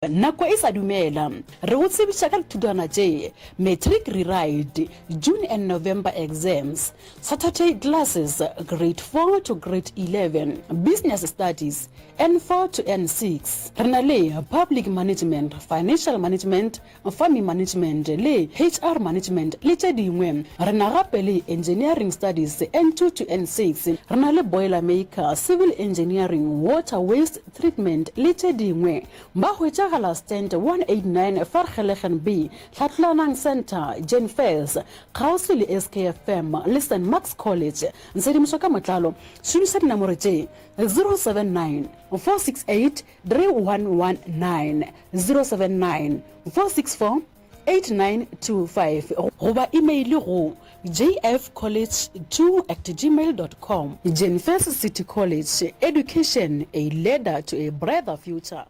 Nako e sa dumela, re go tsebiša ka dithutwana tše, Matric Rewrite, June and November Exams, Saturday Classes, Grade 4 to Grade 11, Business Studies, N4 to N6. Re na le Public Management, Financial Management, Farming Management le HR Management le tše dingwe. Re na gape le Engineering Studies, N2 to N6. Re na le Boilermaker, Civil Engineering, Water Waste Treatment le tše dingwe. Ba hwetšagala Stand 189 Vergelegen B, Hlatlolanang Centre, Jane Fairs, kgauswi le SKFM le St Mark's College. Tshedimošo ka motlalo, šomiša dinamoro tše, 079 468 3119, 079 464 8925 goba imeile go jfcollege2 at gmail dot com. Jenfes City College, Education, a ladder to a brighter future.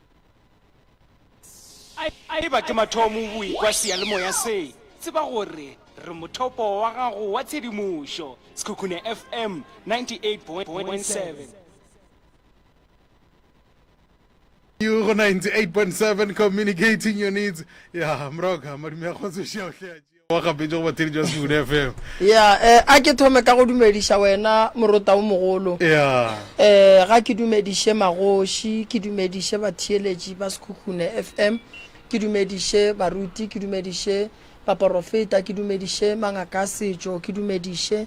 E ba ke mathomo o ekwa seyalemoya se, tseba gore re mothopo wa gago wa tshedimošo. Sekhukhune FM 98.7. You go 98.7 communicating your needs. Ya, mroka, madume a kgotso šia o hle a tšea wa gapetše go batheletši ba Sekhukhune FM. Ya, eh, a ke thome ka go dumediša wena morota o mogolo. Ya. Eh, ga ke dumediše magoši, ke dumediše batheeletši ba Sekhukhune FM, ke dumediše baruti, ke dumediše baporofeta, ke dumediše mangaka a setšo, ke dumediše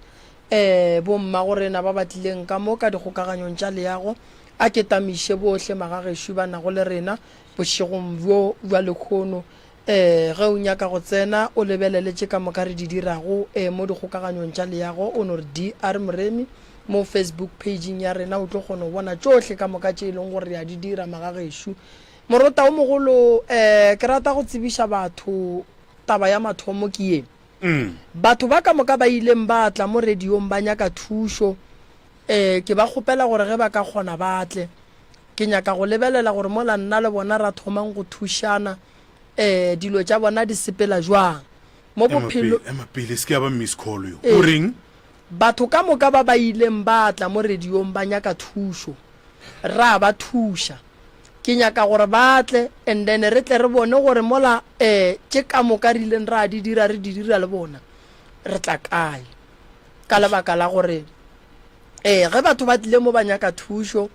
eh bommagorena ba ba tlileng ka mo ka dikgokaganyong tša leago. A ke tamiše bohle magagešo ba nago le rena bošegong bjo bja lehono. Ee, ge o nyaka go tsena o lebelele tše ka moka re di dirago, ee, mo dikgokaganyong tša leago, o no re DR Moremi mo Facebook page-ing ya rena, o tlo kgona go bona tšohle ka moka tše e leng gore re a di dira magagešo. Morota o mogolo, ee, ke rata go tsebiša batho taba ya mathomo ke ye. Batho ba ka moka ba ileng ba tla mo radiong ba nyaka thušo, Ee, ke ba kgopela gore ge ba ka kgona ba tle. Ke nyaka go lebelela gore mola nna le bona ra thomang go thušana, ee, dilo tša bona di sepela jwang. Mo Ema bophelo. pele, ema pele, e se ke ya ba miss call yo. Ee. O reng? Batho ka moka ba ba ileng ba tla mo radiong ba nyaka thušo, ra ba thuša. Ke nyaka gore ba tle and then re tle re bone gore mola ee tše ka moka re ileng ra di dira re di dira le bona, re tla kae. Ka lebaka la gore ee ge batho ba tlile mo ba nyaka thušo,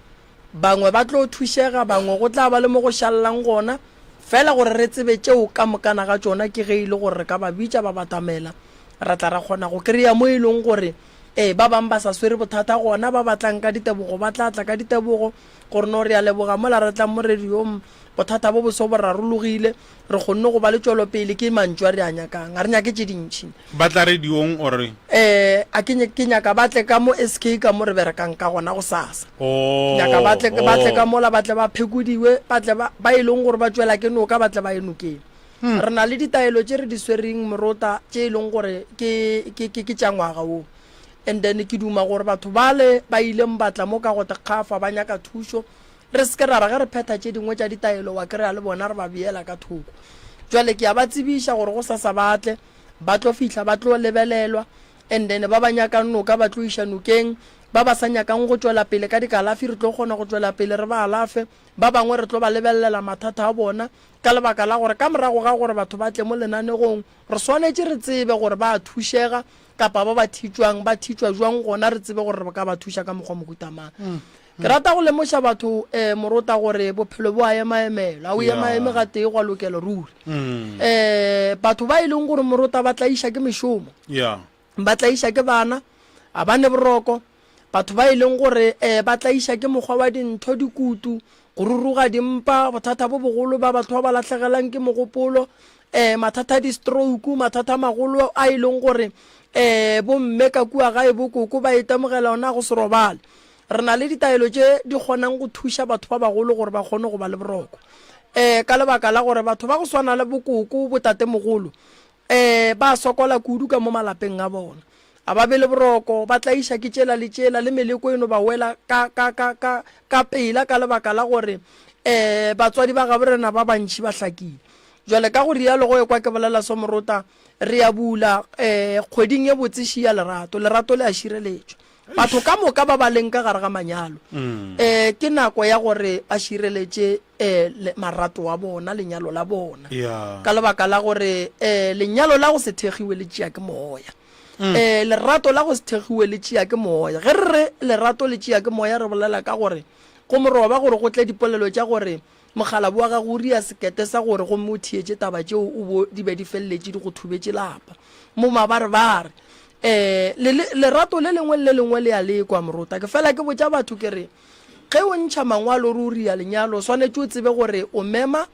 bangwe ba tlo thušega, bangwe go tla ba le mo go šalelang gona. Fela gore re tsebe tšeo ka mokana ga tšona ke ge e le gore re ka ba bitša ba batamela, ra tla ra kgona go kry-a mo e leng gore ee ba bangwe ba sa swere bothata gona, ba ba tlang ka ditebogo ba tla tla ka ditebogo gore no re a leboga mola re tlang mo radiong bothata bo bo so bo rarologile, re kgonne go ba le tšwelopele. Ke mantšu a re a nyakang, ga re nyake tše dintši. Ba tla radiong or? Eh, a ke, ke nyaka ba tle ka mo SK ka mo re berekang ka gona gosasa. Oh, Nyaka ba tle, ba tle ka oh. mola, ba tle ba phekodiwe, ba tle ba, ba e leng gore ba tšwela ke noka, ba tle ba ye nokeng. Re na le ditaelo tše re di swereng morota tše e leng gore ke, ke, ke, ke tša ngwaga wo. And then ke duma gore batho bale ba ileng ba tla mo ka go tekgafa ba nyaka thušo, Re se ke ra re ge re phetha tše dingwe tša ditaelo wa kry-a le bona re ba beela ka thoko. Jwale ke a ba tsebiša gore gosasa ba tle, ba tlo fihla ba tlo lebelelwa and then ba ba nyakang noka ba tlo iša nokeng, ba ba sa nyakang go tšwela pele ka dikalafi re tlo kgona go tšwela pele re ba alafe, ba bangwe re tlo ba lebelelela mathata a bona ka lebaka la gore ka morago ga gore batho ba tle mo lenanegong re swanetše re tsebe gore ba a thušega kapa ba ba thitšwang ba thitšwa jwang gona re tsebe gore re ka ba thuša ka mokgwa mohuta mang. Ke rata go lemoša batho um morota gore bophelo bo a emaemela, a o emaeme gatee gwa lokela ruri. Um batho ba e leng gore morota ba tlaiša ke mešomo, ba tlaiša ke bana, a ba ne boroko, batho ba e leng gore um ba tlaiša ke mokgwa wa dintho, dikutu, go ruruga dimpa, bothata bo bogolo ba batho ba ba lahlegelang ke mogopolo, um mathata a di-stroke, mathata a magolo a e leng gore um bomme ka kua gae bokoko ba itemogela ona go se robale. Re na le ditaelo tše di kgonang go thuša batho ba bagolo gore ba kgone go ba le boroko. Um ka lebaka la gore batho ba go swana le bokoko, botatemogolo, um ba sokola kudu ka mo malapeng a bona. A ba be le boroko, ba tlaiša ke tšela le tšela, le meleko e no ba wela ka, ka, ka, ka, ka pela ka lebaka la gore um batswadi ba gabo rena ba bantši ba hlakile. Jwale ka go rialo go ekwa ke bolela so morota, re ya bula um kgweding ye botse ši ya lerato. Lerato le a šireletšwa. Batho ka moka ba ba leng ka gare ga manyalo, um ke nako ya gore ba šireletše um marato a bona, lenyalo la bona. Ka lebaka la gore um lenyalo la go se thegiwe le tšea ke moya. Um lerato la go se thegiwe le tšea ke moya. Ge re re lerato le tšea ke moya, re bolela ka gore go moroba gore go tle dipolelo tša gore mokgalabo wa gago o ria sekete sa gore gomme o theetše taba tšeo o bo di be di feleletše di go thubetše lapa. Mo mabarebare Um le, le, lerato le lengwe le le lengwe le a lekwa, morota. Ke fela ke botša batho ke re, ge o ntšha mangwalo ruri a lenyalo, o swanetše o tsebe gore o mema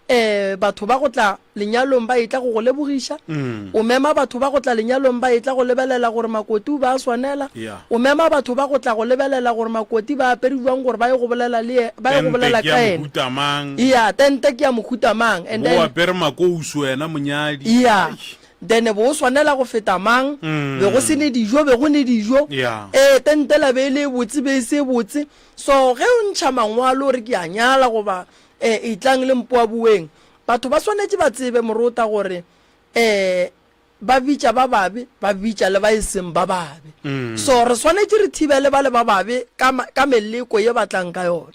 um batho ba go tla lenyalong ba etla go go lebogiša, o mema batho ba go tla lenyalong ba etla go lebelela gore makoti o ba a swanela, Yeah. o mema batho ba go tla go lebelela gore makoti ba apere jwang gore ba ye go bolela le ye, ba ye go Tente bolela ke ka ya yena. mohuta mang? Yeah, tente ke ya mohuta mang. And Bo then apere makousu wena monyadi. Yeah. Eish. Then be o swanela go feta mang? Be go se ne dijo, be go ne dijo. Yeah. Ee, tente la be e le e botse, be e se e botse. So ge o ntšha mangwalo o re ke a nyala goba eh, etlang le mpoaboeng, batho ba swanetše ba tsebe morota gore eh, ba bitša ba babe, ba bitša le ba e seng ba babe. So re swanetše re thibele ba le ba babe ka, ka meleko ye ba tlang ka yona.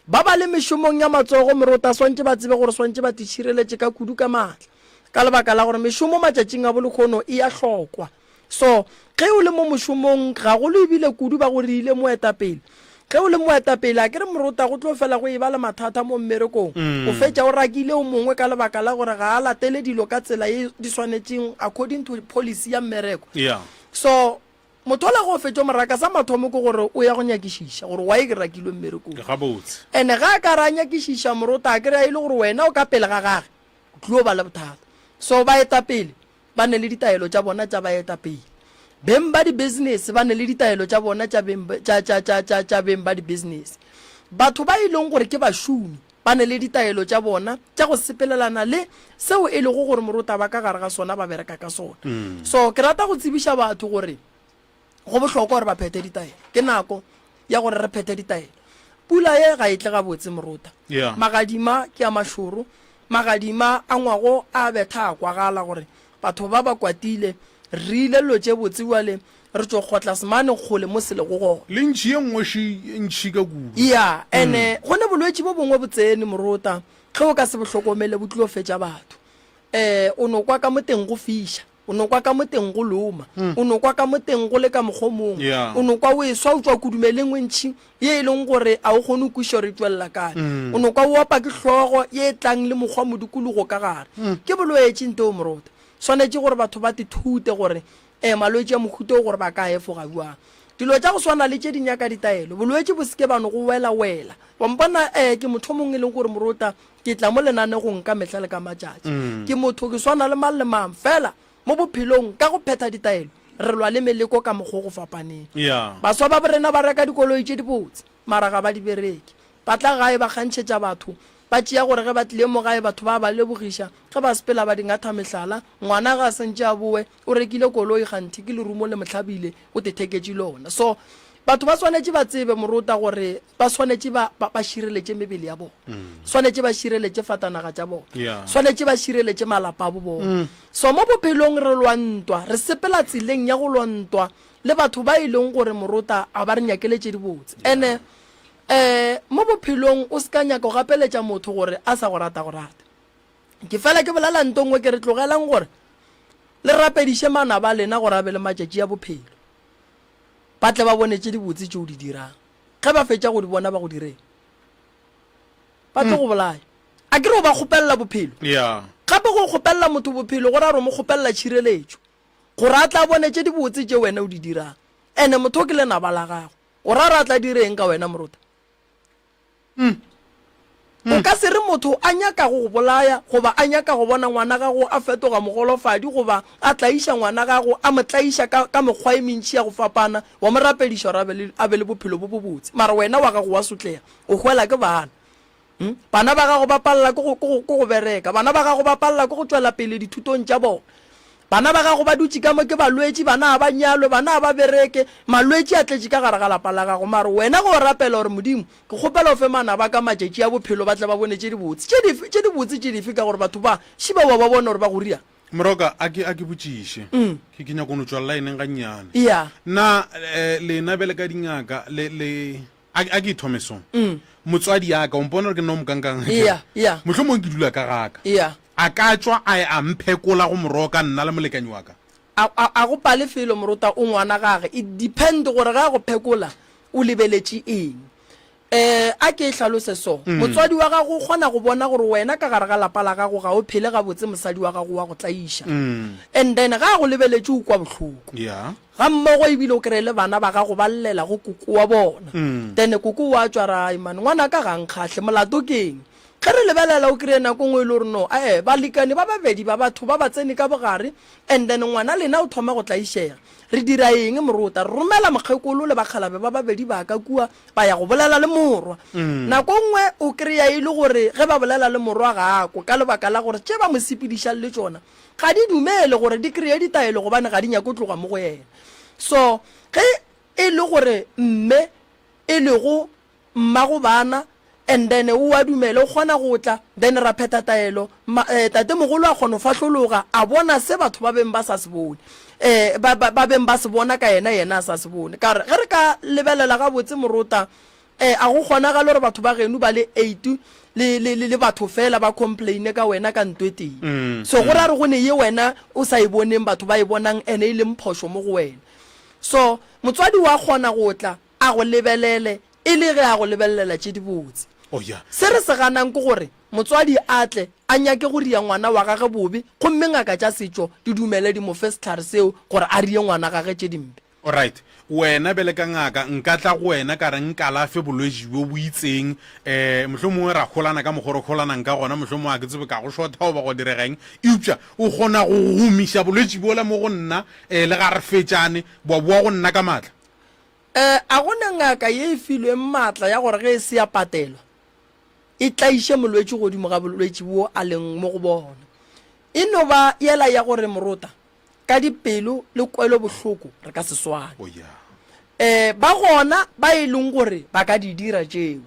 Ba ba le mešomong ya matsogo morota swantše ba tsebe gore swantše ba titšhireletše ka kudu ka maatla. Ka lebaka la gore mešomo matšatšing a bolehono e a hlokwa. So, ge o le mo mošomong, gagolo ebile kudu ba go reile moetapele. Ge o le moetapele, a ke re morota go tlo fela go eba le mathata mo mmerekong. O fetša o rakile o mongwe ka lebaka la gore ga a latele dilo ka tsela ye di swanetšeng according to policy ya mmereko. Yeah. So, motho ola ge o fetša o mo raka, sa mathomo ke gore o ya go nyakišiša gore why ke rakilwe mmerekong. Gabotse. And-e ge a ka re a nyakišiša morota, a ke re a e le gore wena o ka pele ga gage, O tlilo ba le bothata. So baetapele ba ne le ditaelo tša bona tša baetapele. Beng ba di-business ba ne le ditaelo tša bona tša beng, tša, tša, tša, tša, tša beng ba di-business. Batho ba e leng gore ke bašomi ba ne le ditaelo tša bona tša go sepelelana le seo e lego gore morota ba ka gare ga sona ba bereka ka sona. So ke rata go tsebiša batho gore Go bohlokwa gore ba phethe ditaelo. Ke nako ya gore re phethe ditaelo. Pula ye ga e tle gabotse, Morota. Yeah. Magadima ke a mašoro. Magadima a ngwago a betha a kwagala gore batho ba ba kwatile. Re ile dilo tše botse bjale re tšo kgotla semane kgole mo se lego gona. Le ntšhi ye nngwe še e ntšhi ka kudu. Yeah, ene go ne bolwetši bo bongwe bo tsene, Morota, ge o ka se bo hlokomele bo tlilo fetša batho. Um o no kwa ka mo teng go fiša. O no kwa ka mo teng go loma. O no kwa ka mo teng go le ka mokgwa o mongwe. Yeah. O no kwa o eswa o tšwa kudumeleng e ntšhi ye e leng gore a o kgone go kwešiša gore e tšwelela kae. O no kwa o opa ke hlogo ye e tlang le mokgwa modikologo ka gare. Ke bolwetši nteo morota. Swanetše gore batho ba tithute gore um malwetši a mohuta o gore ba ka a efoga bjang. Dilo tša go swana le tše di nyaka ditaelo. Bolwetši bo se ke ba no go wela-wela. Wa mpona um ke motho o mongwe e leng gore morota Ke tla mo lenanegong ka mehla le ka matšatši. Ke motho, ke swana le mang le mang. Fela, mo bophelong, ka go phetha ditaelo, re lwa le meleko ka mokgwa o go fapaneng. Baswa ba borena ba reka dikoloi tše dibotse, mara ga ba di bereke. Ba tla gae ba kgantšhetša batho, ba tšea gore ge ba tlile mo gae batho ba a ba lebogiša, ge ba sepela ba di ngatha mehlala. Ngwana ge a sentše a bowe, o rekile koloi kganthe ke lerumo le mo hlabile, o tetheketše lona. So, batho ba swanetše ba tsebe, morota, gore ba swanetše ba, ba, ba šireletše mebele ya bona. Swanetše ba šireletše fatanaga tša bona. Yeah. Swanetše ba šireletše malapa a bo bona. So mo bophelong re lwa ntwa, re sepela tseleng ya go lwa ntwa le batho ba e leng gore morota a ba re nyakele tše dibotse. Ene eh mo bophelong o se ka nyaka go gapeletša motho gore a sa go rata go rata. Ke fela ke bolela nto nngwe ke re tlogelang gore le rapediše manaba a lena gore a be le matšatši a bophelo. Ba tle ba bone tše dibotse tše o di dirang. Ge ba fetša go di bona ba go direng? Ba tlo go bolaya. A ke re o ba kgopelela bophelo? Yeah. Gape go kgopelela motho bophelo go ra gore o mo kgopelela tšhireletšo gore a tla bone tše dibotse tše wena o di dirang. Ene motho o ke lenaba la gago. O ra gore a tla direng ka wena morota? O ka se re motho a nyaka go go bolaya goba a nyaka go bona ngwana gago a fetoga mogolofadi goba a tlaiša ngwana gago a mo tlaiša ka, ka mekgwa e mentši ya go fapana, wa mo rapediša gore a be le, a be le bophelo bo bobotse. Mara wena wa gago wa sotlega, o hwela ke bana. Hmm? Bana ba gago ba palela ke go, ke go, ke go bereka. Bana ba gago ba palela ke go tšwela pele dithutong tša bona. Bana ba gago ba dutše ka mo ke balwetši, bana ga ba nyalwe, bana ga ba bereke, malwetši a tletše ka gare ga lapa la gago. Mara wena ge o rapela gore, Modimo, ke kgopela o fe manaba a ka matšatši a bophelo ba tle ba bone tše dibotse. Tše dife? Tše dibotse tše dife? Ka gore batho ba, šiba wa ba bona gore ba go riang. Moroka, a ke, a ke botšiše. Ke, ke nyako no tšwa line gannyane. Yeah. Na, eh, lena bjale ka dingaka, le, le, a, a ke e thome so. Motswadi ya ka, o mpona gore ke nna o mokankang? Yeah, yeah. Mohlomongwe ke dula ka gaka. Yeah. A ka tšwa a, a mphekola go moroka nna le molekanyi wa ka? A, a, a go pale felo morota o ngwana gage. It depend gore ge a go phekola o lebeletše eng. Eh, a ke e hlalose so. Motswadi wa gago o kgona go bona gore wena ka gare ga lapa la gago ga o phele gabotse mosadi wa gago wa go tlaiša. And then ge a go lebeletše o kwa bohloko. Yeah. Ga mmogo ebile o kry-e le bana ba gago ba llela go koko wa bona. Then koko wa tšwa ra ai man ngwanaka ga a nkgahle molato ke eng? Ge re lebelela o kry-e nako nngwe e le gore no ae balekane ba babedi ba batho ba ba tsene ka bogare and then ngwana lena o thoma go tlaišega. Re dira eng morota? Re romela mokgekolo le bakgalabe ba babedi ba ka kua ba ya go bolela le morwa. Nako nngwe o kry-a e le gore ge ba bolela le morwa ga a kwe ka lebaka la gore tše ba mo sepedišang le tšona ga di dumele gore di kry-e ditaelo gobane ga di nyake go tloga mo go yena. So ge e le gore mme e lego mmago bana and then o a dumela o kgona go tla then ra phetha taelo ma, eh, tatemogolo a kgona go fahlologa a bona se batho ba beng ba sa se bone eh, ba, ba, ba beng ba se bona ka yena yena a sa se bone ka gore ge re ka lebelela gabotse morota eh, a go kgonagale gore batho ba geno ba le eight le, le, le, le batho fela ba complaine ka wena ka nto e tee mm, so go ra re go ne ye wena o sa e boneng batho ba e bonang ene e leng phošo mo go wena so motswadi wa kgona go tla a go lebelele e le ge a go lebelelela tše dibotse. Oh, yeah. Se re se ganang ke gore motswadi a tle a nyake go ria ngwana wa gage bobe gomme ngaka tša setšo di dumele di mo fe sehlare seo gore a rie ngwana gage tše dimpe. Alright, wena bjale ka ngaka nka tla go wena ka re nkalafe bolwetši bjo bo itseng, um mohlomongwe ra holana ka mokgwa o re holanang ka gona, mohlomongwe ga ke tsebe ka go šotha goba go direga eng, eupša o kgona go gomiša bolwetši bjola mo go nna, um le ga re fetšane, bwa boa go nna ka maatla. Ee, a go na ngaka ye e filweng maatla ya gore ge e se ya patelwa, e tlaiše molwetši godimo ga bolwetši bjo a leng mo go bona. E no ba yela ya gore morota, ka dipelo le kwelobohloko re ka se swane. Oh, yeah. Ee, ba gona ba e leng gore ba ka di dira tšeo.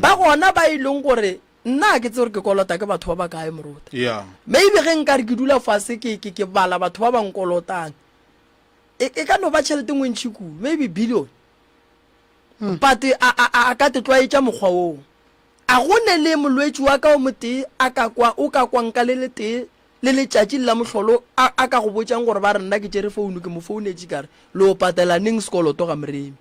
Ba gona ba e leng gore nna ga ke tsebe gore ke kolota ke batho ba bakae morota. Yeah. Maybe ge nka re ke dula fase ke, ke, ke bala batho ba ba nkolotang, E, e ka no ba tšhelete nngwe ntši kudu, maybe billion. But a, a, a, a ka te tlwaetša mokgwa woo. A go ne le molwetši wa ka o motee a ka kwa, o ka kwang ka le letee le letšatši le la mohlolo a, a ka go botšang gore ba re nna ke tšere founu ke mo founetše ka re le o patela neng sekoloto ga Moremi.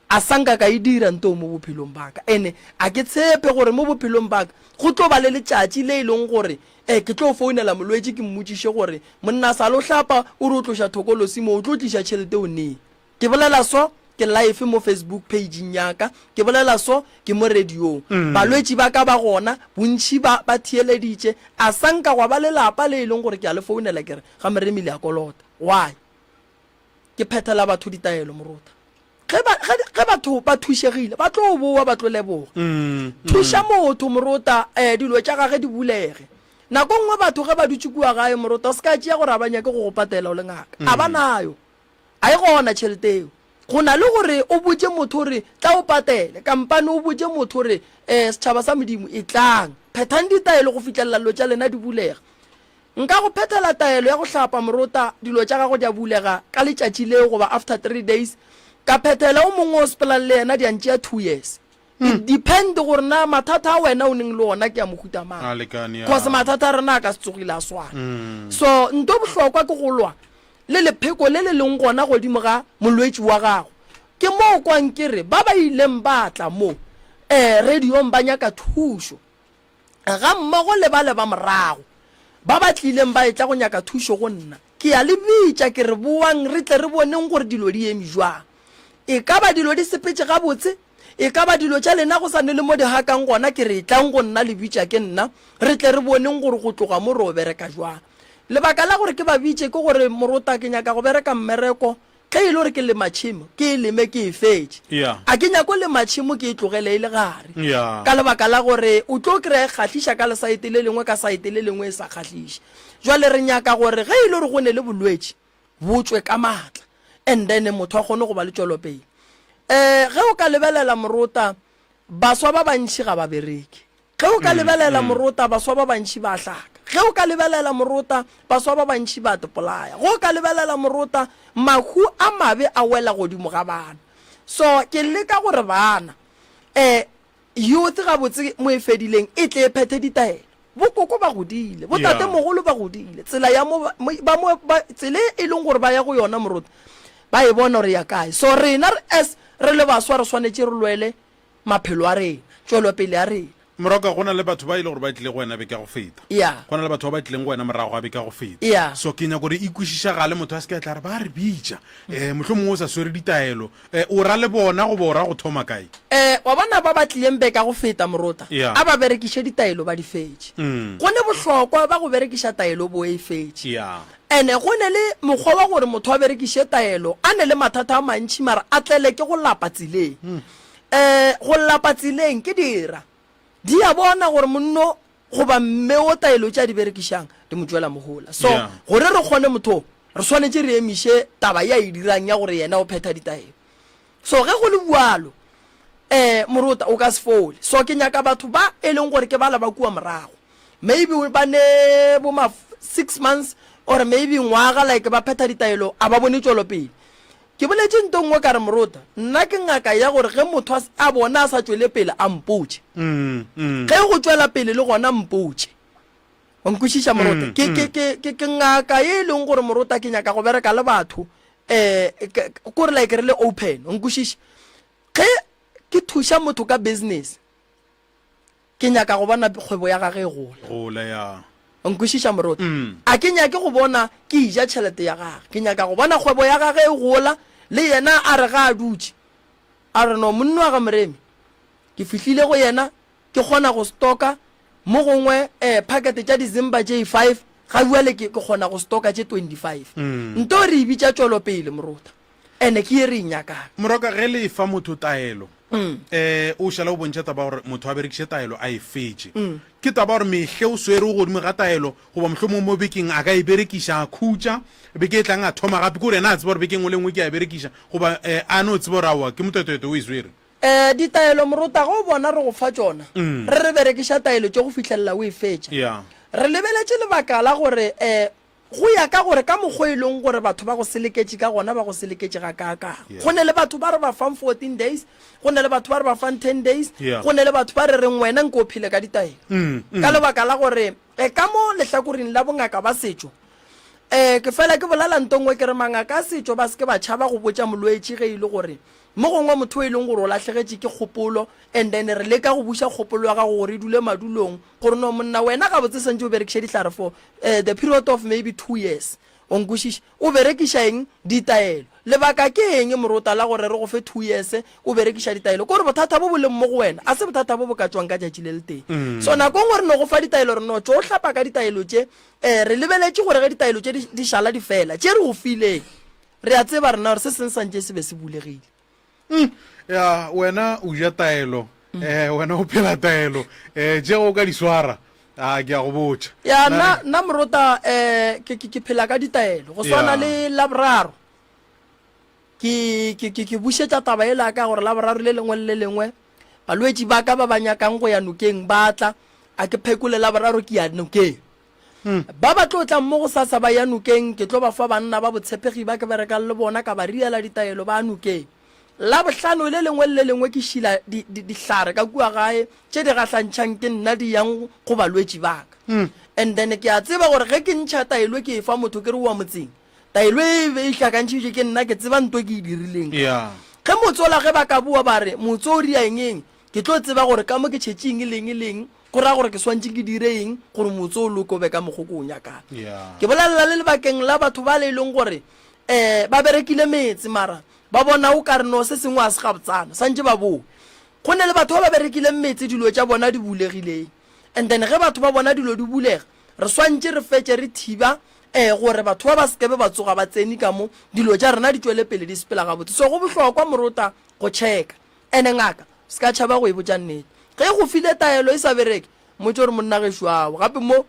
A sa nka ka e dira nto mo bophelong ba ka. Ene a ke tshepe gore mo bophelong ba ka go tlo ba le letšatši le e leng gore eh, ke tlo founela molwetši ke mmotšiše gore, Monna sa lo hlapa o re o tloša thokolosi mo, o tlo tliša tšhelete o neng? Ke bolela so ke live mo Facebook page-ing ya ka, ke bolela so ke mo radiong. Balwetši ba ka ba gona, bontši ba ba theeleditše. A sa nka gwa ba le lapa le e leng gore ke a le founela ke re, Ga Moremi le a kolota. Why? Ke phethela batho ditaelo, Morota. Ge ba, ge, ge batho ba thušegile, ba tlo boa, ba tlo leboga. Mm, Thuša motho, morota, eh, dilo tša gage di bulege. Nako nngwe batho ge ba dutše kua gae, morota, o se ka tšea gore a ba nyake go go patela o le ngaka. A ba nayo. A e gona tšhelete eo. Go na le gore o botše motho gore tla o patele, kampane o botše motho gore, eh, setšhaba sa Modimo, etlang, phethang ditaelo go fihlelela dilo tša lena di bulega. Nka go phethela taelo ya go hlapa morota, dilo tša gago di a bulega ka letšatši leo goba after three days. Ka phethela o mongwe o sepelang le yena di a ntšea two years. It depend gore na mathata a wena o neng le ona ke a mohuta mang. A lekane, ya. Cause mathata a rena a ka se tsogile a swana. So nto bohlokwa ke go lwa le lepheko le le leng gona godimo ga molwetši wa gago. Ke moo kwang ke re ba ba ileng ba tla mo eh radiong ba nyaka thušo. gammogo le bale ba morago ba ba tlileng ba etla go nyaka thušo go nna, ke a le bitša, ke re, Boang re tle re boneng gore dilo di eme bjang. E ka ba dilo di sepetše gabotse? E ka ba dilo tša lena go sa ne le mo di gakang gona? Ke re, Etlang go nna, le bitša ke nna, re tle re boneng gore go tloga mo re o bereka bjang. Lebaka la gore ke ba bitše ke gore, Morota, ke nyaka go bereka mmereko Ge e le gore ke lema tšhemo, ke e leme ke e fetše. Yeah. A ke nyako lema tšhemo ke e tlogele e le gare. Yeah. Ka lebaka la gore o tlo kry-a e kgahliša ka lesaete le lengwe, ka saete le lengwe e sa kgahliše. Jwale re nyaka gore ge e le gore go ne le bolwetši, bo tšwe ka maatla and then motho a kgone go ba le tšwelopele. Um ge o ka lebelela morota, baswa ba bantši ga ba bereke. Ge o ka lebelela morota, baswa ba bantši ba hlaka. Ge o ka lebelela morota, baswa ba bantši ba tepolaya. Ge o ka lebelela morota, mahu a mabe a wela godimo ga bana. So ke leka gore bana, um youth gabotse mo e fedileng e tle e phethe ditaelo. Bokoko ba godile, botatemogolo ba godile, tsela ya mo ba mo ba tsela e leng gore ba ya go yona morota, ba e bona gore ya kae. So rena as re le baswa re swanetše re lwele maphelo a rena, tšwelopele ya rena. Moroka, go na le batho ba e le gore ba tlile go wena beke ya go feta. Yeah. Go na le batho ba ba tlileng go wena morago ga beke ya go feta. Yeah. So ke nyaka gore e kwešišagale, motho a se ke a tla re ba re bitša. Um mohlomongwe o sa swere ditaelo. Um o ra le bona goba o ra go thoma kae? Um wa bona ba ba tlileng beke ya go feta, Morota, Yeah. a ba berekiše ditaelo ba di fetše. Mm. Go ne bohlokwa ba go berekiša taelo bo e fetše. Yeah. Ene go ne le mokgwa wa gore motho a berekiše taelo a ne le mathata a mantši mara a tlele ke go lapa tseleng. Mm. Um go lapa tseleng ke dira. Di a bona gore monno goba mme wo taelo tše a di berekišang di mo tšwela mohola. So Yeah. gore re kgone motho, re swanetše re emiše taba ye a e dirang ya gore yena o phetha ditaelo. So ge go le bjalo, um morota o ka se fole. So ke nyaka batho ba e leng gore ke bala ba kua morago, maybe ba ne bo ma six months or maybe ngwaga like ba phetha ditaelo a ba bone tšwelopele. Ke boletše nto nngwe ka re, Morota, nna ke ngaka ya gore ge motho a, a bona a sa tšwele pele a mpotše. Ge go tšwela pele le gona mpotše. Wa nkwešiša, Morota? Ke, ke, ke, ke, ke ngaka ye e leng gore, Morota, ke nyaka go bereka le batho, eh, ke, kore like re le open. Wa nkwešiša? Ge ke thuša motho ka business, Ke nyaka go bona kgwebo ya gage e gola. Gola, ya. O nkwešiša, moruti? Mm. A ke nyake go bona ke eja tšhelete ya gage. Ke nyaka go bona kgwebo ya gage e gola, le yena a re ga a dutše, a re, No, monna wa ga Moremi, ke fihlile go yena, ke kgona go stoka mo gongwe eh, phakete tša dizimba tše five, ga bjale ke, ke kgona go stoka tše 25. Mm. Nto re e bitša tšwelopele, moruta. Ene ke ye re e nyakang. Moroka, ge le efa motho taelo, um o šala o bontšha taba ya gore motho a berekiše taelo a e fetše. Ke taba ya gore mehle o swere o godimo ga taelo, goba mohlomongwe mo bekeng a ka e berekiša a khutša, beke e tlang a thoma gape, ke gore yena a tseba gore beke e nngwe le e nngwe ke a e berekiša, goba um a no tseba gore aowa ke motwetwetwe o e swere. Um ditaelo morota, ge o bona re go fa tšona, re re berekiša taelo tše go fihlelela o e fetša. Re lebeletše lebaka la gore um Go ya ka gore ka mokgo e leng gore batho ba go seleketše ka gona, ba go seleketše gakaakang. Yeah. Go ne le batho ba re ba fang 14 days, go ne le batho ba re ba fang 10 days, Yeah. go ne le batho ba re reng wena nke o phele ka ditaelo. Mm, mm. Ka lebaka la gore eh, ka mo lehlakoreng la bongaka ba setšo, eh, ke fela ke bolela nto nngwe ke re mangaka a setšo ba se ke ba tšhaba go botša molwetši ge e le gore mo gongwe motho e leng gore o lahlegetše ke kgopolo and then re leka go buša kgopolo ya gago gore e dule madulong gore no monna wena gabotse santše o berekiše dihlare for eh, the period of maybe two years o nkwešiša o berekiša eng ditaelo lebaka ke eng morota la gore re go fe two years o berekiša ditaelo kore bothata bo bo leng mo go wena a se bothata bo bo ka tšwang ka tšatši le letee mm. so nako nngwe re no go fa ditaelo re no tšo o hlapa ka ditaelo tše um re lebeletše gore ge ditaelo tše di šala di fela tše re go fileng re a tseba rena gore se seng santše se be se bulegile Mm, ya wena o ja taelo mm. eh wena o phela taelo eh tše o ka di swara a ke a go botša ya nna nna morota eh ke ke phela ka ditaelo go swana le laboraro ke ke ke ke bušetša taba e la ka gore laboraro le lengwe le le lengwe balwetši ba ka ba ba nyakang go ya nokeng ba tla a ke phekole laboraro ke ya nokeng Ba ba tlo tlang mo gosasa ba ya nokeng, ke tlo ba fa banna ba botshepegi ba ke berekang le bona, ka ba riela ditaelo ba ya nokeng. Labohlano le lengwe le le lengwe ke šila di, di, dihlare ka kua gae tše di gahlantšhang ke nna di yang go balwetši ba ka. And then ke a tseba gore ge ke ntšha taelo ke e fa motho ke re o wa motseng, taelo e be e hlakantšhitšwe ke nna, ke tseba nto ke e dirileng. Yeah. Ge motse ola ge ba ka boa ba re motse o ria eng eng, ke tlo tseba gore ka mo ke tšhetše eng le eng le eng, Go ra gore ke swantše ke dire eng gore motse o loke o be ka mokgo ke o nyakang. Yeah. Ke bolelela le lebakeng la batho ba le e leng gore um ba berekile metse mara ba bona o ka re no se sengwe a se gabotsana santše ba boe. Go ne le batho ba ba berekileng metse dilo tša bona di bulegileng and then ge batho ba bona dilo di bulega re swantše re fetše re thiba um gore batho ba ba se kebe ba tsoga ba tsene ka mo dilo tša rena di tšwele pele di sepela gabotse. So go bohlokwa morota go checka. Ene ngaka, se ka tšhaba go e botša nnete. Ge e go file taelo e sa bereke, mmotše gore monna gešo aowa, gape mo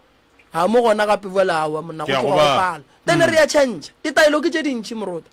ga mo gona gape bjale aowa monna go Ke a tloga go gobala. pala. Then re ya tšhentšha. Ditaelo ke tše dintši morota.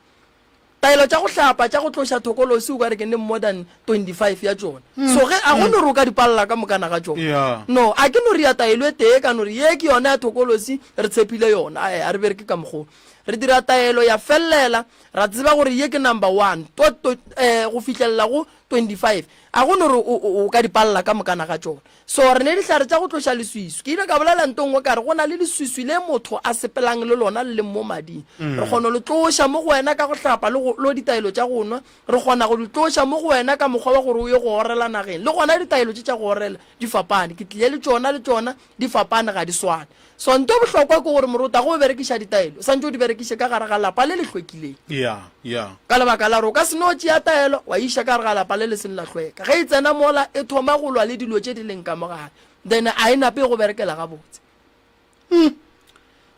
Taelo tša go hlapa, tša go tloša thokolosi o ka re ke ne more than 25 ya tšona. So ge, a go no re o ka di palela ka mokana ga tšona. Yeah. No, a ke no re ya taelo e tee ka no re ye ke yona ya thokolosi, re tshepile yona. Ae, a re bereke ka mokgwa o. Re dira taelo ya fellela, ra tseba gore ye ke number one, to, to, eh, go fihlelela go 25. A go no re o, o, o ka di palela ka mokana ga tšona. So re ne dihlare tša go tloša leswiswi. Ke ile ka bolela nto nngwe ka re go na le leswiswi le motho a sepelang le lona le leng mo mading. Re kgona go le tloša mo go wena ka go hlapa le go lo ditaelo tša go nwa. Re kgona go le tloša mo go wena ka mokgwa wa gore o ye go orela nageng. Le gona ditaelo tše tša go orela di fapane. Ke tlile le tšona le tšona di fapane ga di swane. So nto bohlokwa ke gore morota ge o berekiša ditaelo o santše o di berekiše ka gare ga lapa le le hlwekileng. Yeah, yeah. Ka lebaka la gore o ka se no tšea taelo wa e iša ka gare ga lapa le le seng la hlweka. Ge e tsena mola e thoma go lwa le dilo tše di leng ka mo gare then a e nape e go berekela gabotse.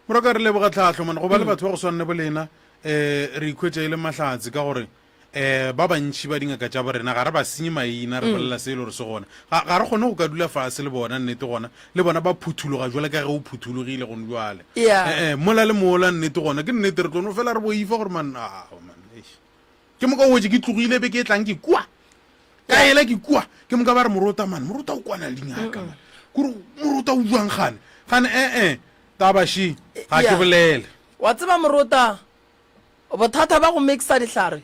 Moroka re leboga tlhahlo man go ba le batho ba go swana le bolena eh re ikhwetša e le mahlatse ka gore um ba bantši ba dingaka tša borena ga re ba senye maina re bolela se e le gore se gona ga ga re kgone go ka dula fase le bona nnete gona le bona ba phuthologa jwale ka ge o phuthologile gone jwale Yeah. Eh, eh, mola le mola nnete gona ke nnete re tlo no fela re boifa gore man ah, man eish. ke moka o wetse ke tlogile be ke e tlang ke kua ka ela ke kua ke moka ba re morota man morota o kwana le dingaka man kore morota o buang gane gane ee taba she ga ke Yeah. bolele Wa tseba morota Bothata ba go mixa dihlare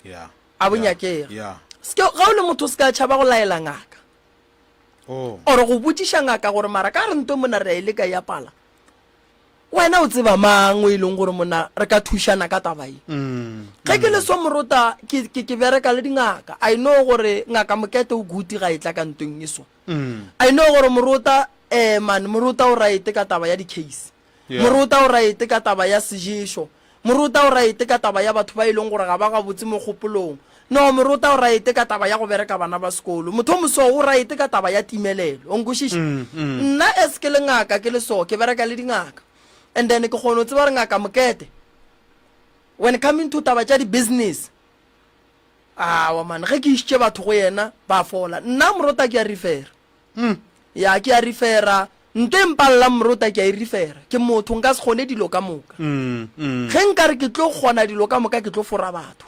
Yeah. a bo Yeah. nyakege. Yeah. Se ke, ga o le motho o se ka tšhaba go laela ngaka Oh. or go botšiša ngaka gore mara ka re nto mona re a e leka ya pala. Wena o tseba mang o e leng gore mona re ka thušana ka taba ye. Mm. Ge ke le so morota ke, ke, ke bereka le dingaka. I know gore ngaka Mokete o good ga e tla ka ntweng e so. Mm. I know gore morota eh man morota o right ka taba ya di-case. Yeah. Morota o raete ka taba ya seješo. Morota o raete ka taba ya batho ba e leng gore ga ba gabotse mo kgopolong. No, morota o raete ka taba ya go bereka bana ba sekolo. Motho o moso o raete ka taba ya timelelo. O nkwešiša? Mm, mm. Nna as ke le ngaka ke le so, ke bereka le dingaka. And then ke kgona go tseba gore ngaka Mokete, when coming to taba tša di-business, awa man, ge ke išitše batho go yena, ba fola. Nna morota ke a refera. Mm. Ya, ke a rifera. Nto e mpalelang morota ke a e rifera. Ke motho, nka se kgone dilo ka moka. Mm, mm. Ge nka re ke tlo kgona dilo ka moka, ke tlo fora batho.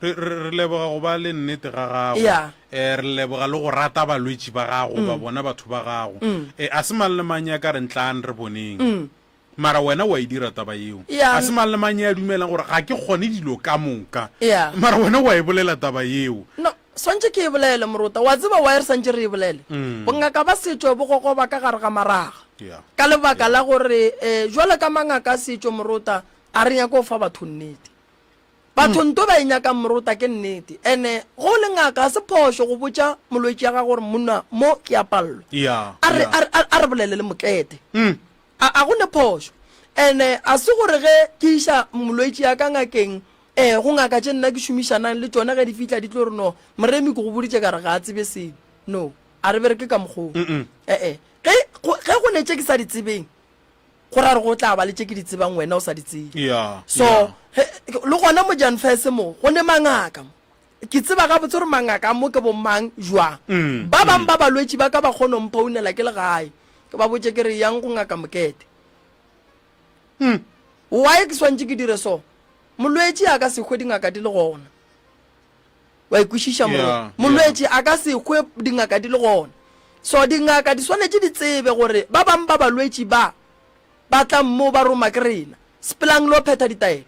Re, re, re leboga go ba le nnete ga gago. Ya. Eh, re leboga le go rata balwetši ba gago, ba bona batho ba gago. Eh, a se mang le mang ya ka re ntlang re boneng. Mara wena wa e dira taba yeo. Yeah. Ga se mang le mang ya dumelang gore ga ke kgone dilo ka moka. Yeah. Mara wena wa e bolela taba yeo. No, swantše ke e bolele morota. Wa tseba why re swantše re e bolele? Mm. Bongaka ba setšo bo gogoba ka gare ga maraga. Yeah. Ka lebaka la gore eh, jwalo ka mangaka a setšo morota, a re nyake go fa batho nnete. Batho nto ba e nyakang morota ke nnete. Ene ge o le ngaka ga se phošo go botša molwetši ya gago gore monna mo ke a pallwa. Yeah. A re, Yeah. a re, a re bolele le mokete. Mm. A, a go ne phošo. Ene a se gore ge ke iša molwetši ya ka ngakeng, eh, go ngaka tše nna ke šomišanang le tšona ge di fihla di tlo re no, Moremi ke go boditše ka re ga a tsebe selo. No, a re bereke ka mokgwa wo. Eh-eh. Ge, go, ge go ne tše ke sa di tsebeng, go ra gore go tla ba le tše ke di tsebang wena o sa di tsebe. Yeah, So, yeah. ge, le gona mo Jan Fese mo, go ne mangaka mo. Ke tseba gabotse gore mangaka a mo ke bomang jwang. Mm, Ba bang ba balwetši ba ka ba kgona go mphounela ke le gae. Ke ba botše ke re, Yang go Ngaka Mokete. Mm. Why ke swantše ke dire so? Molwetši a ka se hwe dingaka di le gona. Wa e kwešiša moro? Yeah, Molwetši a ka se hwe dingaka di le gona. So dingaka di swanetše di tsebe gore ba bang ba balwetši ba ba tlang mo ba roma ke rena. Sepelang le yo phetha ditaelo.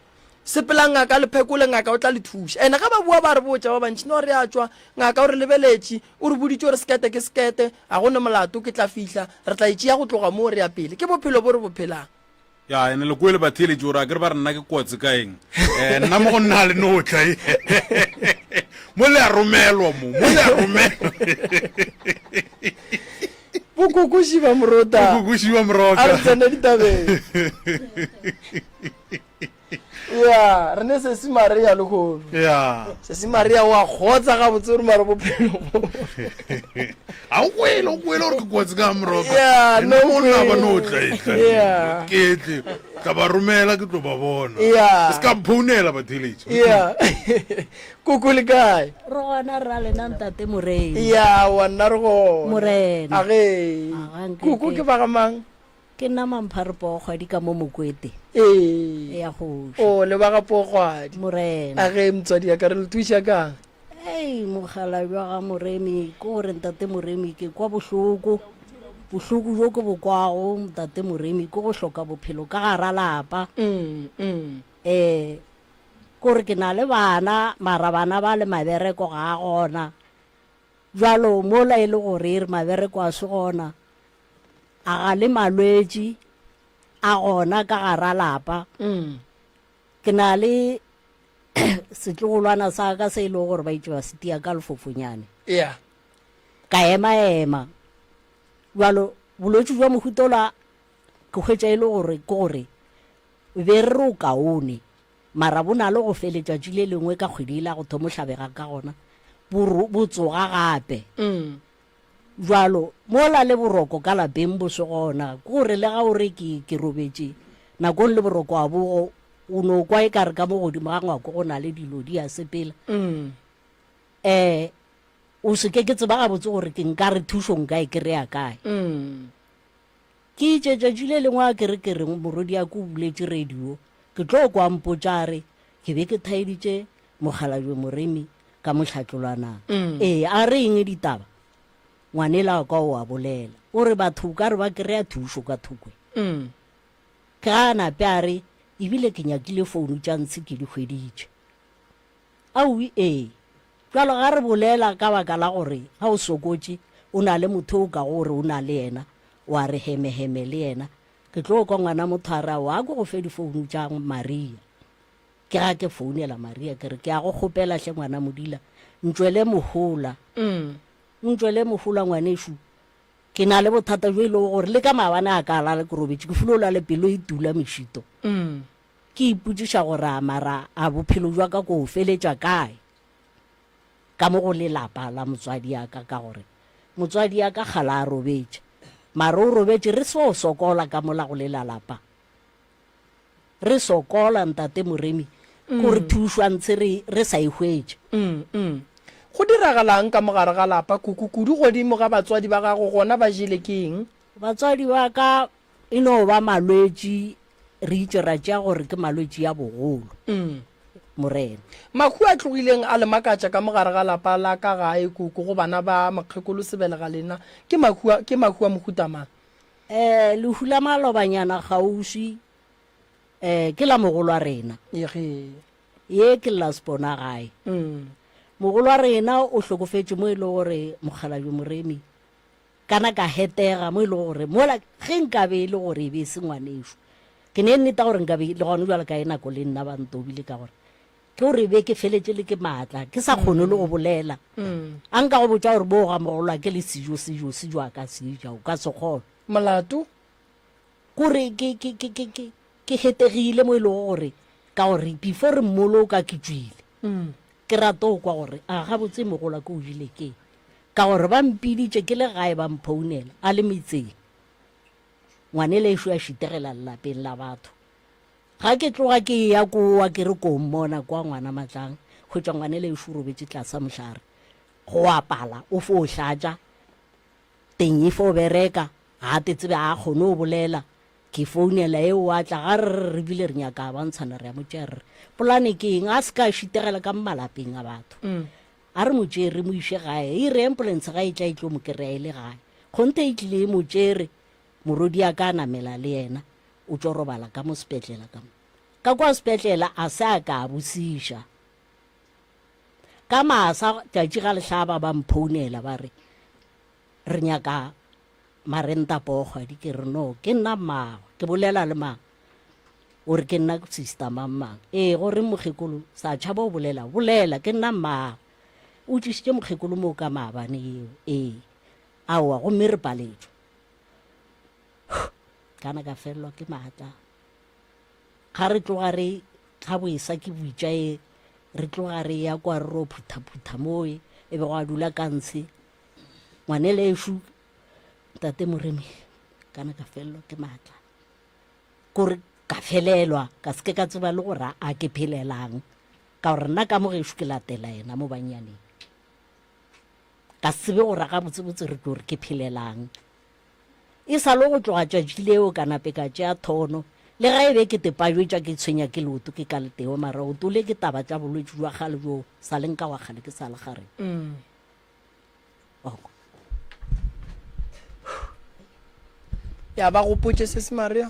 Sepelang ngaka le phekole, ngaka o tla le thuša. Ene ge ba boa ba re botša ba bantši, no re a tšwa, ngaka o re lebeletše, o re boditše gore sekete ke sekete, ga go ne molato, ke tla fihla, re tla e tšea go tloga moo re ya pele. Ke bophelo bo re bo phelang. Ya, ene le kwele batheeletši gore a ke re ba re nna ke kotse ka eng. Eh, nna mo go nna le no tla. Mo le a romelwa mo, mo le a romelwa. Bokokoši ba morota. Bokokoši ba moroka. A re tsene ditabeng. Ya, re ne Sesi Maria lehono. Ya. Sesi Maria o a kgotsa gabotse gore mara bophelo bo. A o kwele, o kwele gore ke kotsi ka moroka. Ya, no no nna ba kwele. no tla e tla. Ya. Ke tle tla ba romela ke tlo ba bona. Ya. Se ka mphounela batheeletši. Ya. Koko le kae? Re gona rra lena ntate Morena. Ya, wa nna re gona. Morena. Age. Aga, nke Koko ke- ke ba ga mang? Ke nna Mamphare Pookgwadi ka mo Mokwete. Ee. Ya kgoši. O le ba ga Pookgwadi. Morena. A ge motswadi ya ka re le thuša kang? Ei, mokgalabje wa ga Moremi, ke gore ntate Moremi ke kwa bohloko. Bohloko bjo ke bo kwago ntate Moremi ke go hloka bophelo ka gara lapa. Mm, mm. Eh, ke gore ke na le bana, mara bana ba le mabereko ga a gona. Bjalo mola e le gore e re mabereko a se gona, a ga le malwetši a gona ka gara lapa. Mm. Ke na le setlogolwana sa ka se e lego gore ba itše ba se tia ka lefofonyane. Yeah. Ka ema-ema. Bjalo bolwetši bja mohuta ola ke hwetša e le gore ke gore be re re o kaone mara bo na le go fe letšatši le lengwe ka kgwedi e la go thomo hlabega ka gona bo, bo tsoga gape. Mm. Bjalo mola le boroko ka lapeng bo se gona, ke gore le ga o re ke, ke robetše, nakong le boroko a bogo, o no kwa e ka re ka mo godimo ga ngwako go na le dilo di a sepela. Mm. Eh, o se ke ke tseba gabotse gore ke nka re thušo nka e kry-a kae. Mm. Ke itše tšatši le lengwe a ke re ke re morwediaka o buletše radio, ke tlo kwa a mpotša a re ke be ke thaeditše mokgalabje Moremi ka mohlatlolwanang. Ee, a re eng ditaba? Ngwanela wa ka o a bolela. O re batho o ka re ba kry-a thušo ka thokwe. Ke ga a nape a re ebile ke nyakile founu tša ntshe ke di hweditše. Aowi ee. Bjalo ga re bolela ka baka la gore ga o sokotše o na le motho o kago gore o na le yena, wa re hemeheme le yena. Ke tlo kwa ngwana motho a re aowa a ko go fe difounu tša Maria. Ke ga ke founela Maria ke re ke a go kgopela hle ngwana Modila ntšwele mohola. Ntšwele mohola ngwanešu. Ke na le bothata bjo e lego gore le ka maabane a ka lala ke robetše ke filo lale pelo e tula mešito. Ke ipotšiša gore a mara a bophelo bja ka ko feletša kae ka mo go lelapa la motswadi ya ka, ka gore motswadi ya ka kgale a robetše, mara o robetše re so sokola ka mola go lela lapa. Re sokola ntate Moremi gore thušo a ntshe re, re sa e hwetše. Go diragalang ka mo gare ga lapa, kuku, kudu godimo ga batswadi ba gago, gona ba jele ke eng? Batswadi ba ka e no ba malwetši Re itše ra tšea gore ke malwetši a bogolo, Morena. Mahu a tlogileng a le makatša ka mo gare ga lapa la ka gae, koko, go bana ba mokgekolo Sebelega lena, ke mahu a, ke mahu a mohuta mang? Eh, lehu la malobanyana kgauswi, eh, ke la mogolwa rena. Ege. Ye ke last born a gae. Mogolwa rena o hlokofetše mo e le gore mokgalabje Moremi Kana ka hetega mo e lego gore mola ge nkabe e le gore e be e se ngwanešo, ke ne nneta gore nkabe le gona bjalo ka e nako le nna ba ntobile ka gore ke gore be ke feletše le ke maatla ke sa kgone le go bolela. A nka go botša gore bo ga mogolwa ke le sejo sejo sejo a ka se ja o ka se kgone. Molato? Kore ke ke ke ke ke ke hetegile mo e lego gore ka gore before re mmoloka ke tšwile. Ke rata go kwa gore a gabotse mogolwa ke o jile ke Ka gore ba mpiditše ke le gae ba mphounela a le metseng. Ngwanela ešo a šitegela lelapeng la batho. Ga ke tloga ke eya kowa ke re ko mmona kwa ngwana Matlang, hwetša ngwanela ešo o robetše tlasa mohlare. Go apala o fo hlatša, teng e fo bereka, ga a te tsebe ga a kgone go bolela. Ke founela eo a tla ga re re re bile re nyaka a bantshana re a mo tšea re re polane ke eng a se ka šitegela ka malapeng a batho. A re mo tšee re mo iše gae. E re ambulance ga e tla e tlo mo kry-a e le gae. Kgonthe e tlile e mo tšere, morwediaka a namela le yena, o tšo robala ka mo sepetlela ka mo. Ka kwa sepetlela a se a ka a bosiša. Ka masa tšatši ga le hlaba ba mphounela ba re re nyaka Marenta Pookgwadi. Ke re no, ke nna mmagwe, ke bolela le mang? O re ke nna sister mang mang. Ee, go reng mokgekolo? Sa tšhaba o bolela. Bolela, ke nna mmago. O tlišitše mokgekolo moo ka maabane eo. Ee. Aowa, gomme re paletšwe. Huh. Kana ka felelwa ke maatla. Ga re tloga re ga boesa ke boitša e re tloga re ya kwa re ro phuthaphutha moo e e bego a dula ka ntshe. Ngwanelešu, ntate Moremi, kana ka felelwa ke maatla. Kore ka felelwa ka seke ka tseba le gore a ke phelelang ka gore nna ka mo gešo ke latela yena mo bannyaneng ka se tsebe gore gabotsebotse re tlo re ke phelelang. E sa le go tloga tšatši leo ka nape ka tšea thono. Le ga e be ke tepajwetšwa ke tshwenya ke leoto ke ka leteo, mara oto le ke taba tša bolwetši bja kgale bjo sa le nka wa kgale ke sa le kgarebe. Wa kwa? Ya ba gopotše se se Maria.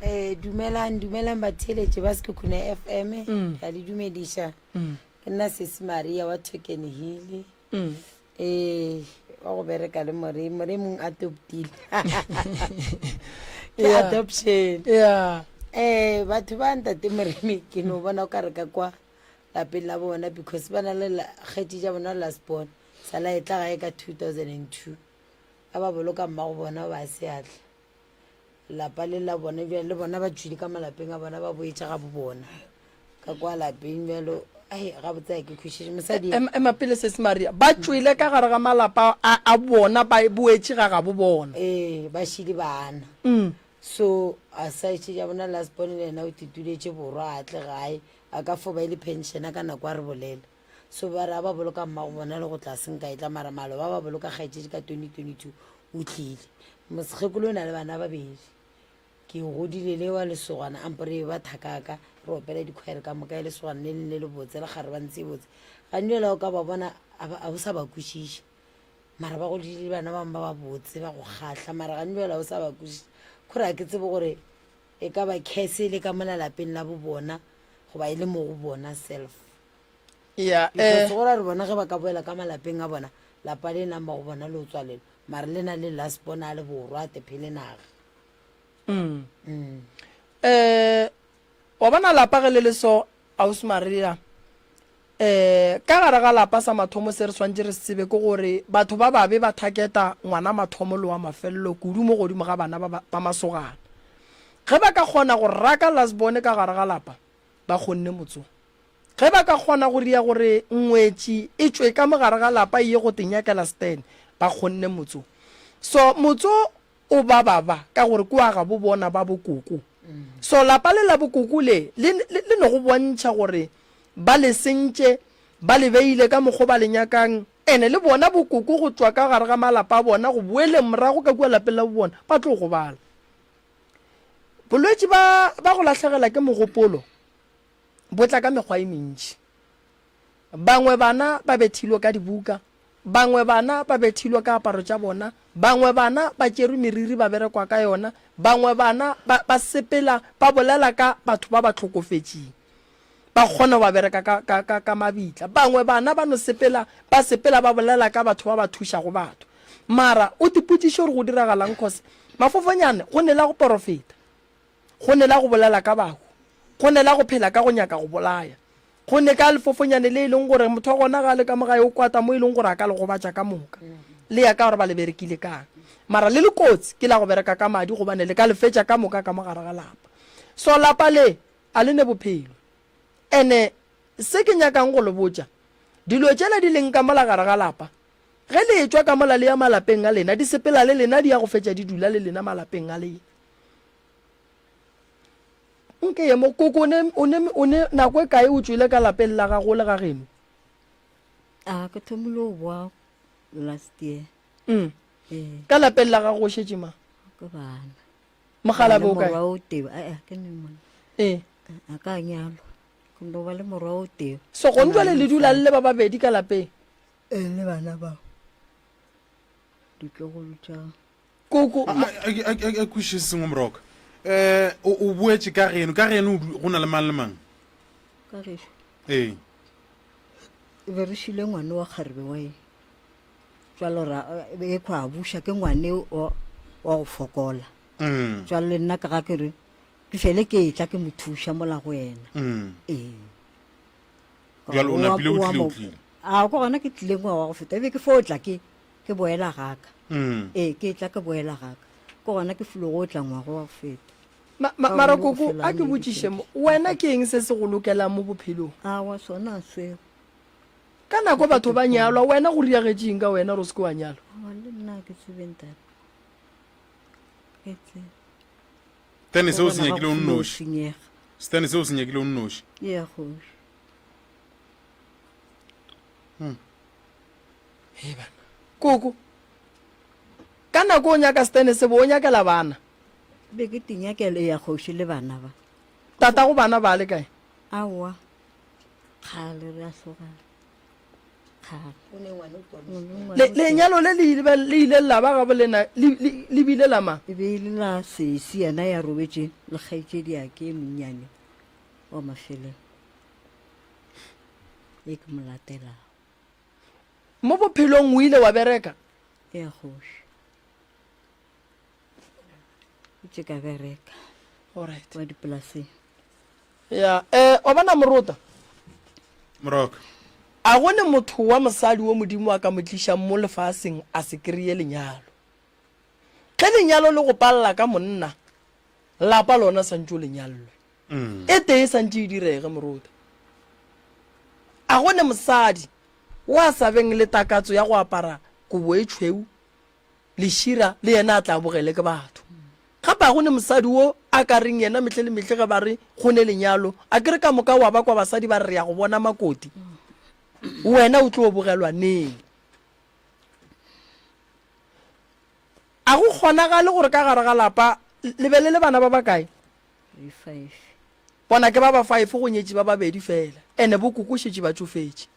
Eh, dumelang dumelang batheeletši ba Sekhukhune FM mm. ke a le dumediša mm. ke nna sesi Maria wa Token Hill mm. eh wa go bereka le more more mong adoptile ke Yeah. adoption Yeah. eh batho ba ntate moremi ke no bona o ka re ka kwa lapeng la bona because ba na le la- kgetši tša bona last born sala e tla gae ka 2002 a ba boloka mmago bona ba seatla Lapa le la bona bjale le bona ba tšwile ka malapeng a bona ba boetše ga bo bona ka kwa lapeng bjalo ai gabotse a ke kwešiše mosadi Em- ema pele sesi maria ba tšwele ka gare ga malapa a, a bona ba boetše ga gabo bona ee ba šile bana mm. so a sa etše ja bona last born le yena o tituletše borwa a tle gae a ka fo ba e le pensiona ka nako a re bolela So ba re a ba boloka mmago bona le go tla seng ka etla mara maloba ba boloka kgaetšedi ka 2022 o tlile. Mokgekolo o na le bana ba babedi. Ke godile le wa lesogana ampo re ba thakaka re opela dikhwaere ka moka e lesogana le leng le le botse le kgare ba ntse e botse. Gantši o ka ba bona a o sa ba kwešiša mara ba godile le bana bangwe ba ba botse ba go kgahla mara gantši o sa ba kwešiša kgore a ke tsebe gore e ka ba curse e le ka mola lapeng la bo bona goba e le mo go bona self. ya Because eh go ra re bona ge ba ka boela ka malapeng a bona lapa le nang ba go bona le o tswalelwa mare le na le last born a le borwa a tephele naga mm. eh wa bona lapa ge le le so ausi Maria eh ka gare ga lapa sa mathomo se re swantše re se tsebe ke gore batho ba babe ba thaketa ngwana mathomo le wa mafelelo kudu mo godimo ga bana ba, ba, ba masogana ge ba ka kgona go raka last born ka gare ga lapa ba kgonne motso Ge ba ka kgona go ria gore ngwetši e tšwe ka mo gare ga lapa e ye go tenyakela Stan, ba kgonne motso. So motso o ba baba ka gore ke wa gabo bona ba bokoko. So lapa le la bokoko le, le, le, le no go bontšha gore ba le sentše, ba le beile ka mokgo ba le nyakang, ene le bona bokoko go tšwa ka gare ga malapa a bona go boeleng morago ka kua lapeng la bo bona, ba tlo gobala. Bolwetši ba, ba go lahlegela ke mogopolo, bo tla ka mekgwa e mentši. Bangwe bana ba bethilwe ka dibuka, bangwe bana ba bethilwe ka aparo tša bona, bangwe bana ba tšerwe meriri ba berekwa ka yona, bangwe bana ba, ba sepela ba bolela ka batho ba ba hlokofetšeng, ba kgona go ba bereka ka, ka, ka, ka mabitla. Bangwe bana ba no sepela, ba sepela ba bolela ka batho ba ba thušago batho. Mara o tipotšiše gore go diragalang cause mafofonyane go ne la go porofeta. Go ne la go bolela ka bahu. Go ne la go phela ka go nyaka go bolaya. Go ne ka lefofonyane le e leng gore motho wa gona ga a le ka mo gae o kwata mo e leng gore a ka le gobatša ka moka. Le ya ka gore ba le berekile kang. Mara le le kotsi ke la go bereka ka madi gobane le ka le fetša ka moka ka mo gare ga lapa. So lapa le a le ne bophelo. Ene se ke nyakang go le botša, dilo tšela di leng ka mola gare ga lapa, ge le etšwa ka mola le ya malapeng a lena, di sepela le lena di ya go fetša di dula le lena malapeng a lena. Nke ye mo, koko o ne, o ne, o ne nako e kae o tšwele ka lapeng la gago le ga geno? A ke thomile go boa last year. Mm. Ee. Ka lapeng la gago o šetše mang? Ke bana. Mogalabe o kae? Morwa o tee. Ee, ke ne monna. Ee. A ka nyalwa. Ke no ba le morwa o tee. So gone jwale le dula le le ba babedi ka lapeng? Ee, le bana bao. Ditlogolo tša. Koko. A kwešiše se sengwe moroka. Um o boetše ka geno, ka geno go na le mang le mang? Ka gešo? Ee. Be re šile ngwane wa kgarebe wa e jalo ra e kwa a buša ke ngwane wa go fokola. Mm. Jalo le nna ka ga ke re ke fele ke etla ke mo thuša mola go yena. Mm. Ee. Jalo o napile o tlile o tlile. A ko gona ke tlile ngwaga wa go feta ebe ke fo tla ke Ke boela gaka. Mm. Ee, ke tla ke boela gaka. Ke gona ke filo go tla ngwaga wa go feta. Ma, ma, Ka mara gore koko, go a ke fela botšiše mo, wena ke eng se se go lokelang mo bophelong? Awa, sona a seo. Ka nako batho ba nyalwa, wena go riagetše eng ka wena gore o se ke wa nyalwa? Awa, le nna ke tsebe ntate. Ke tsebe. Stane seo Go se bona nyakile ga o go filo nnoši. senyega. Stane seo se nyakile o nnoši. Ee, kgoši. Hei bana. Koko. Ka nako o nyaka stene se bo o nyakela bana. Be ke tinyakela ya kgoši le bana ba. Tatago bana ba le kae? Aowa, kgale re a hlogana. Kgale. Le, lenyalo le le ile le ile la ba gabo lena le, le, le bile la mang? E be e le la sesi yena ya robetše le kgaetšedi ya ke e monnyane wa mafelelo e ke mo latelago. Mo bophelong o ile wa bereka? Ea kgoši. Ke ka bereka. Alright. Wa dipolaseng. Ya, eh, wa bona morota? Moroka. A go ne motho wa mosadi wo Modimo a ka mo tlišang mo lefaseng a se kry-e lenyalo. Ge lenyalo le go palela ka monna, lapa lona santše o le nyallwe. E tee e santše e direge, morota. A go ne mosadi wo a sa beng le takatso ya go apara kobo e tšhweu lešira le yena a tla bogele ke batho. Gape a go ne mosadi wo a ka reng yena mehle le mehle ge ba re go ne lenyalo, a ke re ka moka wa ba kwa basadi ba re re ya go bona makoti, wena o tlo bogelwa neng? A go kgonagale gore ka gare ga lapa le be le le bana ba bakae? Re five. Bona ke ba ba five go nyetše ba babedi fela, ene bo koko šetše ba tšofetše.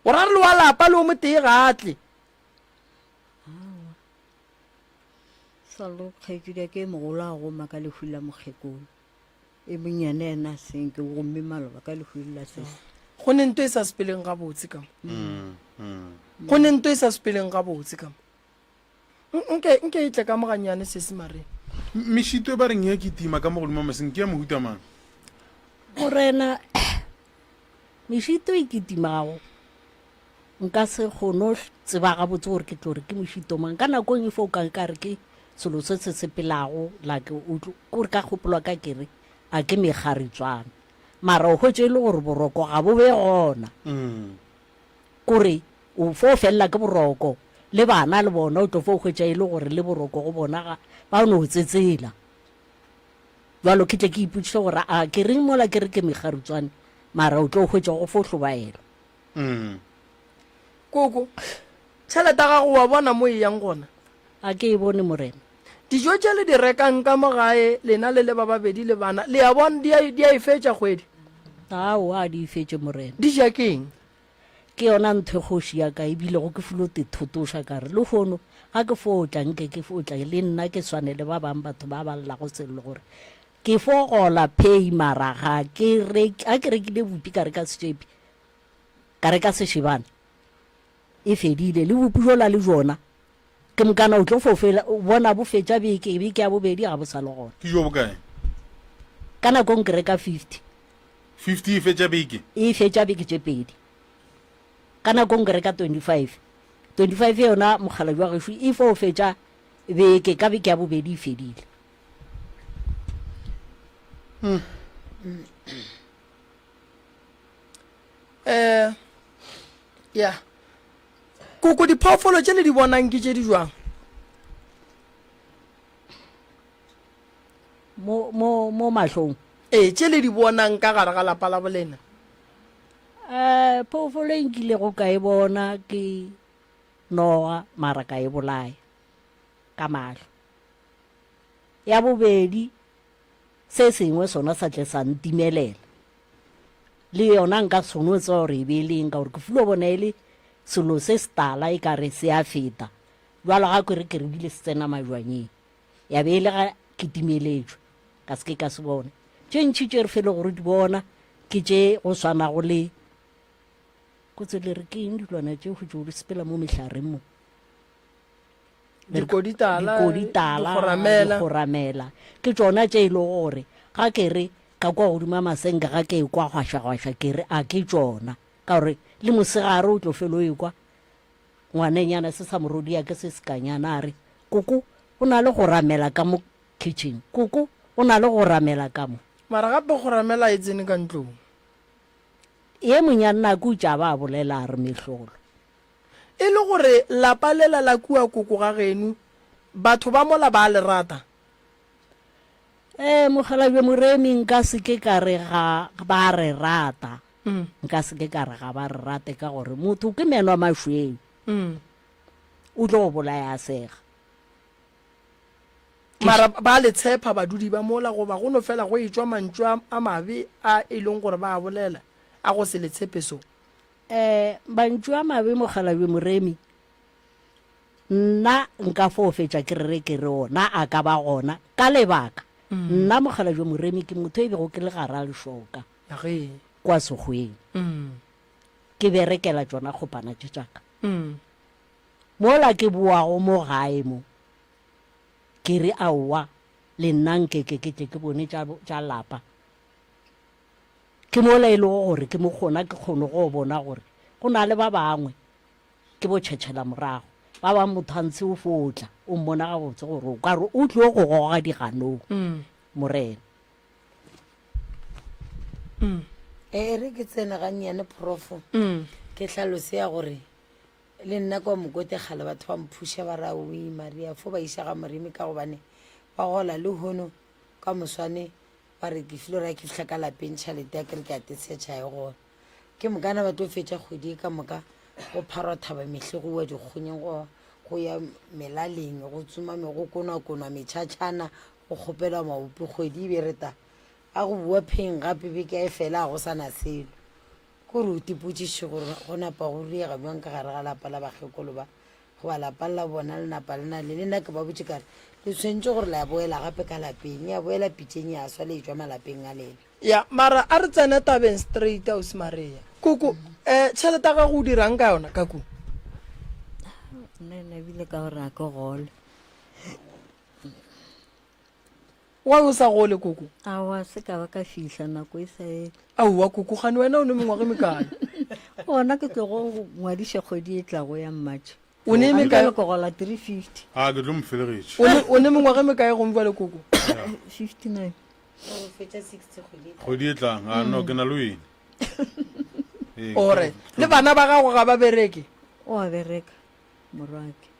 O ra re le wa lapa le o motee ga a tle? Aowa. Sa le kgaetšedi ya ke e mogolo a goma ka lehu la mokgekolo. E monyane yena a senke o gomme maloba ka lehu la sesi. Go ne nto e sa sepeleng gabotse ka mo. Go ne nto e sa sepeleng gabotse ka mo. Nke, nke e tle ka mo gannyane sesi Marie. Mešito e ba reng ya kitima ka mo godimo maseng ke ya mohuta mang? Morena, mešito e kitimago nka se kgone tseba gabotse gore ke tlo re ke mošito mang. Ka nako e fo ka ka re ke selo se se sepelago like o tlo kore ka kgopolo ka ke re a ke mekgaritswana. Mara o hwetše e le gore boroko ga bo be gona. Kore o fo felela ke boroko le bana le bona o tlo fo hwetša e le gore le boroko go bona ga ba no tsetsela. Bjalo ke tle ke ipotšiše gore a ke reng mola ke re ke mekgaritswane mara o tlo hwetša go fo hlobaela. Koko, tšhelete ya gago wa bona mo e yang gona? A ke e bone, Morena. Dijo tše le di rekang ka mo gae, lena le le ba babedi le bana, le a bona, di a, di a e fetša kgwedi? Aowa, a di e fetše, Morena. Di ja ke eng? Ke yona ntho e kgoši ya ka e bilego ke fulo te thotoša ka re, Lehono ga ke fo tla nke ke fo tla le nna ke swane le ba bang batho ba ba llago sello gore ke fo gola pay mara ga ke rek, ga ke rekile bupi ka reka setšepi ka reka sešebana e fedile le bupi bjola le bjona ke mokana o tlo fo fela bona bo fetša beke beke ya bobedi ga bo sa le gona. Ke jo bokae? Ka nakong ke reka 50. 50 e fetša beke? E fetša beke tše pedi. Ka nako nngwe ke reka 25. 25 yona mokgalabje wa gešo e fo fetša beke, ka beke ya bobedi e fedile. Eh, ya. Koko, diphoofolo tše le di bonang ke tše di jwang? Mo, mo, mo mahlong. Ee, tše le di bonang ka gare ga lapa la bolena. Eh, phoofolo e nkilego ka e bona ke noga, mara ka e bolaya ka mahlo. Ya bobedi, se sengwe sona sa tle sa ntimelela. Le yona nka se kgone go tseba gore e be e le eng, ka gore ke fulo bona e le selo se setala e ka re se a feta. Bjalo ga ke re ke re bile se tsena majwanyeng. Ya be e le ga ke timeletšwe, ka se ke ka se bona. Tše ntši tše re fele gore di bona ke tše go swanago le kotse le re ke eng dilwana tše go tšo di sepela mo mehlareng mo. Dikoditala, dikoditala, digoramela. digoramela. Ke tšona tše e lego gore ga ke re ka kwa godimo ga masenke ga ke ekwa gwašagwaša ke re a ke tšona ka gore le mosegare o tlo felo o ekwa Ngwanenyana se sa morodia ke se sekanyana a re, Koko, o na le go ramela ka mo kitchen. Koko, o na le go ramela ka mo. Mara gape go ramela e tsene ka ntlong. Ye monyanna a kutša a ba a bolela a re, Mehlolo. E le gore lapa lela la kua koko ga geno, batho ba mola ba a le rata? Ee, mokgalabje Moremi, nka se ke ka re ga ba re rata. Nka se ke ka re ga ba re rate ka gore motho ke meno a mašweu. O tlo go bolaya a sega. Mara ba le tshepa badudi ba mola goba go no fela go etšwa mantšu a, a mabe a e leng gore ba a bolela a go se le tshepe so? Eh, mantšu a mabe mokgalabje Moremi, nna nka fo fetša ke re re ke re ona a ka ba gona ka lebaka nna mokgalabje Moremi ke motho e bego ke le gara lešoka Ge. kwa sekgweng ke berekela tšona kgopana tše tša ka. Mola ke boago mo gae mo, ke re aowa, le nna nke ke ke tle ke bone tša, tša lapa. Ke mola e lego gore ke mo gona ke kgone go bona gore go na le ba bangwe ke bo tšhetšhela morago. Ba bangwe motho a ntshe o fo tla, o mmona gabotse gore o ka re o tlo go goga diganong, Morena. E re ke tsene gannyane profo, ke hlalose ya gore Le nna kwa Mokote kgale batho ba mphuša ba re aowi Maria fo ba iša ga Moremi ka gobane ba gola lehono ka moswane ba re ke filo ra ke fihla ka lapeng tšhalete ya ke re ke a tetshetšha e gona. Ke mokana ba tlo fetša kgwedi e ka moka go pharwa thaba mehle go uwa dikgonyeng go go ya melaleng go tsoma megokonwakonwa metšhatšhana go kgopelwa maopi kgwedi e be re ta a go bua pheng gape beke a e fela a go sa na selo. Ko re o tipotšiše gore go napa go riega bjang ka gare ga lapa la bakgekolo ba, goba lapa la bona le napa le na le. Le nna ke ba botše ka re, Le tshwanetše gore la boela gape ka lapeng, ya boela pitšeng ya swa le etšwa malapeng a lena. Ya, mara a re tsene tabeng straight, Ausi Maria. Koko, eh, tšhelete ya gago o dirang ka yona, Kaku? Nna ena ebile ka gore a ke gole. Why o sa gole koko? Aowa se ka ba ka fihla nako e sa etla. Aowa koko gane wena o ne mengwaga e mekae? Gona ke tlo go ngwadiša kgwedi e tlago ya March. O ne mekae? Ke gola 350. A ke tlo mo felegetša. O ne o ne mengwaga e mekae gong jwale koko? 59. O fetša 60 kgwedi e tlang. Kgwedi e tlang. A no ke na le wena. Ee, Ore le bana ba gago ga ba bereke? O a bereka morwake.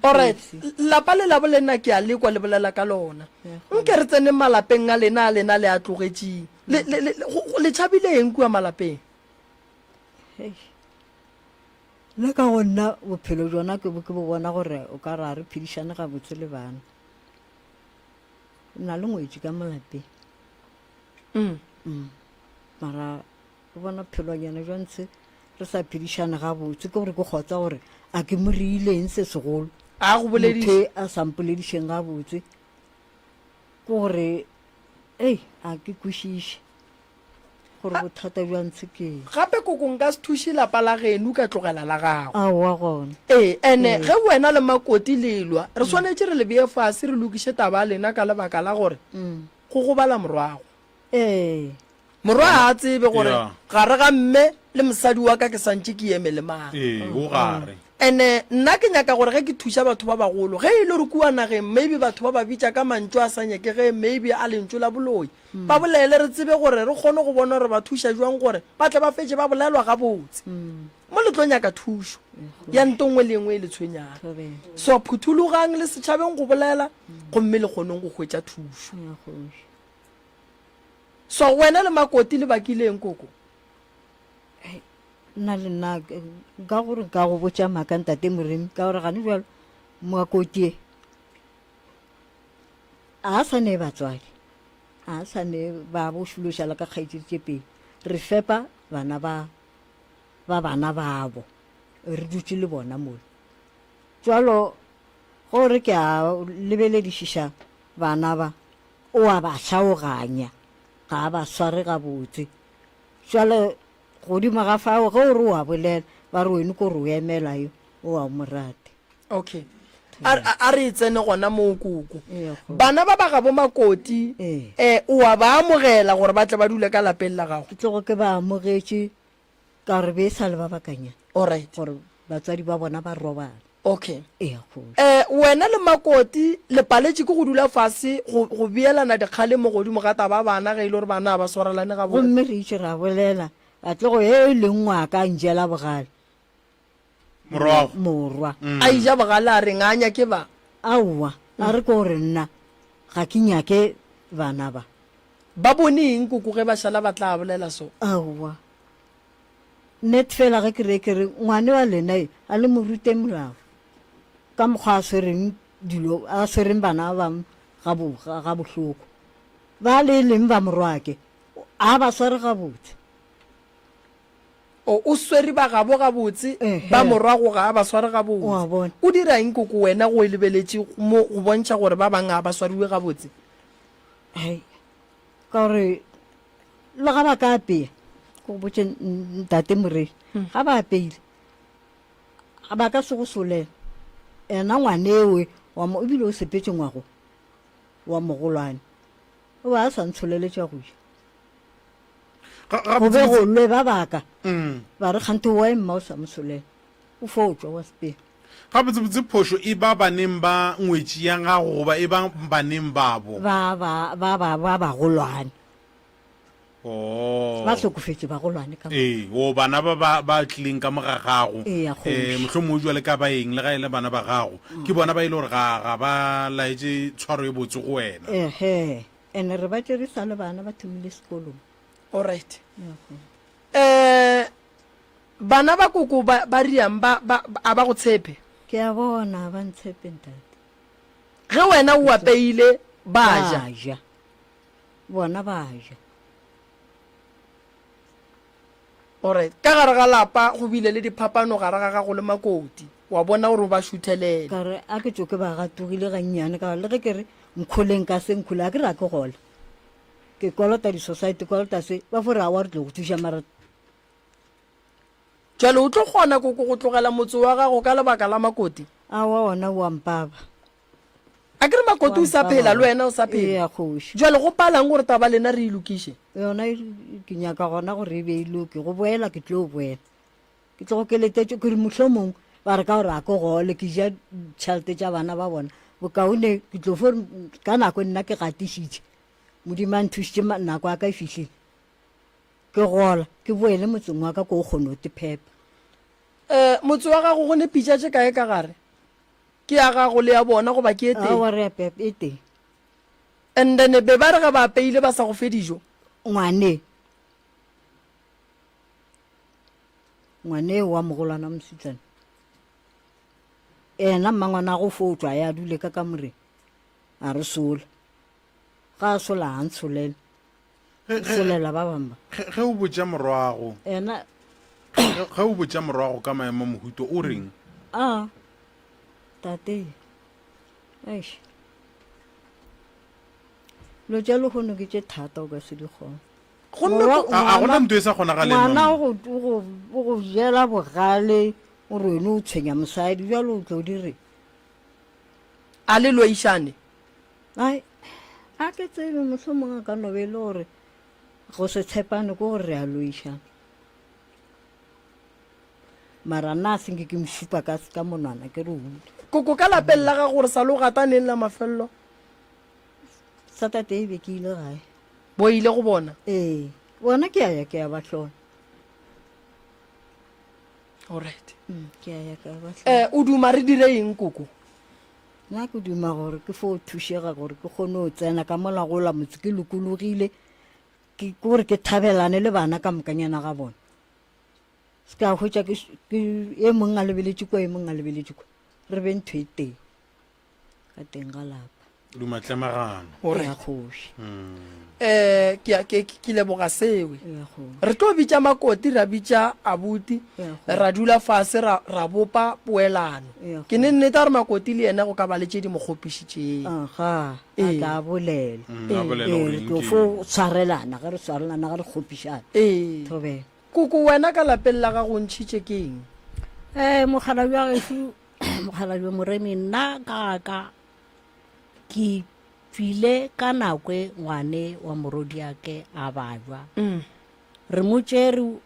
Alright, lapa le labo lena ke a lekwa le bolela ka lona. Nke re tseneng malapeng a lena a lena le a tlogetšeng. Le, le, le, le tšhabile eng kua malapeng? Nna ka go nna bophelo jona ke bo ke bo bona gore o ka ra re phedišane gabotse le bana. Na le ngwetši ka mo lapeng. Mm. Mm. Mara Ke bona phelonyana jwa ntshe re sa phedišane gabotse, ke gore ke kgotsa gore a ke mo reile eng se segolo. A go bolediše. Motho e a sa mpoledišeng gabotse, ke gore ei a ke kwešiše gore bothata bja ntshe ke eng. Gape koko nka se thuše lapa la geno ka tlogela la gago. Aowa gona. Ee, ene ge wena le Makoti le elwa, re swanetše re le beye fase re lokiše taba ya lena ka lebaka la gore go gobala morwago. Ee. Morwa ga a tsebe gore Yeah. gare ga mme le mosadi wa ka ke santše ke eme le mang. Ee, o gare. Ene nna ke nyaka gore ge ke thuša batho ba bagolo, ge e le gore kua nageng maybe batho ba ba bitša ka mantšu a sa nyakegeng maybe a lentšu la boloi, ba bolele re tsebe gore re kgone go bona gore ba thuša jwang gore ba tle ba fetše ba bolelwa gabotse. Mo le tlo nyaka thušo ya nto nngwe le engwe e le tshwenyang. So phuthologang le setšhabeng go bolela gomme le kgoneng go hwetša thušo. So wena le Makoti le bakile eng koko? Nna le nna nka gore nka go botša maaka ntate Moremi ka gore gane jalo Makoti e a sa ne batswadi a sa ne ba bo šulošala ka kgaetšedi tše pedi re fepa bana ba ba bana babo re dutše le bona mola jalo gore ke a lebeledišiša bana ba O a ba hlaoganya, ga a ba sware gabotse. Bjale godimo ga fao ge o re o a bolela, ba re wene ko re o emela yo, o a mo rate. Okay. A, a, a re e tsene gona moo koko. Ee, kgoši. Bana ba ba gabo Makoti, Ee. eh, o a ba amogela gore ba tle ba dule ka lapeng la gago? Ke tlogo ke ba amogetše Ka gore be e sa le ba bakanyana. Alright. Gore batswadi ba bona ba robala. Okay. Eya kgoši. Eh, wena le Makoti le paletše ke go dula fase go, go beelana dikgalemo godimo ga taba ya bana ge e le gore bana ga ba swarelane gabotse. Gomme re itše ra bolela, Katlego ye e leng ngwaka a njela bogale. Morwago. Morwa. A ija bogale a reng, a nyake ba? Aowa, a re ke gore nna ga ke nyake bana ba. Ba bone eng koko ge ba šala ba tla bolela so? Aowa. Net fela ge ke re ke re ngwane wa lena e a le mo rute molao ka mokgwa a swereng dilo a swereng bana ba bangwe ga bo ga bohloko ba le leng ba morwake a ba sware gabotse. O, o swere ba gabo gabotse, ba morwago ga a ba sware gabotse. O dira eng koko wena go e lebeletše mo go bontšha gore ba bang ga ba swariwe gabotse? Hei, ka gore le ga ba ka apea, ke go botše ntate Morei, ga ba apeile, ba ka se go solela. Ena ngwanewe wa mo, ebile o sepetše ngwago wa mogolwane, o be a sa ntsholele tša go ja. Go be go lwe ba baka, ba re kganthe why mma o sa mo solela, o fo tšwa wa sepela. Gabotsebotse phošo e ba baneng ba ngwetši ya gago goba e ba baneng babo? Ba ba ba ba ba bagolwane. Oh. Ba hlokofetše bagolwane ka moka. Ee, o bana ba ba ba tlileng ka mo ga gago. Eya, kgoši. Eh, mohlomongwe jwale ka ba eng le ga e le bana ba gago. Ke bona ba e le gore ga ga ba laetše tshwaro e botse go wena. Ehe, ene re ba tšere sa le bana ba thomile sekolong. Alright. Eh, bana ba koko ba ba riang ba ba a ba go tshepe? Ke a bona ba ntshepe ntate. Ge wena o apeile ba ja. Ba ja. Bona ba ja. Alright. Ka gare ga lapa go bile le diphapano gare ga gago le Makoti. Wa bona gore o ba šuthelele. Ka re a ke tšoke ba gatogile gannyane ka gore le ge ke re nkholeng ka se nkhole a ke re a ke gola. Ke kolota di-society kolota se ba fo re aowa re tlo go thuša mara Jwale o tlo kgona koko go tlogela motse wa gago ka lebaka la Makoti? Aowa wona o a mpaba. A ke re Makoti o sa phela le wena o sa phela. Eya kgoši. Jwale go palang gore taba lena re e lokiše? Yona ke nyaka gona gore e be e loke, go boela ke tlo boela. Ke tlogo ke letetše ke re mohlomong ba re ka gore a ke gole ke ja ditšhelete tša bana ba bona bokaone ke tlo fo ka nako nna ke gatišitše Modimo a nthušitše nako ya ka e fihlile ke gola ke boele motseng wa ka ko o kgone go tephepa. Um motse wa gago go ne pitša tše kae ka gare? Ke ya gago le ya bona goba ke e tee? Aowa re a e tee. And then be ba re ge ba apeile ba sa go fe dijo? Ngwane. Ngwane wa mogolwana wa mosetsana. Ena mmangwana go fo tšwa ya dule ka kamoreng a re sola. Ga a sola a ntsholele. Solela ba bangwe ba. Ge o botša morwago. Ena Ge o botša morwago ka maemo a mohuto o reng? A tate. Eish. Lo tša lehono ke tše thata o ka se di kgone. Gomme A gona ntho e sa kgonagaleng. Ngwana o go o go jela bogale o re wena o tshwenya mosadi jwale o tlo di re. A le loišane? Ai, a ke tsebe mohlomong a ka no be e le gore go se tshepane ke gore re a loišana. Mara nna a senke ke mo šupa ka ka monwana ke re o Koko ka lapeng la gago gore sa lo gata neng la mafelelo? Saturday be ke ile gae. Bo ile go bona? Ee, bona ke a ya ke a ba hlola. Alright. Mm, ke a ya ke a ba hlola. Eh, o duma re dire eng koko? Nna ke duma gore ke fo thušega gore ke kgone go tsena ka mola gola motse ke lokologile ke gore ke thabelane le bana ka mokanyana ga bona se ka hwetša ke e mong a lebeletše kwa e mong a lebeletše kwa re be ntho e tee ka teng ga lapa duma tlemagano ya kgoši um ke ke ke leboga sewe re tlo bitša makoti ra bitša abuti ra dula fase ra ra bopa poelano ke ne nnete gore makoti le yena go ka ba le tše di mo kgopišitšeng aga a tla bolela mm, ee, re tlo fo tshwarelana ge re tshwarelana ge re kgopišana ee thobela koko wena ka lapeng la gago ntšhitše ke eng um mokgalabje wa gešo mokgalabje moremi nna ka ka Ke tšwile ka nakwe ngwane wa morwediake a babja. Re mo tšere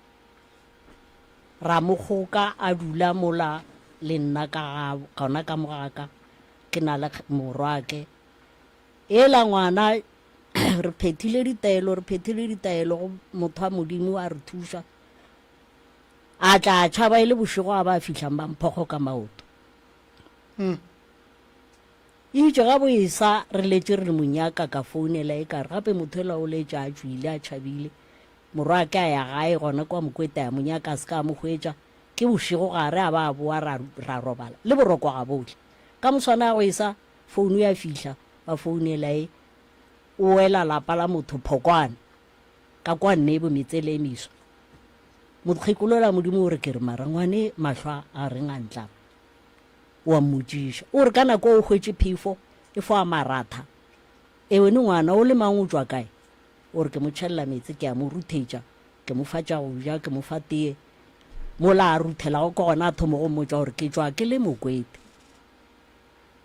ra mo kgoka a dula mola le nna ka ga gona ka mo ga ka ke na le morwake. Ela ngwana re phethile ditaelo re phethile ditaelo go motho wa Modimo a re thuša. A tla a tšhaba e le bošego a ba a fihlang ba mphokgo ka maoto. Eitše ga bo esa re letše re re monyaka ka founela e kare gape motho ela o letše a tšwile a tšhabile. Morwake a ya gae gona kwa Mokwete a mo nyaka a se ka a mo hwetša. Ke bošego gare a ba a boa ra, ra robala. Le boroko ga bo tle. Ka moswana go esa, founu ya fihla, ba founela e o wela lapa la motho Phokwane, ka kwa Nebo metsele e meswa. Mokgekolola Modimo o re ke re mara ngwane mahlo a reng a ntlaba? O a mmotšiša. O re ka nako o hwetše phefo e fo a maratha. Ewene ngwana o le mang o tšwa kae? O re ke mo tšhelela meetse, ke a mo ruthetša, ke mo fa tša go ja, ke mo fa teye. Mola a ruthelago ke gona a thomo go mmotša gore ke tšwa ke le Mokwete.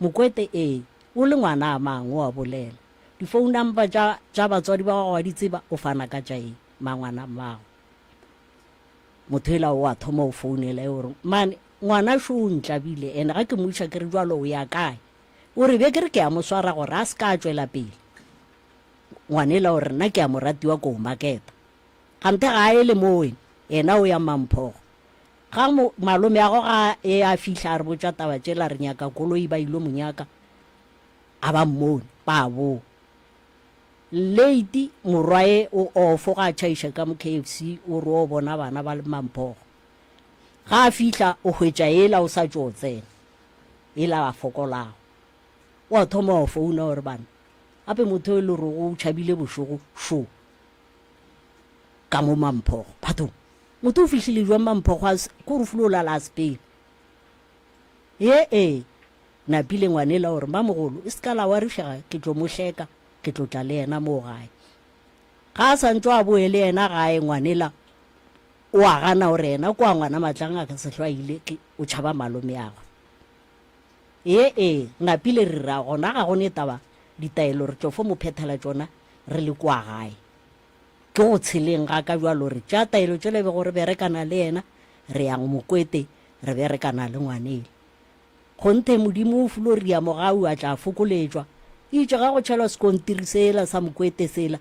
Mokwete, Ee, o le ngwana a mang? O a bolela. Di-phone number tša, tša batswadi ba gago wa di tseba? O fana ka tša eng? Mangwana mmago. Motho ela o a thoma o founela e o re, Mane, ngwana šo o ntlabile, ene ga ke mo iša ke re jwalo o ya kae? O re be ke re ke a mo swara gore a se ka a tšwela pele. Ngwanela o re, Nna ke a mo ratiwa ko o maketa. Kganthe ga a ele mo wene, yena o ya Mamphogo. Ga mo, malome ago ga e a fihla a re botša taba tšela re nyaka koloi ba ilo mo nyaka, a ba mmone, ba boa. Late morwaye o ofo ga a tšhaiša ka mo KFC o re o bona bana ba le Mamphogo. Ga a fihla o hwetša yela o sa tšo tsena, yela a fokolago. O a thoma wa founa o re bana, gape motho e le rogo o tšhabile bošego šo ka mo Mamphogo. Bathong, motho o fihlile jwang Mamphogo a se, ko re filo o lala a sepela. Ye ee, napile ngwanela o re, Mamogolo, e se ka la warišega, ke tlo mo hleka, ke tlo tla le yena moo gae. Ga a sa ntšo a boe le yena gae, ngwanela o a gana o re yena kwa ngwana Matlang a ka se hlwa ile, ke o tšhaba malomeagwe. Ee, ee, napile re ra gona ga go ne taba, ditaelo re tlo fo mo phethela tšona re le kua gae. Ke go tsheleng ga ka bjalo re tšea taelo tšela e bego re berekana le yena, re ya Mokwete re berekana le ngwanele. Kgonthe Modimo o fulo ria mogau a tla fokoletšwa. Eitše ga go tšhelwa sekontiri sela sa Mokwete sela,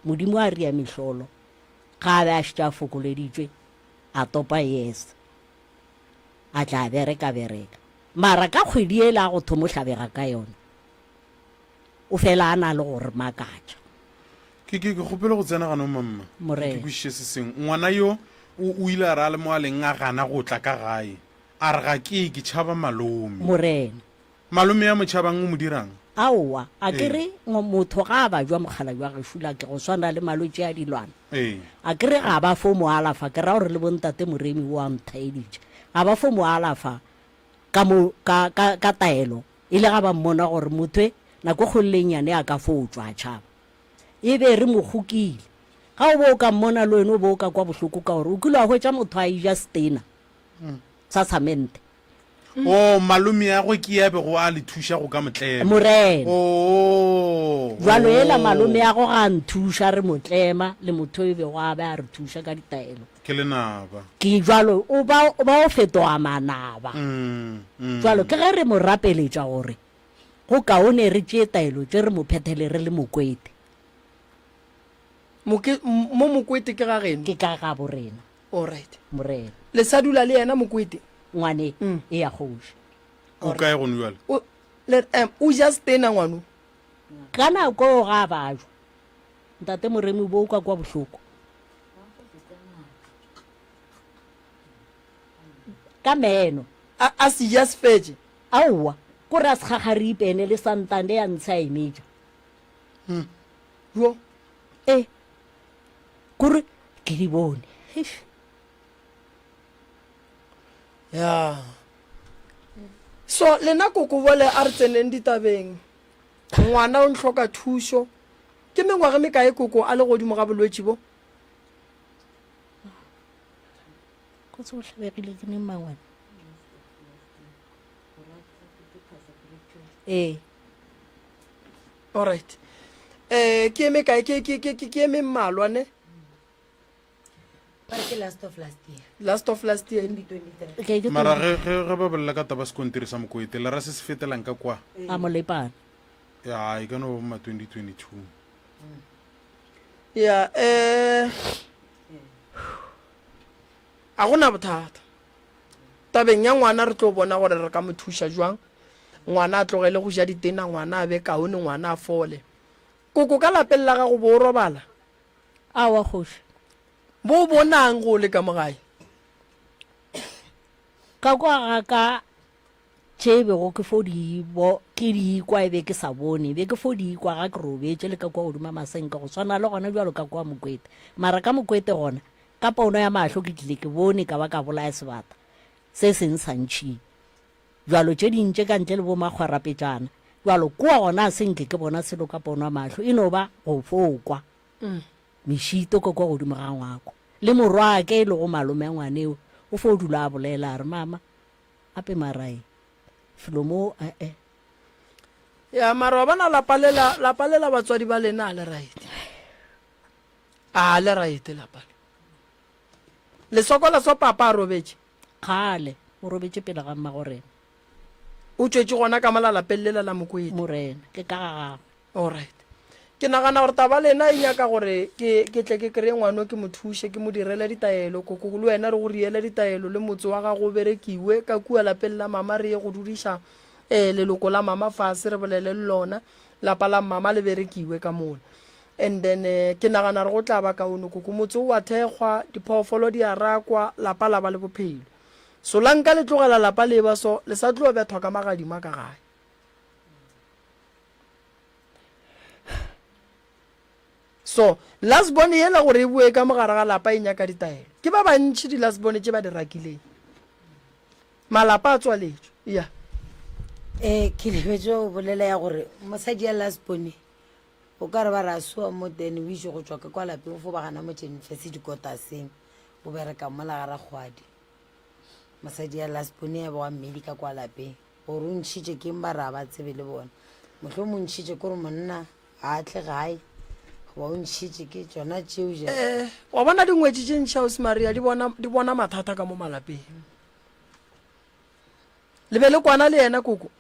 Modimo a ria mehlolo. Ga a be a šetše a fokoleditšwe, a topa yes. A tla bereka bereka. Mara ka kgwedi yela a go thomo hlabega ka yona, o fela a na le go re makatša. Ke, ke, ke kgopele go tsena gano, mamma. Morena. Ke kwešiše se sengwe. Ngwana yo o, o ile a re a le mo a leng a gana go tla ka gae. A re ga ke ye, ke tšhaba malome. Morena. Malome ya mo tšhabang o mo dirang? Aowa, a ke Ee. re motho ga a bajwa mokgalabje wa gešo la ke go swana le malwetši a dilwana. Ee. A ke re ga ba fo mo alafa, ke ra gore le bontate Moremi o a nthaeditše. Ga ba fo mo alafa ka mo, ka, ka, ka taelo, e le ga ba mmona gore motho e, nako e kgolo le e nnyane a ka fo tšwa a tšhaba. E be re mo kgokile. Ga o be o ka mmona le wena o be o ka kwa bohloko ka gore o kile wa hwetša motho a eja setena sa samente. Oh, malomeagwe ke ya bego a le thuša go ka mo tlema. Morena. Oh, Jwalo ela oh. malomeago ga a nthuša re mo tlema le motho e bego a be a re thuša ka ditaelo. Ke lenaba. Ke jwalo o ba, o ba o fetoga manaba. Mm, mm. Jwalo ke ge re mo rapeletša gore go kaone re tšee taelo tše re mo phethele re le Mokwete. Moke, mo Mokwete ke ga geno? Ke ka gabo rena. Alright. Morena. Le sa dula le yena Mokwete? Ngwane, mm. e ya kgoši. O kae gone jwale? O, le, um, o ja stena ngwano? Ka nako eo ga a bajwa. Ntate Moremi bo o ka kwa bohloko. Ka meno. A, a se ja se fetše? Aowa, kore a se gagaripe ene le santane ya ntshe a e meja. Hmm. Jo. E. Kore ke di bone. Eish. Ya. So lena koko bole a re tseneng ditabeng. Ngwana o ntlhoka thušo. Ke mengwaga mekae koko a le godimo ga bolwetši bo? Kotsi o hlabegile ke neng mangwana? Ee. Alright. Eh ke eme kae ke ke ke ke eme mmalwa ne? Ba re ke last of last year. Last of last year. 2023. Ke ke Mara ge ge ge ba bolela ka taba sekontiri sa Mokwete, le ra se se fetelang ka kwa? a molepana. Ya, e ka no ba ma 2022. Ya eh a gona bothata. Tabeng ya ngwana re tlo bona gore re ka mo thuša jwang. Ngwana a tlogele go ja ditena, ngwana a be kaone, ngwana a fole. Koko ka lapeng la gago bo o robala? Aowa kgoši. Bo bonang go le ka mo gae? Ka kwa ga ka tše e bego ke fo di bo ke di kwa e be ke sa bone, be ke fo di kwa ga ke robetše le ka kwa godimo masenke go swana le gona bjalo ka kwa Mokwete. Mara ka Mokwete gona ka pono ya mahlo ke tlile ke bone ka ba ka bolaya sebata se seng sa ntšhing. Bjalo tše ding tše ka ntle le bo makgwarapetšana bjalo kua gona a se nke ke bona selo ka pono ya mahlo e no ba go fo kwa mešito ka kua godimo ga ngwako. Le morwake e lego malome a ngwaneo o fo dula a bolela a re, Mama, ape mara e felo mo e-e. Ya mara wa bona lapa lela, lapa lela batswadi ba lena a le right. A le right lapa le. Le sokola so papa a robetše. Kgale o robetše pele ga mmago rena. O tšwetše gona ka mola lapeng lela la Mokwete. Morena, ke ka ga gagwe. Alright. Ke nagana gore taba lena e nyaka gore ke ke tle ke kry-e ngwano ke mo thuše ke mo direle ditaelo. Koko le wena re go riele ditaelo le motse wa gago o berekiwe ka kua lapeng la mama re ye go dudiša um leloko la mama fase re bolele le lona lapa la mama le berekiwe ka mola. And then eh, ke nagana gore go tla ba kaone koko motse o a thekgwa diphoofolo di a rakwa lapa la ba le bophelo. Solanka le tlogela lapa le eba so le sa tlo bethwa ka magadima ka gae. So last born yela gore e boe ka mogare ga lapa e nyaka ditaelo. Ke ba bantši di last born tše ba di rakileng. Malapa a tswaletšwe. Ya. Eh, ke lebetše go bolela ya gore mosadi ya last born o ka re ba re a sua mo then o itše go tšwa ka kwa lapeng fo ba gana mo tšenfese dikotaseng o bereka mola ga rakgwadi. Mosadi ya last born ya ba wa mmedi ka kwa lapeng. Gore o ntšhitše keng ba re a ba tsebe le bona. Mohlomong o ntšhitše ke gore monna ga a tle gae goba o ntšhitše ke tšona tšeo ja. Eh, wa bona dingwetši tše ntši ausi Maria di bona, di bona mathata ka mo malapeng. Le be le kwana le yena koko?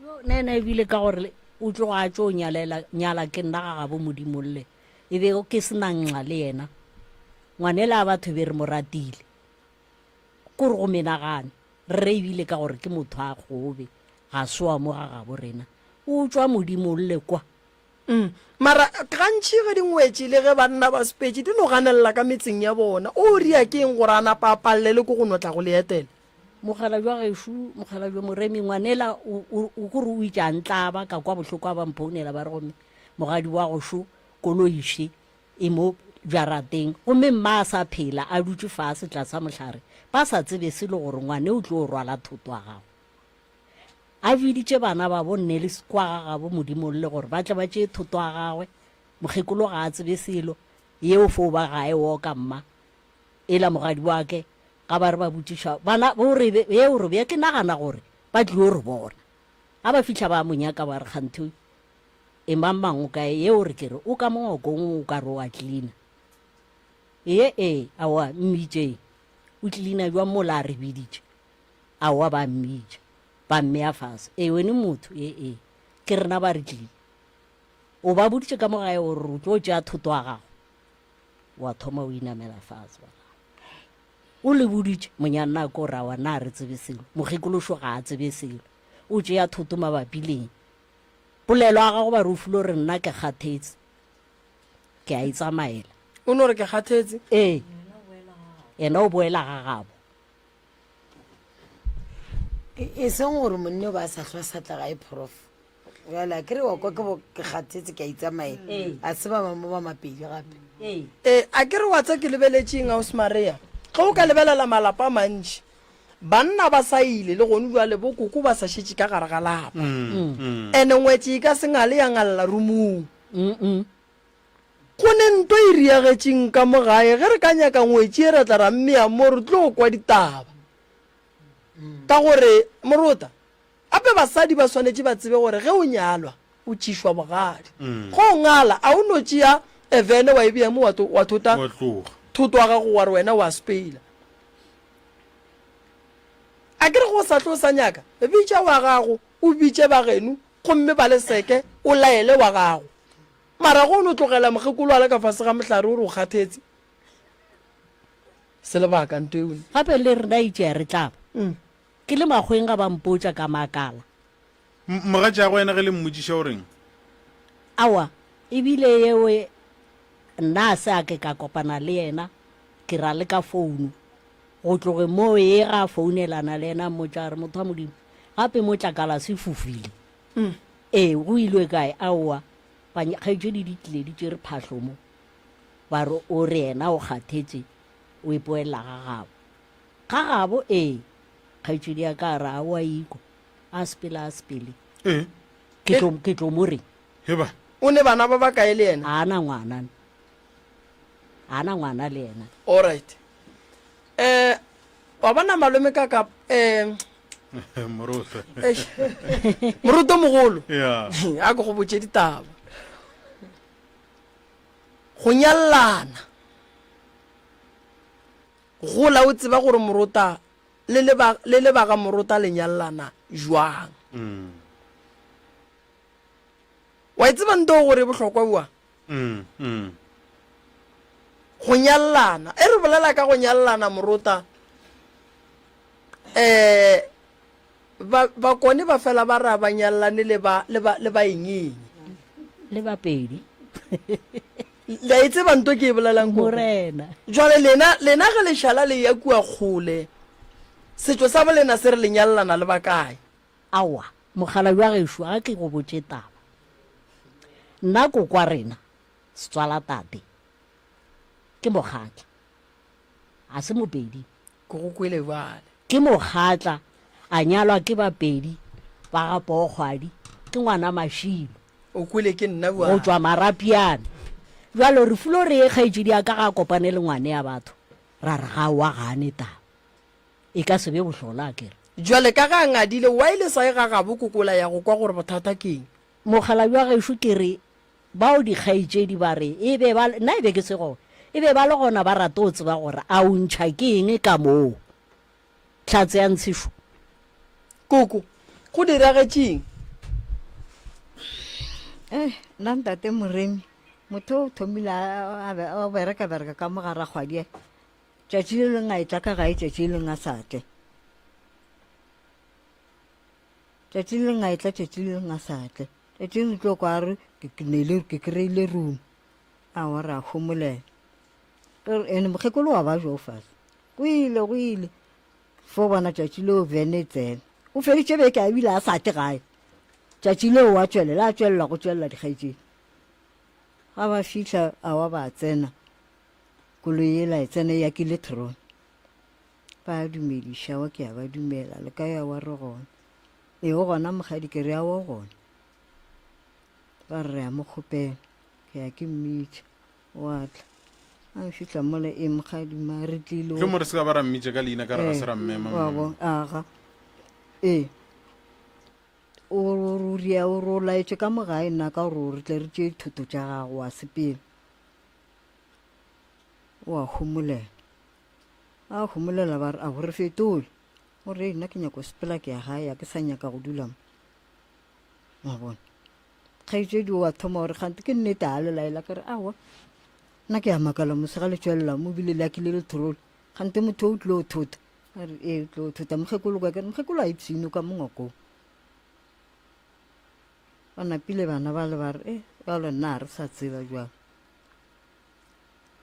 Yo, nna yena ebile ka gore o tloga a tšo nyalela, nyala ke nna ga gabo Modimolle. E be ke se na nxa le yena. Ngwanela a batho be re mo ratile. Kore go menagane. Rre ebile ka gore ke motho a gobe, ga se wa mo ga gabo rena. O tšwa Modimo lle kwa. Umm mara gantši ge dingwetši le ge banna ba sepetše di no ganelela ka metseng ya bona. O ria ke eng gore a napa a palelwe ke go no tla go le etela? Mokgalabje wa gešo, mokgalabje Moremi, ngwanela o, o, o kore o itše a ntlaba, ka kwa bohloko a ba mphounela ba re gomme mogadi wa gošo koloi še. E mo jarateng, gomme mma a sa phela, a dutše fase tlasa mohlare, ba sa tsebe selo gore ngwane o tlo rwala thoto ya gagwe. A biditše bana babo nne le kwa ga gabo Modimolle gore ba tle ba tšee thoto ya gagwe, mokgekolo ga a tsebe selo, yeo fo ba ga e oka mma, ela mogadi wa ke, ga ba re ba botšiša bana bo re be, yeo re be ke nagana gore ba tlio re bona. Ga ba fihla ba mo nyaka ba re kganthe E mang mang o kae ye o re ke re o ka mo ngwakong o ka re o a tlilina ye e aowa mmitšeng o tlilina jwang mola a re biditše aowa ba mmitša ba mmea fase e wene motho e e ke rena ba re tlile o ba boditše ka mo gae gore o tlo tšea thoto ya gago wa thoma o inamela fase ba o le boditše monyanna ko rawa na re tsebe selo mokgekološo ga a tsebe selo o tšea thoto mabapi leng Polelo ya gago ba re o filo re nna ke kgathetse ke a itsamaela. O no re ke kgathetse? Ee. Yena o boela ga gabo. E seng gore monne o ba a sa hlwa sa tla gae prof. Bjale a kere wa kwa ke bo ke kgathetse ke a itsamaela. A se ba bangwe ba mapedi gape. Ee, a kere wa tse ke lebeletšeng Ausi Maria. Ge o ka lebelela malapa a mantši Banna ba sa ile le gonu bjale bo koko ba sa šetše ka gare ga lapa. Ene ngwetši e ka se ngale ya ngalla rumung. Go ne nto e riagetšeng ka mo gae ge re ka nyaka ngwetši e ra tla ra mmea mo re tlo kwa ditaba. Ka gore morota, gape basadi ba swanetše ba tsebe gore ge o nyalwa o tšišwa bogadi. Ge o ngala a o no tšea evene wa e bea mo wa thota thoto wa gago wa re wena wa speila. A ke re go sa tlo sa nyaka, bitša wa gago, o bitše ba geno, gomme ba le seke, o laele wa gago. Mara ge o no tlogela mokgekolo a le ka fase ga mohlare o re o kgathetse, se lebaka nto eo. Gape le rena itše a re tlaba. Ke le makgweng ga ba mpotša ka makala. Mogatšago yena ge le mmotšiša o reng? Aowa, ebile yeo nna a se a ke ka kopana le yena. Ke ra le ka founu. Go tloge moo ye ga a founelana le yena a mmotša a re, Motho wa Modimo, gape mo tlakala se fofile. Ee, go ilwe kae? Aowa, kgaetšedi di tlile di tšere phahlo mo. Ba re o re yena o kgathetše, o ipoelela ga gabo. Ga gabo? Ee. Kgaetšedi ya ka a re, Aowa ikwa. A sepele, a sepele. Ee. Ke tlo, ke tlo mo reng? Heba. O ne bana ba bakae le yena? A na ngwana. A na ngwana le yena. All right. Eh, wa bona malome ka ka eh Moruto. Eish. Moruto mogolo. Yeah. A ke go botše ditaba. Go nyallana. Gola o tseba gore morota le le ba le le ba ga morota le nyallana jwang. Mm. Wa e tseba nto gore e bohlokwa bua? Mm, mm. Go nyallana. E re bolela ka go nyallana morota. Eh ba bakone ba fela ba ra ba nyallane le ba le ba le ba eng eng. Le bapedi. Le a e tseba nto ke e bolelang koko? Morena. Jwale lena lena ge le šala le ya kua kgole setšo sa bolena se re le nyallana le ba kae? Aowa, mogala wa gešo ga ke go botše taba. Nna kokwa rena, setswala tate, ke Mokgatla, ga se Mopedi. Ke go kwele bjale. Ke Mokgatla, a nyalwa ke Bapedi ba ga Pookgwadi, ke ngwana Mašilo. O kwele ke nna bjale. Go tšwa Marapiane. Bjalo re fulo re ye kgaetšedi ya ka ga a kopane le ngwane ya batho, ra re ga wa ga a ne taba. E ka se be bohlola akere. Jwale ka ge a ngadile, why le sa ye ga gabo kokola ya go kwa gore bothata ke eng? Mokgalabje wa gešo ke re, bao dikgaetšedi ba re e be ba, nna e be ke se gona, e be ba le gona ba rata go tseba gore a o ntšha ke eng ka moo. Hlatse ya ntshešo. Koko, go diragetšeng? Eh, nna ntate Moremi, motho o thomile a, a, a bereka bereka ka mo ga rakgwadi. Tšatši le leng a etla ka gae, tšatši le leng a sa tle. Tšatši le leng a etla, tšatši le leng a sa tle. Tšatši le tlo kwa re ke neile ke kry-ile room. Aowa re a homolela. Ene mokgekolo wa ba jo fase. Go ile go ile. Fo bona tšatši leo vene e tsena. O feditše beke a ebile a sa tle gae. Tšatši leo wa tšwelela a tšwelela go tšwelela dikgaetšedi. Ga ba fihla awa ba tsena. Koloi yela e tsena e yakile throne. Ba dumediša wa ke a ba dumela le ka ya wa re gona. E o gona mokgadi ke re a o gona. Ba re re a mo kgopela. Ke ya ke mmitša. Wa tla. A fihla mola e mokgadi ma re tlile. Tlo mo re se ka ba ra mmitša ka leina ka re ga se ra mmema. Wa bo aga. E. O o ria o ro laetše ka mo gae nna ka gore re tle re tšee dithoto tša gago wa sepela. O a homolela. A homolela ba re, a go re fetole. O re, nna ke nyako sepela ke ya gae, a ke sa nyaka go dula mo. Wa bona. Kgaetšedi o a thoma gore kgante ke nnete a le laela ka re, aowa, nna ke a makala mose ga le tšwelela mo bile le akile le troli. Kgante motho o tlilo thota. A re, ee, o tlilo thota. Mokgekolo kwa ke re, mokgekolo a ipshino ka mo ngwakong. Ba napile bana ba le ba re, e, bjalo nna ga re sa tseba jwalo.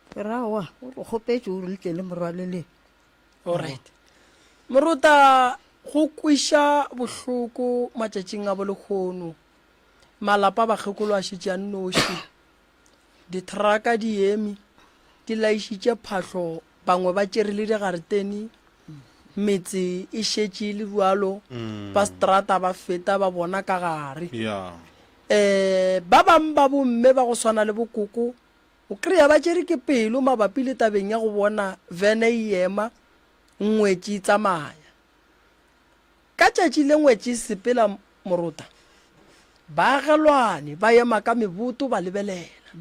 Ke ra wa, o re kgopetše o re le tle le morwaleleng. Alright. Morota go kweša bohloko matšatšing a bolekgono. Malapa a bakgekolo a šetše a nnoši. Dithraka di eme, di laišitše phahlo, bangwe ba tšere le digaretene, metse e šetše e le bjalo, ba strata ba feta ba bona ka gare. Yeah. Um ba bang ba bomme ba go swana le bokoko o kry-a ba tšere ke pelo mabapi le tabeng ya go bona vene e ema, ngwetši e tsamaya. Ka tšatši le ngwetši e sepela morota, baagelwane ba ema ka meboto ba lebelela.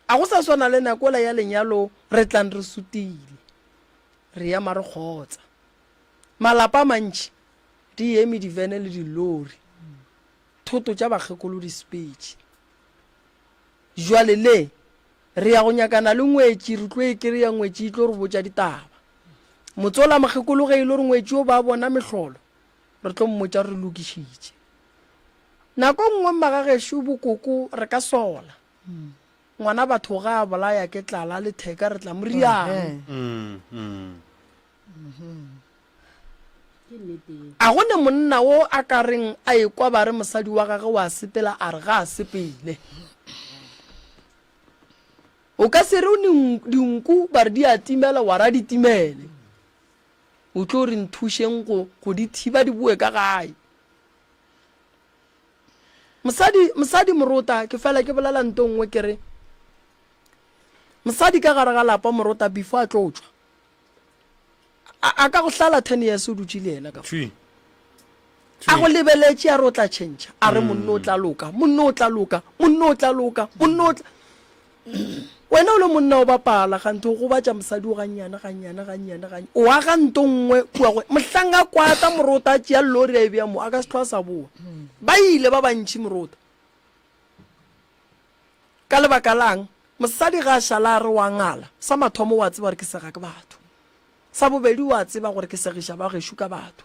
A go sa swana le nakola ya lenyalo re tlang re sutile, re ema re kgotsa. Malapa a mantši di eme divene le dilori. Thoto tša bakgekolo di sepetše. Jwale le, re ya go nyakana le ngwetši, re tlo e kereya ngwetši e tlo re botša ditaba. Motsola mokgekolo ge e le gore ngwetši o ba bona mehlolo, re tlo mmotša re lokišitše. Nako nngwe mmagagešo bokoko re ka sola. Ngwana batho ga a bolaya ke tlala letheka re tla mo riang. A go ne monna wo a ka reng a ekwa ba re mosadi wa gage wa sepela a re ga a sepele. O ka se re o ne dinku ba re di a timela wa ra di timele. O tlo re nthušeng go go di thiba di boe ka gae. Mosadi, mosadi morota, ke fela ke bolela nto nngwe ke re, mosadi ka gare ga lapa morota before a tlo tšwa, a, a ka go hlala 10 years o dutše le yena ka fo. Thwi. A Thwi. go lebeletše a re o tla tšhentšha, a re monna o tla loka, monna o tla loka, monna o tla loka, monna o tla. Wena o le monna o bapala ganthe o gobatša mosadi o gannyane gannyane gannyane gannyane o aga nto nngwe kua go mohlang a kwata morota a tšea lori a e bea mo a ka se tlhoa sa boa ba ile ba bantši morota ka lebaka lang mosadi ga a šala a re wa ngala sa mathomo wa tseba gore ke sega ke batho sa bobedi wa tseba gore ke segiša ba gešo ka batho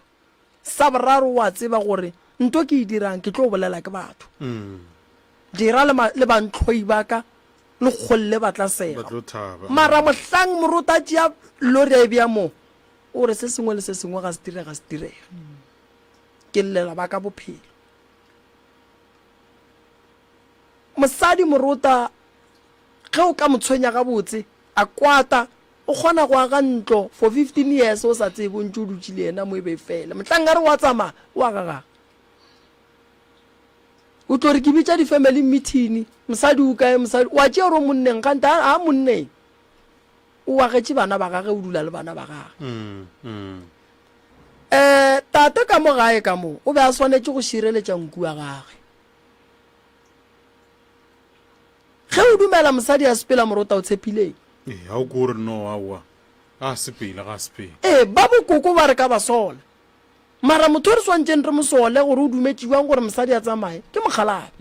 Sa boraro, o a tseba gore nto ke e dirang ke tlo bolela ke batho. Dira le, le bantlhoi ba ka le kgolle ba tla Ba sega. tlo thaba. Mara mohlang moruti a tšea lori a e bea mo, o re se sengwe le se sengwe ga se direga se direga. Ke llela ba ka bophelo. Mosadi morota ge o ka mo tshwenya gabotse, a kwata, O kgona go aga ntlo for 15 years o sa tsebe o ntše o dutše le yena mo e be e fele. Mohlang a re wa tsamaya, o aga gage. O tlo re ke bitša di-family meeting, mosadi o kae, mosadi, wa tšea gore o monneng, kgante a, a monneng. O agetše bana ba gage, o dula le bana ba gage. Mm, mm. Eh, tate ka mo gae ka mo, o be a swanetše go šireletša nku wa gage. Ge o dumela mosadi a sepela morota o tshepileng? Ee, ga o ko re no aowa, ga a sepele, ga a sepele. Ee, ba bokoko ba re ka ba sola. Mara motho o re swantšeng re mo sole gore o dumetše bjang gore mosadi a tsamaye, ke mokgalabje.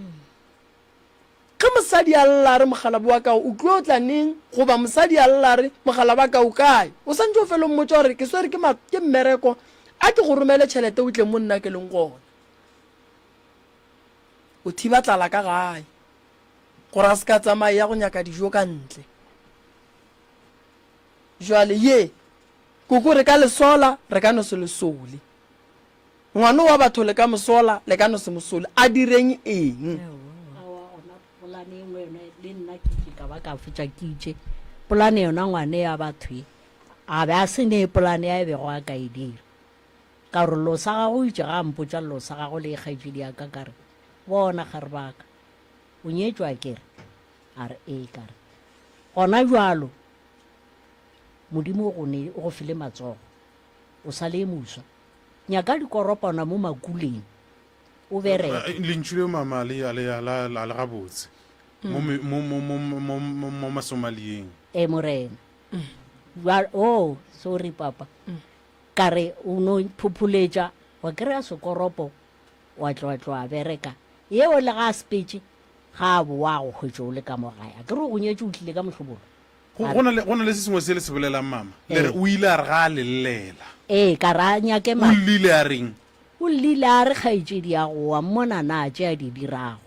Ge mosadi a lla a re mokgalabje wa ka o tlo tla neng goba mosadi a lla a re mokgalabje wa ka o kae, o swantše o fele o mmotša gore ke swere ke, ke mmereko, a ke go romele tšhelete o tle mo nna ke leng gona. O thiba tlala ka gae gore a se ka tsamaya ya go nyaka dijo ka ntle. Jwale ye koko re ka le sola, re ka no se le sole. Ngwano wa batho le ka mo sola, le ka no se mo sole. A direng eng? Aowa, gona polane e nngwe yona le nna ke itše ka ba ka fetša ke itše polane yona ngwane ya batho ye a be a se ne polane ya e bego a ka e dira. Ka gore lo sa gago o itše ga a mpotša lo sa gago le kgaetšedi ya ka ka re, Bona, kgarebaka, o nyetšwe a ke re? A re, Ee. Ka re, Gona bjalo Modimo o go ne, o go file matsogo, o sa le e moswa. Nyaka dikoropana mo makuleng, o bereke. Eh, Lentšu leo mama a le, a le, a le, a le gabotse. Mo, me- mo, mo, mo, mo, mo, mo Masomalieng. Ee, Morena. Jwa, oh, sorry, papa. Ka re, O no phopholetša, wa kry-a sekoropo, wa tloga tloga bereka. Yeo le ga a sepetše, ga a bowa a go hwetše o le ka mo gae. A ke re o go nyetše o tlile ka mohlobolo? Go, go na le, go na le se sengwe se le se bolelang, mama. Le re o ile a re ga a le llela. Ee, ka re a nyake O ma. llile a reng? O llile a re kgaetšedi ya go wa mmona na tše a di dirago.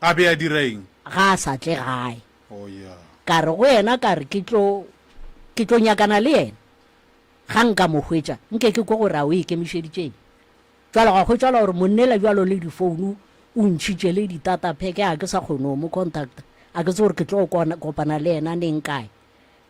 A be a dira eng? Ga a sa tle gae. Oh, ya. Ka re go yena ka re ke tlo, ke tlo nyakana le yena. Ga nka mo hwetša, nke ke kwe gore a o ikemišeditše eng. Bjale gwa hwetšwala gore monnela bjalo le difounu o ntšhitše le ditatapheke, ga ke sa kgone go mo contacta, ga ke tsebe gore ke tlo kopana le yena neng kae.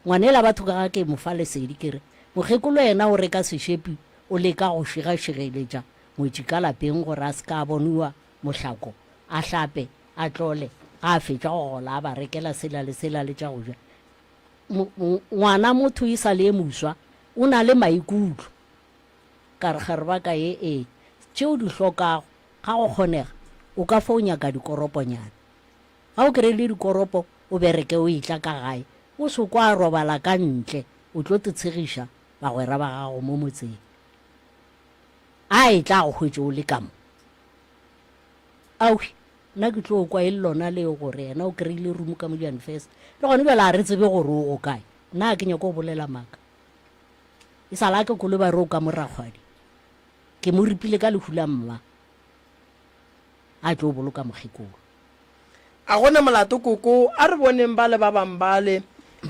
Ngwanela batho ka ga ke mo fa lesedi ke re, mokgekolo yena o reka sešepi o leka go šigašigeletša ngwetši ka lapeng gore a se ka a boniwa mohlako, a hlape, a tlole, ga a fetša go gola a ba rekela sela le sela le tša go ja. Ngwana motho e sa le e moswa, o na le maikutlo. Ka re, Kgareba ka ye, ee, tše o di hlokago, ga go kgonega, o ka fo nyaka dikoroponyana. Ga o kry-ile dikoropo, o bereke o etla ka gae, o se kwa robala ka ntle, o tlo te tshegiša bagwera ba gago mo motseng. A etla a go hwetše o le ka mo. Aowi, nna ke tlo kwa e le lona leo gore yena o kry-ile room ka mo Jan First. Le gone bjale a re tsebe gore o go kae. Nna ga ke nyake go bolela maaka. E sa la ke kolo ba re o ka mo rakgwadi. Ke mo ripile ka lehu la mma a tlo boloka mokgekolo. A go na molato koko, a re boneng bale ba bang bale.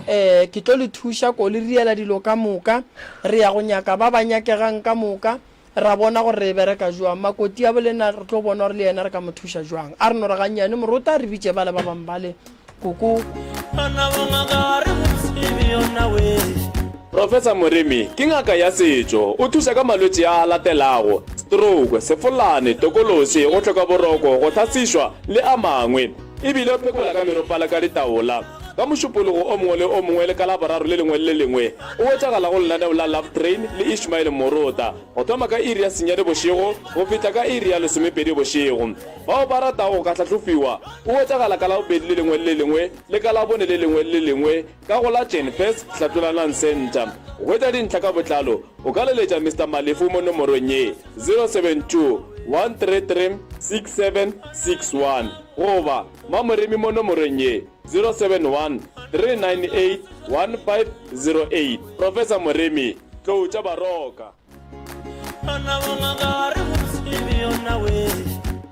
Eh, ke tlo le thuša ko le riela dilo ka moka. Re ya go nyaka ba ba nyakegang ka moka, ra bona gore re e bereka jwang. Makoti a bolena re tlo bona gore le yena re ka mo thuša jwang. A re no re gannyane morota, re bitše bale ba bang bale koko. Professor Moremi ke ngaka ya setšo. O thuša ka malwetši a a latelago, stroke, sefolane, tokološi, go hloka boroko, go hlasišwa le a mangwe. E bile o phekola ka meropala ka ditaola. Ka Mošupologo o mongwe le o mongwe le ka Laboraro le lengwe le le lengwe o hwetšagala go lenaneo la Love Train le Ishmael Morota go thoma ka iri ya senyane bošego go fihla ka iri ya lesomepedi bošego. Bao ba ratago go ka hlahlofiwa o hwetšagala ka Labobedi le lengwe le le lengwe le ka Labone le lengwe le le lengwe ka go la Jenfes Hlatlolanang Centre. Go hwetša dintlha ka botlalo o ka leletša Mister Malefu mo nomorong ye, 072 133 6761 goba Mamoremi mo nomorong ye, 071 398 1508. Professor Moremi, Tlou tša Baroka.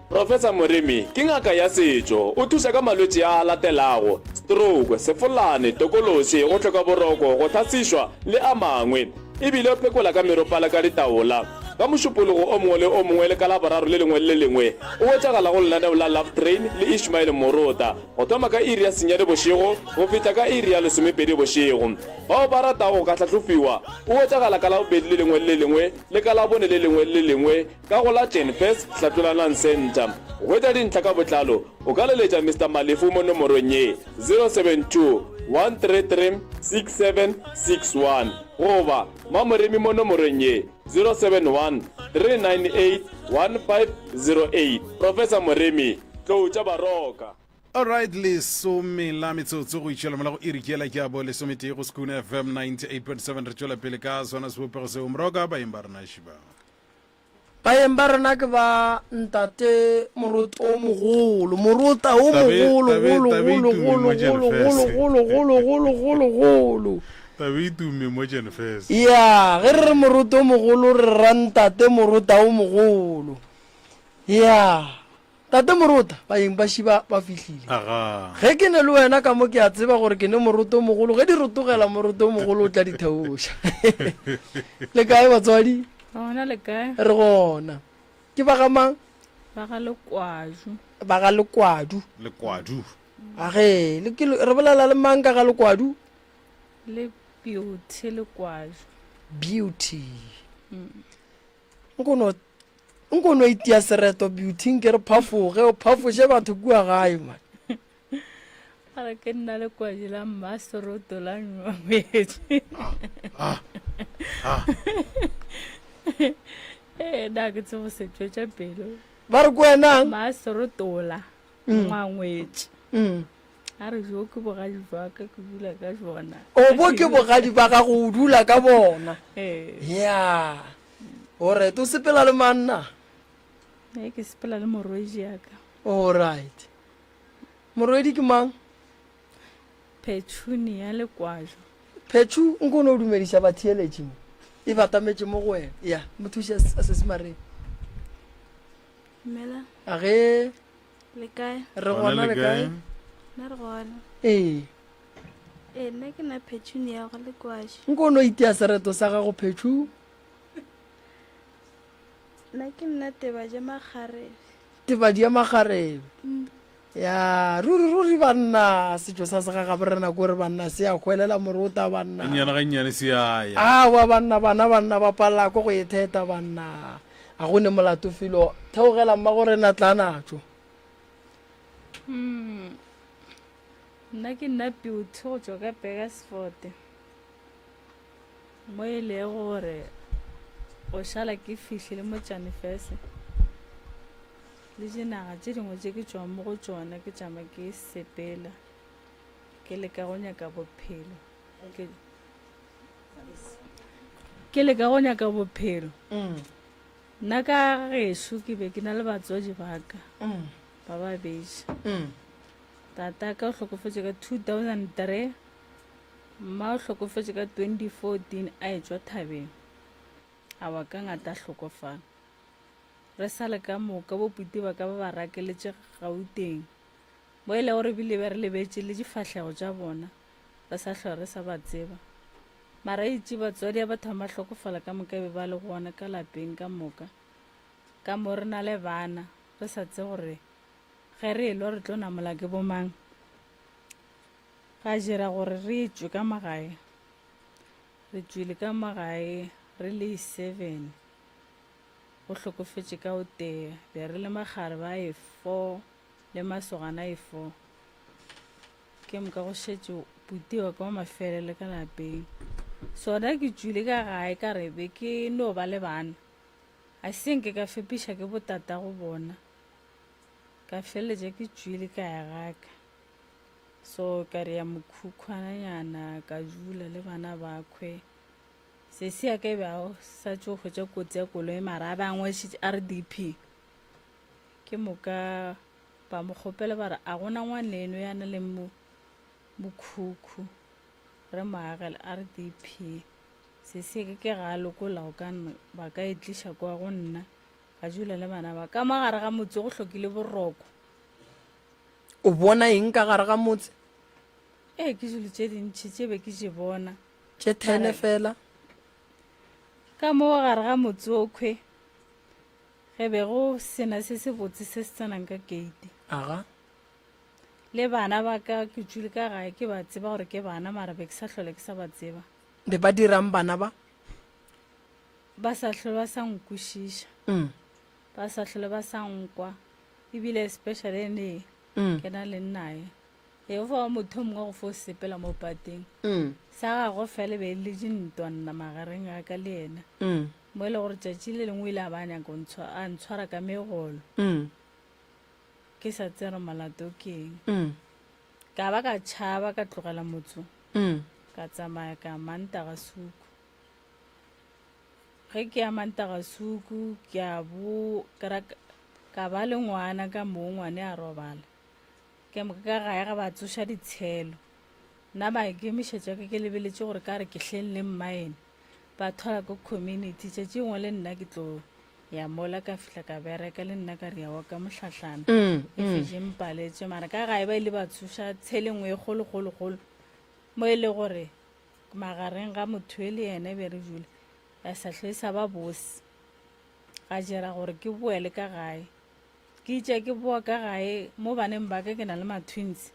Professor Moremi ke ngaka ya setšo. O thuša ka malwetši a a latelago, stroke, sefolane, tokološi, go hloka boroko, go hlasišwa le a mangwe. E bile o phekola ka meropala ka ditaola. Ka Mošupologo o mongwe le o mongwe le ka Laboraro le lengwe le le lengwe o hwetšagala go lenaneo la Love Train le Ishmael Morota go thoma ka iri ya senyane bošego go fihla ka iri ya lesomepedi bošego. Bao ba ratago go ka hlahlofiwa o hwetšagala ka Labobedi le lengwe le le lengwe le ka Labone le lengwe le le lengwe ka go la Jenfes Hlatlolanang Centre. Go hwetša dintlha ka botlalo o ka leletša Mister Malefu mo nomorong ye, 072 133 6761 goba Mamoremi mo nomorong ye, 071 398 1508. Professor Moremi, Tlou tša Baroka. Alright, lesome la metsotso go itšhela mola go iri ke yela ke ya bo lesometee go Skoon FM 98.7 re tšwela pele ka sona sebopego seo moroka baeng ba rena šiba. Baeng ba rena ke ba ntate Morota o mogolo, Morota o mogolo, golo, golo, golo, golo, golo, golo, golo, golo, golo, golo. Tabe e tumme mo Jenfes. Ya, ge re re Morota o mogolo re ra ntate Morota o mogolo. Ya. Tate Morota, baeng ba šiba ba fihlile. Aga. Ge ke ne le wena ka mo ke a tseba gore ke ne Moroto o mogolo, ge di rotogela Moroto o mogolo o tla di theoša. Le kae batswadi? Gona le kae? Re gona. Ke ba ga mang? Ba ga Lekwaju. Ba ga Lekwadu. Lekwadu. Age, le ke re bolela le mang ka ga Lekwadu? Le Beauty Lekwaju. Beauty. Nko no nko no itia sereto beauty nke re phafoge o phafoše batho kua gae man. A re ke nna lekwadi la mmaseroto la nywangwetše. Ee, na ke tsebo se tšwetša pelo. Ba re ko wenang? Mmaserotola ngwangwetše. Mm. A re jo ke bogadi bja ka ke dula ka jona. O bo ke bogadi ba gago o dula ka bona. Ee. Ya. Alright, o sepela le mang na? Ee, ke sepela le morwedi ya ka. Alright. Morwedi ke mang? Phetšhuni ya Lekwaju. Phetšhu, nko no dumediša batheeletši mo. E batametše mo go wena. Ya, mo thuše a sesimareng. Dumela. Age. Le kae? Re gona le kae? Nna re gona. Ee. Ee, nna ke na Phetšhuni ya go Lekwaju. Nko no itia sereto sa gago Phetšhu. Nna ke nna Tebadi ya Makgarebe. Tebadi ya Makgarebe. Mm. Ya, ruri ruri banna, setšo sa segagaborena ko re banna se a hwelela morota banna. Gannyane gannyane se a ya. Awa banna bana banna ba palela ko go e theta banna. A go ne molato felo. Theogela mmagorena tla natšo. Mm. Nna ke nna Beauty go tšwa ka Burgersfort. Mo e lego gore go šala ke fihlile mo Tšanifese le dinaga tše dingwe tše ke tšwang mo go tšona ke tšama ke sepela ke leka go nyaka bophelo ke, ke leka go nyaka bophelo mm. nna ka gešo ke be ke na le batswadi ba ka mm. ba babedi mm. tata ka o hlokofetše ka 2003 Mma o hlokofetše ka 2014 a etšwa thabeng. A wa ka ngata a hlokofala. Re sa le ka moka bo puti ba ka ba ba rakeletše Gauteng. Mo e lego re bile be re lebetše le difahlego tša bona, re sa hlwa re sa ba tseba. Mara itše batswadi a ba thoma ba hlokofala ka moka be ba le gona ka lapeng ka moka. Ka mo re na le bana, re sa tsebe gore ge re elwa re tlo namola ke bomang. Ga dira gore re tšwe ka magae. Re tšwile ka magae re le seven. Go hlokofetše ka o tee, be re le makgarebe a e four le masogana a e four. Ke moka go šetše buti wa ka wa mafelelo ka lapeng. Sona ke tšwile ka gae ka re be ke no ba le bana. A se nke ka fepiša ke botatago bona. Ka feleletša ke tšwile ka ya gaka. So ka re ya mokhukhwananyana ka dula le bana bakhwe. Sesi ya ka e be a sa tšo hwetša kotsi ya koloi mara a be a ngwadišitše RDP. Ke moka ba mo kgopela ba re a gona ngwaneno ya na le mokhukhu re mo agele RDP. Sesi ya ka ke ga a lokola go ka ba ka e tliša kwa go nna ka dula le bana ba ka mo gare ga motse go hlokile boroko. O bona eng ka gare ga motse? Ee, ke dilo tše dintši tše be ke di bona. Tše thene fela. Ka mo gare ga motse okhwe ge be go sena se se botse se se tsenang ka keite. Aga. Le bana ba ka ke tšwile ka gae ke ba tseba gore ke bana mara be ke sa hlole ke sa ba tseba. Be ba dirang bana ba? Ba sa hlole ba sa nkwešiša. Mm. Ba sa hlole ba sa nkwa. Ebile especially ene Mm. ke na le nnae. Jehofa wa motho o mongwe go fo sepela mo pateng. Mm. Sa gagwe fela e be e le dintwa nna magareng a ka le yena. Mm. Mo e le gore tšatši le lengwe o ile a ba a nyaka go ntshwa- a ntshwara ka megolo. Mm. Ke sa tsere molato ke eng. Mm. Ka ba ka tšhaba ka tlogela motso. Mm. Ka tsamaya ka Mantagasuku. Ge ke ya Mantagasuku ke a bo ke ra ka ba le ngwana ka moo ngwane a robala. Ke moka ka gae ga ba tsoša ditshelo. Nna maikemišetšo a ka ke lebeletše gore ka re ke hleng le mmaene. Ba thola ko community tšatši lengwe le nna ke tlo ya mola ka fihla ka bereka le nna ka re ya wa ka mohlahlana. Mm, E mm. fetše mpaletše mara ka gae ba ile ba tsoša tshele nngwe e kgolo kgolo kgolo mo e le gore magareng ga motho e le yena e be re dula ya sa hlwe e sa ba bose. Ga dira gore ke boele ka gae. Ke itše ke boa ka gae mo baneng ba ka ke na le ma-twins.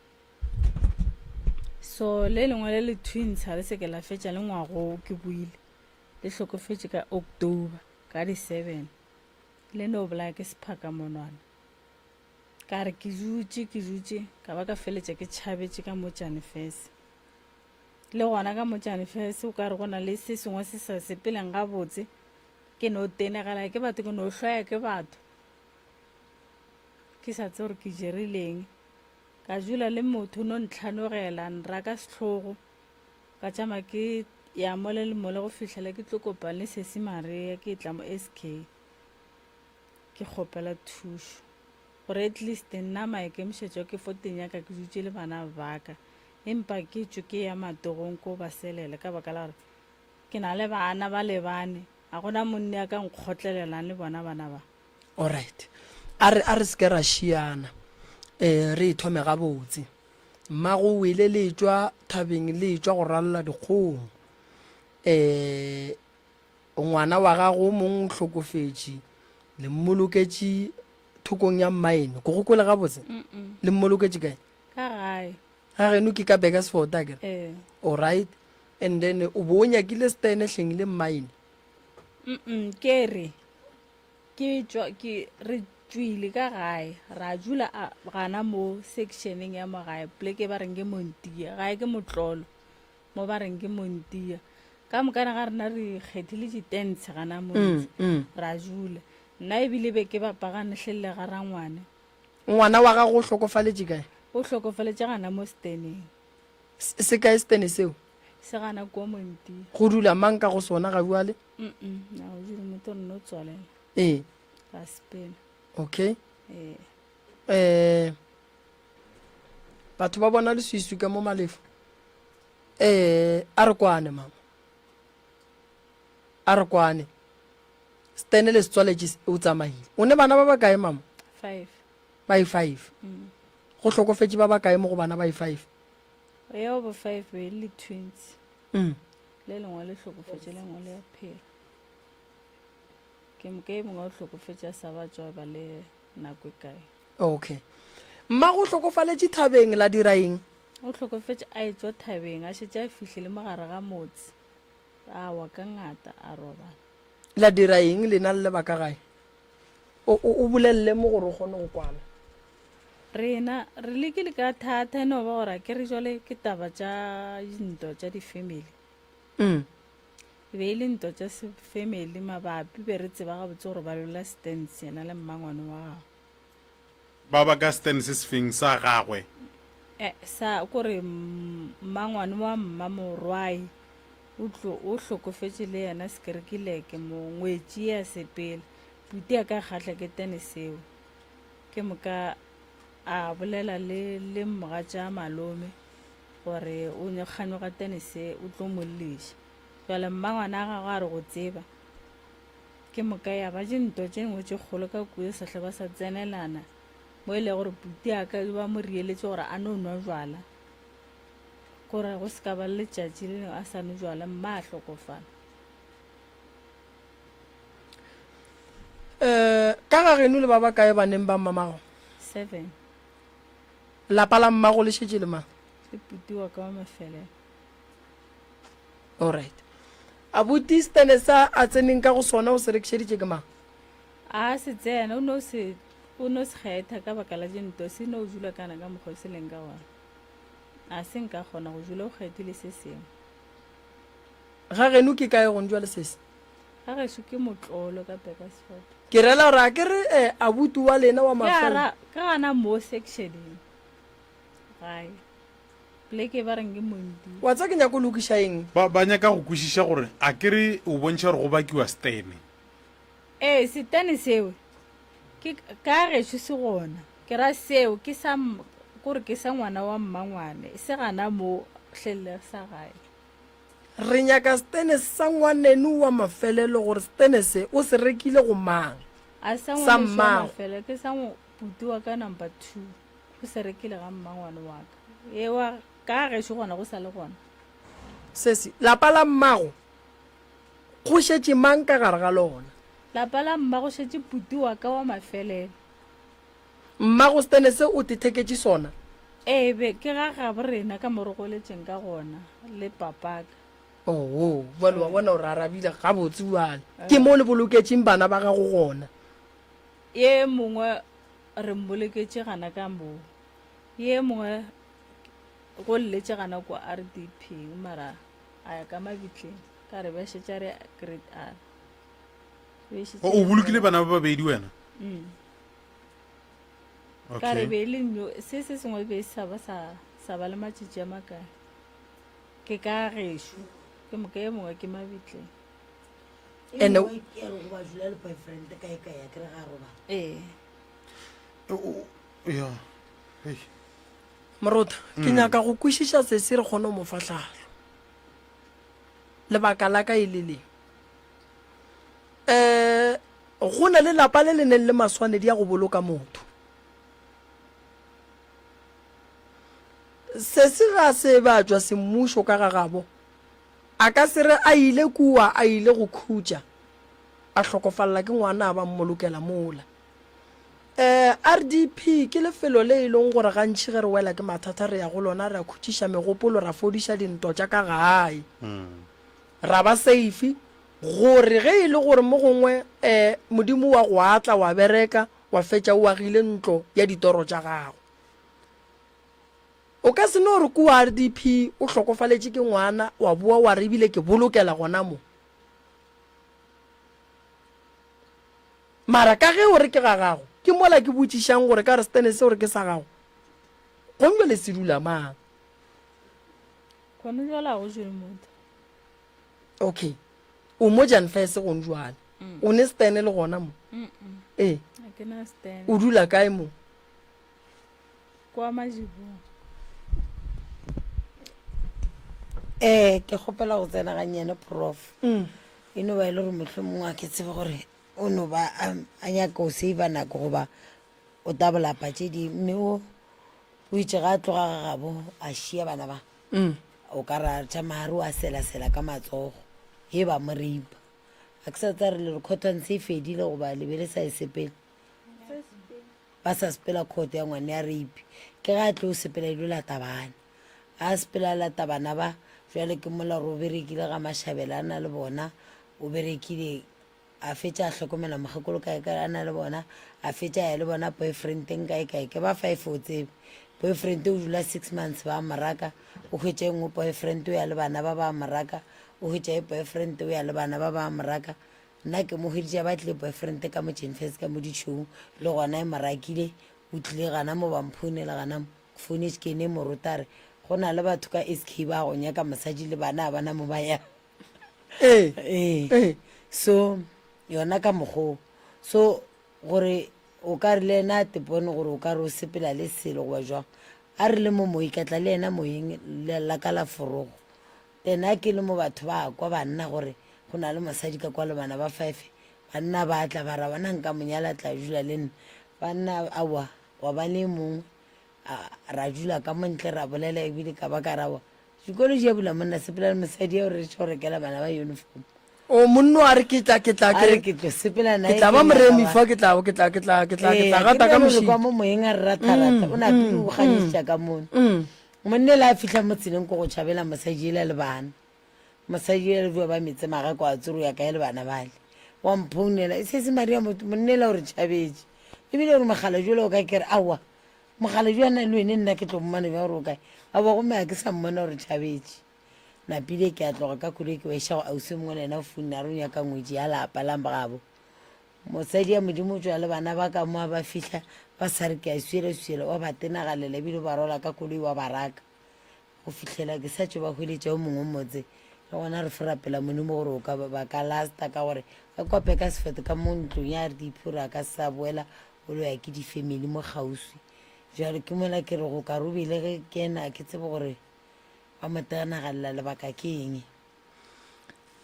So le lengwe le le twins ga le se ke la fetša le ngwago ke boile. Le hlokofetše ka October ka di-seven. Le no bolaya ke sephakamonwana. Ka re ke dutše ke dutše ka ba ka feletša ke tšhabetše ka mo Tšanefese. Le gona ka mo Tšanefese o ka re go na le se sengwe se sa sepeleng gabotse. Ke no tenegela ke batho ke no hloya ke batho. Ke sa tsebe gore ke jerileng. Ka dula le motho no ntlhanogela, nraka sehlogo. Ka tšama ke ya mole le mole go fihlela ke tlo kopana le sesi Maria ke tla mo SK. Ke kgopela thušo. Gore at least nna maikemišetšo ke fo teng ya ka ke dutše le bana ba ka. Empa ke tšwe ke ya matogong ko ba selela ka baka la gore ke na le bana ba lebane. A gona monni a ka nkgotlelelang le bona bana ba. Alright. A re, a re se ke ra šiana. Eh, re e thome gabotse. Mmago o wele le etšwa thabeng le etšwa go rwalla dikgong. Eh, ngwana wa gago o mongwe o hlokofetše, le mmoloketše thokong ya mmaeno. Ke go kwele gabotse? Le mmoloketše kae? Ka gae. Ga geno ke ka Burgersfort akere? Ee. Alright. And then o bo o nyakile stene hleng le mmaeno? Mm, ke re ke tšwa ke re tšwile ka gae ra dula a gana mo sectioneng ya mo gae pleke ba reng ke Montia gae ke motlolo mo ba reng ke Montia ka mokana ga rena re kgethile ditents gana mo Mm, mm. ra dula nna ebile be ke bapagane hlelle ga rangwane Ngwana wa gago o hlokofaletše kae? O hlokofaletše gana mo steneng. Se kae stene seo? Se gana kua Montia. Go dula mang ka go sona ga bjale? Mm-mm, a go dule motho re no tswalela. Ee. Ra sepela. Okay. Ee. Eh, batho ba bona leswiswi ka mo malefo. Eh, a re kwane mama. A re kwane. Stene le se tswaletše o tsamaile. O ne bana ba bakae mama? Five. Ba e five. Mm. Go hlokofetše ba bakae mo go bana ba i-five? Yeo bo five be e le twins. Mm. Le lengwe le hlokofetše, le lengwe le a phela. Ke moka e mongwe o hlokofetše a sa ba tšwa ba le nako e kae. Okay. Mmago o hlokofaletše thabeng la dira eng? O hlokofetše a etšwa thabeng, a šetše a fihlile mo gare ga motse. A wa ka ngata a robala. La dira eng lena le le ba ka gae? O, o, o bolelele mo gore o kgone go kwana. Rena re lekile ka thata e no ba gore a ke re jwale ke taba tša dintwa tša di-family. Mm. E be e le ntwa tša family mabapi be re tseba gabotse gore ba lwela stands yena le mmangwane wa gagwe. Ba ba ka stand se sefeng sa gagwe? Eh, sa kore mmangwane wa mmamorwai o tlo o hlokofetše le yena sekerekileke mo ngwetši ya sepela. Puti a ka kgahla ke tene seo. Ke moka a bolela le le mogatša malome gore o kganyoga tene se o tlo mo lliša. Jwale mmangwana a gagwe a re go tseba. Ke moka ya ba dintwa tše dingwe tše kgolo ka kua sehle ba sa tsenelana mo e lego gore puti a ka ba mo rieletše gore a no nwa jwala. Kore go se ka ba le letšatši le lengwe a sa nwe jwala mma a hlokofala. Um ka ga geno le ba bakae baneng ba mmamago? Seven. Lapa la mmago le šetše le mang? Le puti wa ka wa mafelelo. Alright. Abuti stene sa a tseneng ka go sona o se rekišeditše ke mang? A se tsena o no se o no se kgetha ka baka la dintwa se no dula kana ka mokgwa o se leng ka gona. A se nka kgona go dula o kgethile se sengwe. Ga geno ke kae gone jwale sesi? Ga gešo ke motlolo ka Bakersford. Ke rela gore a ke re eh, abuti wa lena wa Ke mafelo. gara ke gana mo sectioneng gae. Poleke e ba reng ke Mondi. Wa tseba ke nyaka go lokiša eng? Ba, ba nyaka go kwešiša gore a ke re o bontšha gore go bakiwa setene. Ee, setene seo ke ka gešo se gona. Ke ra seo ke sa kore ke sa ngwana wa mmangwane, se gana mo hlelle sa gae. Re nyaka setene sa ngwaneno wa mafelelo gore setene se o se rekile go mang? A sa Sa ngwanešu wa mmago. mafelelo ke sa buti wa ka number two. O se rekile ga mmangwane wa ka. Ewa ka gešo gona go sa le gona. Sesi, lapa la mmago go šetše mang ka gare ga lona? Lapa la mma go šetše buti wa ka wa mafelelo. Mmago setene se o tetheketše sona? Ee, be ke ga gabo rena ka mo re goletšeng ka gona le papaka. Oo, bjale wa bona o re arabile gabotse bjale. Ke mo le boloketšeng bana ba gago gona? Ye mongwe re mboloketše gana ka moo, ye mongwe go lletše gana kwa RDP mara a ya ka mabitleng ka re ba šetše a re grade R. Be šetše O, o bolokile bana ba babedi wena? Mm. Ka re Okay. be e le nyo se se sengwe be sa ba sa sa ba le matšatši a makae. Ke ka gešo ke moka ye mongwe ke mabitleng. E Ene- mongwe ke ya re go ba dula le boyfriend kae kae a kere ga a robala. Ee. O- o- ya. Hei. Morota, ke nyaka go kwešiša sesi re kgone go mo fa tlhahlo. Lebaka la ka e le le. Um go na le lapa le le neng le maswanedi a go boloka motho. Sesi ga se ba tšwa semmušo ka ga gabo, a ka se re a ile kua a ile go khutša, a hlokofalela ke ngwana a ba mmolokela mola. Um RDP ke lefelo le e leng gore gantši ge re wela ke mathata re ya go lona ra khutšiša megopolo ra fodiša dintwa tša ka gae. Ra ba safe gore ge e le gore mo gongwe um Modimo wa go atla wa bereka wa fetša o agile ntlo ya ditoro tša gago. O ka se no re kua RDP o hlokofaletše ke ngwana wa boa wa re ebile ke bolokela gona mo. Mara ka ge o re ke ga gago, ke mola ke botšišang gore ka re setene se o re ke sa gago, gong jwale se dula mang? Gone jwale ga go jele motho. Okay. O mo Jan Fese gone jwale. Mm. O ne setene le gona mo? Ee. Ga ke na setene. O dula kae mo? Kwa Majibung. Ee, ke kgopela go tsena gannyane prof. Mm. E no ba e le gore mohlomongwe a ke tsebe gore o no ba a, a nyaka go save nako goba o tabolapa tše dingwe mme o. O itše ga a tloga ga gabo a šia bana ba. Mm. O ka re a tšama a re o a selasela ka matsogo. He ba mo reipa. A ke sa tsa re le re cotton se e fedile goba le be le sa e sepele. Ba sa sepela court ya ngwane ya rape. Ke ga a tlo sepela e lo lata bana. A sepela a lata bana ba, jwale ke mola gore o berekile ga Mashabela a na le bona, o berekile a fetša a hlokomela mokgekolo kae kae a na le bona, a fetša a ya le bona boyfriendeng kae kae. Ke ba five o tsebe. Boyfriend o dula six months ba mo raka, o hwetša e nngwe boyfriend o ya le bana ba ba mo raka, o hwetša e boyfriend o ya le bana ba ba mo raka. Nna ke mo hweditše ba tlile boyfriend ka mo Jenfes ka mo ditšhong le gona e mo rakile, o tlile gana mo ba mphounela gana mo. Ke founetše ke ene moruta a re go na le batho ka SK ba go nyaka mosadi le bana a bana mo ba yang. Ee. Ee. Ee. So yona ka mokgoo. So gore o ka re le yena a tepone gore o ka re o sepela le selo goba jwang. A re le mo moyeng ka tla le yena moyeng la ka la forogo. Then a ke le mo batho ba kwa banna gore go na le mosadi ka kwa le bana ba five. Banna ba tla ba ra bona nka mo nyala tla dula le nna. Banna aowa wa ba le e mongwe A, ra dula ka mo ntle ra bolela ebile ka ba ka ra wa dikolo di a bula monna sepela le mosadi eo re tšo rekela bana ba uniform. O monno a re ke tla ke tla A re ke tlo sepela naye ke tla ke ba nyaka moremi ba fa ke tla ke tla ke tla ke tla ke Ee, tla a ke gata re ka bjalo re mošito. kwa mo moyeng a re ratharatha o napile o ganyetša ka mono. Monna ela a fihla mo tseleng ko go tšhabela mosadi ela le bana. Mosadi ela le bua ba metse magako a tsoro ya kae le bana bale. Wa mphounela e sese Maria motho monna ela o re tšhabetše. Ebile o re mogala jola o ka ke re aowa Mokgalabje a na le wene nna ke tlo mmona bjang gore o kae? Aowa gomme ga ke sa mmona gore tšhabetše. Napile ke a tloga ka koloi ke ba iša go ausi yo mongwe le yena o founne a re o nyaka ngwetši ya lapa la gabo. Mosadi ya Modimo o tšwa le bana ba ka mo a ba fihla ba sa re ke a swiela-swiela wa ba tenagalela ebile o ba rwala ka koloi wa ba raka go fihlela ke sa tšo ba hweletša yo mongwe motse le gona re fo rapela Modimo gore o ka ba ka lasta ka gore ka kwa Bakersford ka mo ntlong ya RDP gore a ka se sa boela O loya ke di-family mo kgauswi. Bjalo ke mola ke re go ka re o bile ge ke ena a ke tsebe gore ba mo teanagalela lebaka ke eng.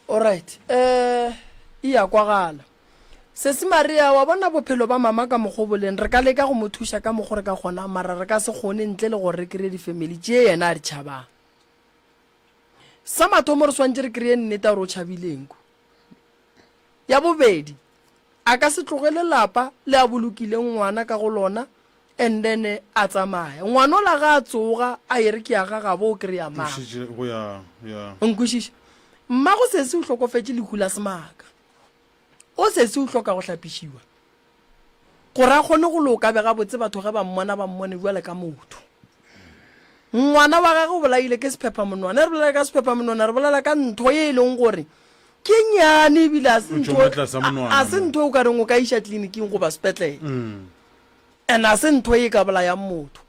Alright, eh, e ya kwagala. Sesi Maria, wa bona bophelo ba mama ka mokgo bo leng, re ka leka go mo thuša ka mokgo re ka kgonang, mara re ka se kgone ntle le gore re kreye di-family tše yena a di tšhabang. Sa mathomo re swantše re kreye nnete ya gore o tšhabile eng ko. Ya bobedi, A ka se tlogele lapa le a bolokileng ngwana ka go lona and then a tsamaya. Ngwana ola ga a tsoga a ere ke ya ga gabo o kry-a mang? Šetše go ya, ya. O nkwešiša? Mmago sesi o hlokofetše lehu la semaka. O sesi o hloka go hlapišiwa gore a kgone go loka be gabotse batho ge ba mmona ba mmone bjale ka motho. Ngwana wa gagwe o bolaile ke sephephamonwana. Ge re bolela ka sephephamonwana re bolela ka ntho ye e leng gore ke nyane ebile a se O ntho tšwa mo tlasa monwana a se mo. ntho o ka reng o ka iša tleliniking goba sepetlele. And a se ntho e ka bolayang motho.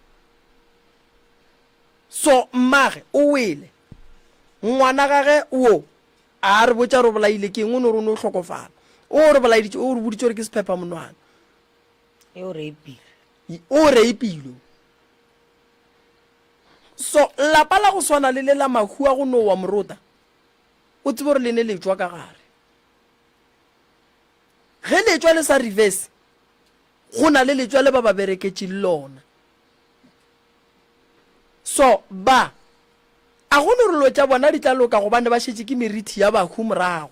So mmage o wele, ngwana gage wo a re botša gore o bolaile ke eng, o no re o no hlokofala. O re bolaeditše, o re boditše gore ke sephephamonwana. E o reipilwe. O reipilwe. So lapa la go swana le le la mahu a go no wa morota, o tsebe gore le ne le tšwa ka gare. Ge le tšwa le sa reverse, go na le letšwa le ba ba bereketšeng lona. So ba, a go no re lo tša bona di tla loka gobane ba šetše ke merithi ya bahu morago.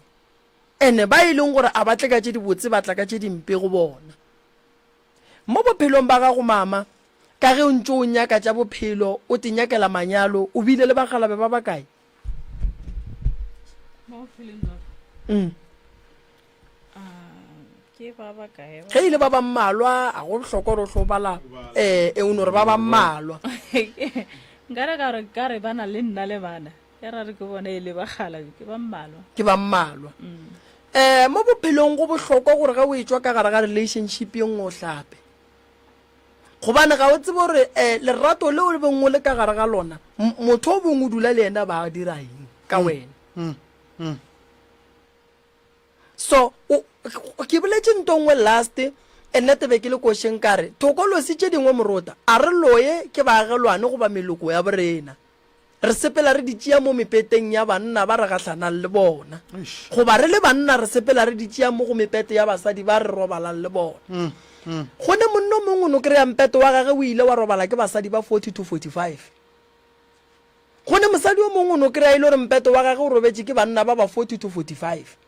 Ene ba e leng gore a ba tle ka tše dibotse ba tla ka tše dimpe go bona. Mo bophelong ba gago mama, ka ge o ntše o nyaka tša bophelo, o te nyakela manyalo, o bile le bakgalabe ba bakae? Mo bophelong bja ka? Mm. Ah, ke ba bakae ba? Ge e le ba ba mmalwa, a go bohlokwa gore o hlo bala eh, e o no re ba ba mmalwa. Nkare ka re ka re ba na le nna le bana. Ya ra re ke bona e le bakgalabi, ke ba mmalwa. Ke ba mmalwa. Um mo bophelong go bohlokwa gore ge o etšwa ka gare ga relationship ye nngwe o hlape. Gobane ga o tsebe gore um lerato leo le beng o le ka gare ga lona, motho o beng o dula le yena ba dira eng ka wena. So o, ke boletše nto nngwe last and nna tebe ke le košeng ka re thokolosi tše dingwe morota a re loye ke baagelwane goba meloko ya borena. Re sepela re di tšea mo mepeteng ya banna ba re gahlanang le bona. Goba re le banna re sepela re di tšea mo go mepete ya basadi ba re robalang le bona. Go ne monna o mongwe o no kry-a mpete wa gage o ile wa robala ke basadi ba 40 to 45. Go ne mosadi o mongwe o no kry-a e le gore mpete wa gage o robetše ke banna ba ba 40 to 45.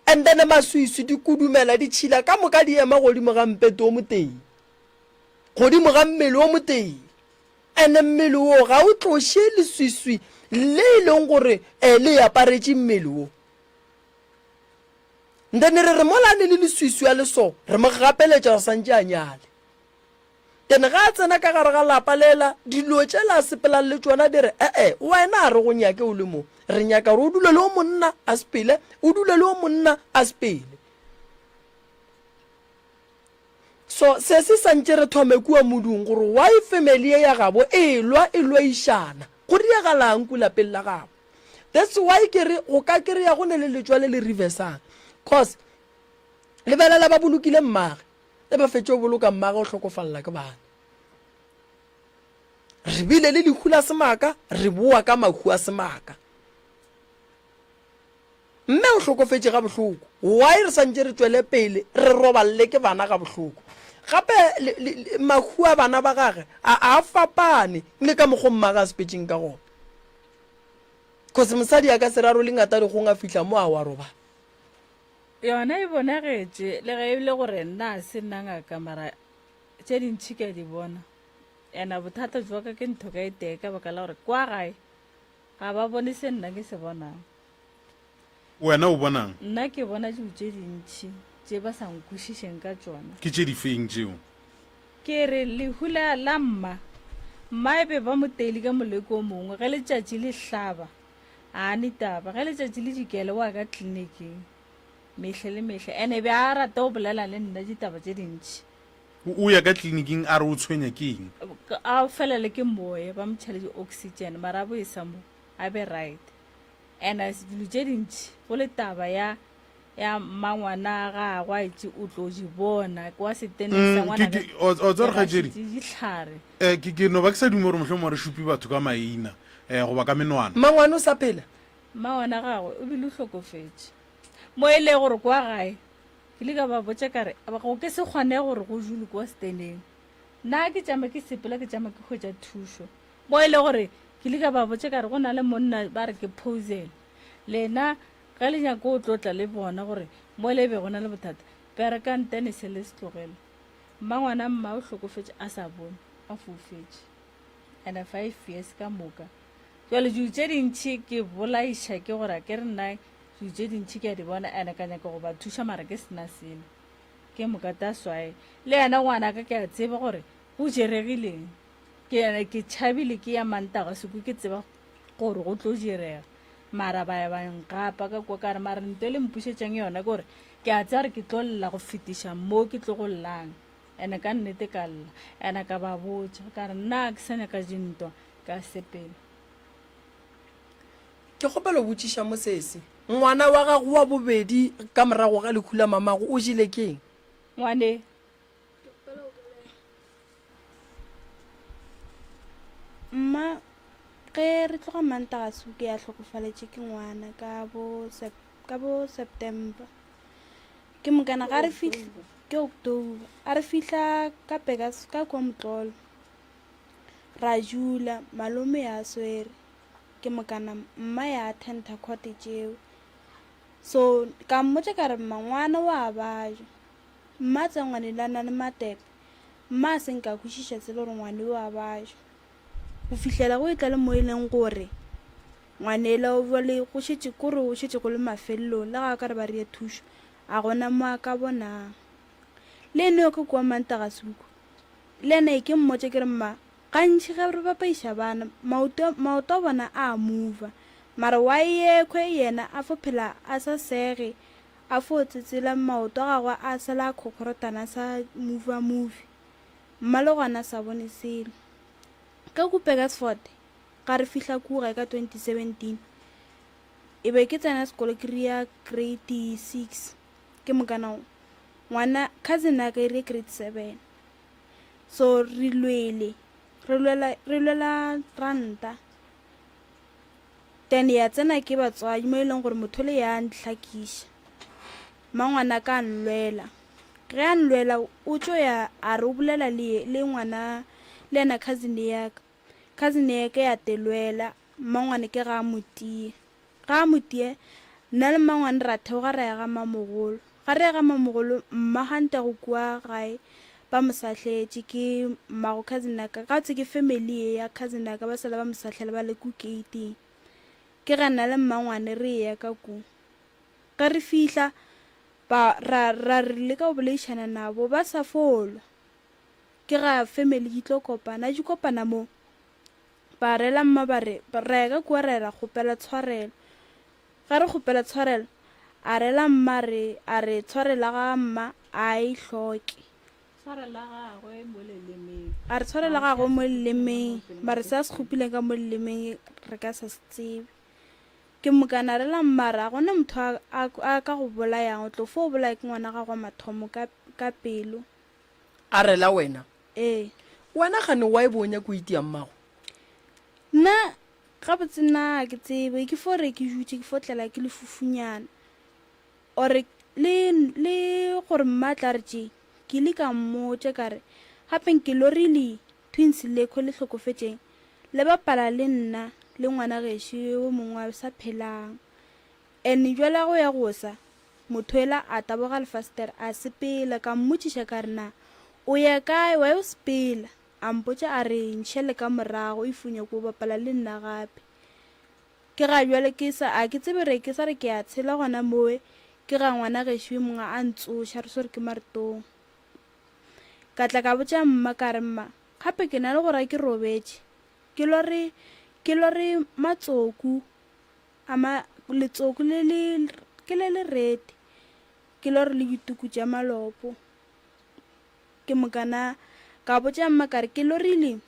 And then maswiswi, dikudumela, ditšhila ka moka di ema godimo ga mpete o motee, godimo ga mmele o motee. Ene mmele wo ga o tloše leswiswi le e leng gore eh, le aparetše mmele wo. Then re re mola a ne le leswiswi a le so, re mo gapeletša gore santše a nyale. Then ga a tsena ka gare ga lapa lela, dilo tšela a sepelang le tšona di re, e-e, wena a re go nyake o le mo. Re nyaka gore o dule le o monna a sepele, o dule le o monna a sepele. So sesi santše re thome kua modung gore why family ye ya gabo e lwa e lwaišana, go diagalang ku lapeng la gabo. That's why ke re go ka kereya go ne le letšwa le le reversang cause lebelela ba bolokile mmage, ge ba fetše go boloka mmage o hlokofalela ke bana. Re bile le lehu la semaka, re boa ka mahu a semaka. Mme o hlokofetše gabohloko. Why re santše re tšwele pele re roballe ke bana gabohloko? Gape le, le, le, mahu a bana ba gage a, a fapane le ka mokgo mmage a sepetšeng ka gona. Cause mosadi a ka se rarole ngata dikgong a fihla mo a wa robala. Yona e bonagetše le ge e le gore nna a se nna ngaka mara tše dintši ke a di bona. Ena bothata jwa ka ke ntho ka e tee ka baka la gore kwa gae ga ba bone se nna ke se bonang. Wena o bonang? Nna ke bona dilo tše dintši tše ba sa nkwešišeng ka tšona. Ke tše difeng tšeo? Ke re lehu la, la mma. Mma e be ba mo teile ka moleko o mongwe. Ge letšatši le hlaba, a a ne taba. Ge letšatši le dikela, o ya ka tleliniking mehle le mehle. Ene be a rata go bolela le nna ditaba tše dintši. O, o ya ka tleliniking a re o tshwenya ke eng? A felele ke moya, ba mo tšhele di-oxygen, mara a bo e sa mo, a be right. And dilo tše dintši go le taba ya ya mmangwana gagwe a itše o tlo di bona kwa seteneng sa mm, ngwana o tsere kgaetšedi dihlare eh ke ke no ba ke sa dume gore mohlomongwe re šupi batho ka maina eh goba ka menwana mmangwana o sa phela mmangwana gagwe o bile o hlokofetše mo e le gore kwa gae ke le ka ba botša ka re go ke se kgone gore go dule kwa seteneng nna ke tšama ke sepela ke tšama ke hwetša thušo Mo e le gore ke ile ka ba botša ka re go na le monna ba re ke Pozel. Lena ge le nyaka go tlo tla le bona gore mo le be go na le bothata, berekang tenese le se tlogele. Mmangwana mma o hlokofetše a sa bone, a foufetše. And 5 years ka moka. Jwale dilo tše dintši ke bolaiša ke gore a ke re nna dilo tše dintši ke a di bona and ka nyaka go ba thuša mara ke sena selo. Ke moka that's why le yena ngwanaka ke a tseba gore go jeregileng. Ke, ke tšhabile ke ya Mantaga sekwi ke tseba gore go tlo direga. Mara ba ya ba nkgapa ka kwa ka re mara nto e le mpušetšang yona ke gore ke a tseba gore ke tlo lla go fetiša mo ke tlo go llang. Ene ka nnete ka lla. Ene ka ba botša ka re nna ke sa nyaka dintwa ka sepela. Ke kgopela go botšiša mo sesi, ngwana wa gago wa bobedi ka morago ga lehu la mamago o jele keng? Ngwane. Mma, ge re tloga Mantaga Suke a hlokofaletše ke ngwana ka bo ka bo September. Ke mokana ga re fihla ke October, a re fihla ka Pekas ka kwa Motlolo. Ra dula malome ya swere. Ke mokana mma ya attenda court tšeo. So ka mmotša ka re mma ngwana wa baja. Mma a tsea ngwanelo a na le matepe. Mma a se nke a kwešiša tsela gore ngwane yo a baja. Go fihlela go etla le mo e leng gore ngwanela o bjale go šetše kore o šetše go le mafelelong le ga a ka re ba rie thušo a gona mo a ka bonang. Le ene yo ka kua Mantaga Suku le yena e ke mmotše ke re mma gantši ge re bapaiša bana maoto maoto a bona a a mova mara wa yekhwe yena a fo phela a sa sege A fo tsetsela maoto a gagwe a sala a khokhorotana a sa move-a-move. Mma le gona a sa bone selo. Ka ku Burgersfort, ga re fihla ku gae ka 2017, e be ke tsena sekolo ke ria grade six, ke mokana ngwana cousin ya ka e ria grade seven. So re lwele, re lwela, re lwela ranta. Then ya tsena ke batswadi mo e leng gore motho le ya ntlhakiša. Mmangwanaka a nlwela. Ge a nlwela o tšo ya a re o bolela le le ngwana le yena cousin ya ka. Cousin ya ka ya telwela mmangwane ke ga a mo tie. Ga a mo tie nna le mmangwane ra theoga ra ya ga mmamogolo. Ga re ya ga mmamogolo mma gantego kua gae ba mo sahletše ke mmago cousin ya ka. Gabotse ke family ye ya cousin ya ka ba sala ba mo sahlela ba le ku gate-ing. Ke ga nna le mmangwane re eya ka ku. Ge re fihla, ba, ra, ra re leka go boledišana nabo, ba sa folwa. Ke ga family di tlo kopana, di kopana mo, ba rela mma ba re, ra ya ka kua ra ya ra kgopela tshwarelo. Ge re kgopela tshwarelo, a rela mma re, a re tshwarelo ya ga mma a e hloke. Tshwarelo ya gagwe mo lelemeng. A re tshwarelo ya gagwe mo lelemeng, mare se a se kgopileng ka mo lelemeng re ka sa se tsebe. Ke mokana re la mmara, ga gona motho a, a, a ka go bolayang, o tlo fo bolaya ke ngwana gago wa mathomo ka, ka pelo. A rela wena? Ee. Wena gane why bo o nyaka o itia mmago? Nna, gabotse nna ga ke tsebe, ke fo re ke dutše, ke fo tlela ke lefufunyana. Or le, le gore mma a tla re tše, ke ile ka mmotša ka re, gape nke lorile Twins lekho le hlokofetšeng le bapala le nna le ngwana gešo yo mongwe a sa phelang. And bjale go ya go sa, motho ela a taboga lefastere a sepela, ka mmotšiša ka re na o ya kae why o sepela, a mpotša a re ntšhele ka morago if o nyako bapala le nna gape. Ke ga bjale ke sa a ke tsebe re ke sa re ke a tshela gona mowe ke ga ngwana gešo yo mongwe a ntsoša re swere ke maretong. Ka tla ka botša mma ka re, Mma, gape ke na le go ra ke robetše, ke lore, ke lore matsoku a ma, letsoku le le, ke le lerete, ke lore le dituku tša malopo. Ke mokana ka botša mma ka re, Ke lorile,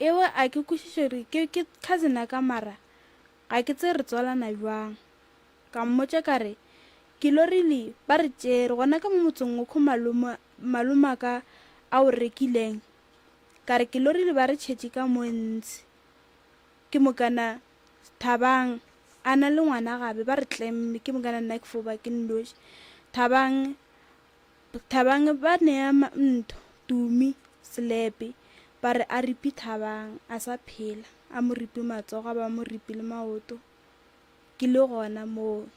ewe a ke kwešiše gore ke, ke cousin ya ka mara ga ke tsebe re tswalana bjang. Ka mmotša ka re, Ke lorile ba re tšere gona ka mo motseng wokho malome, malomaka a o rekileng. Ka re, Ke lorile ba re tšhetše ka mo ntshe. Ke mokana Thabang a na le ngwana gabe ba re tlemme, ke mokana nna ke fo ba ke nnoši. Thabang, Thabang ba nea ntho, Tumi, selepe, ba re a ripi Thabang a sa phela, a mo ripi matsogo a ba mo ripi le maoto. Ke le gona moo.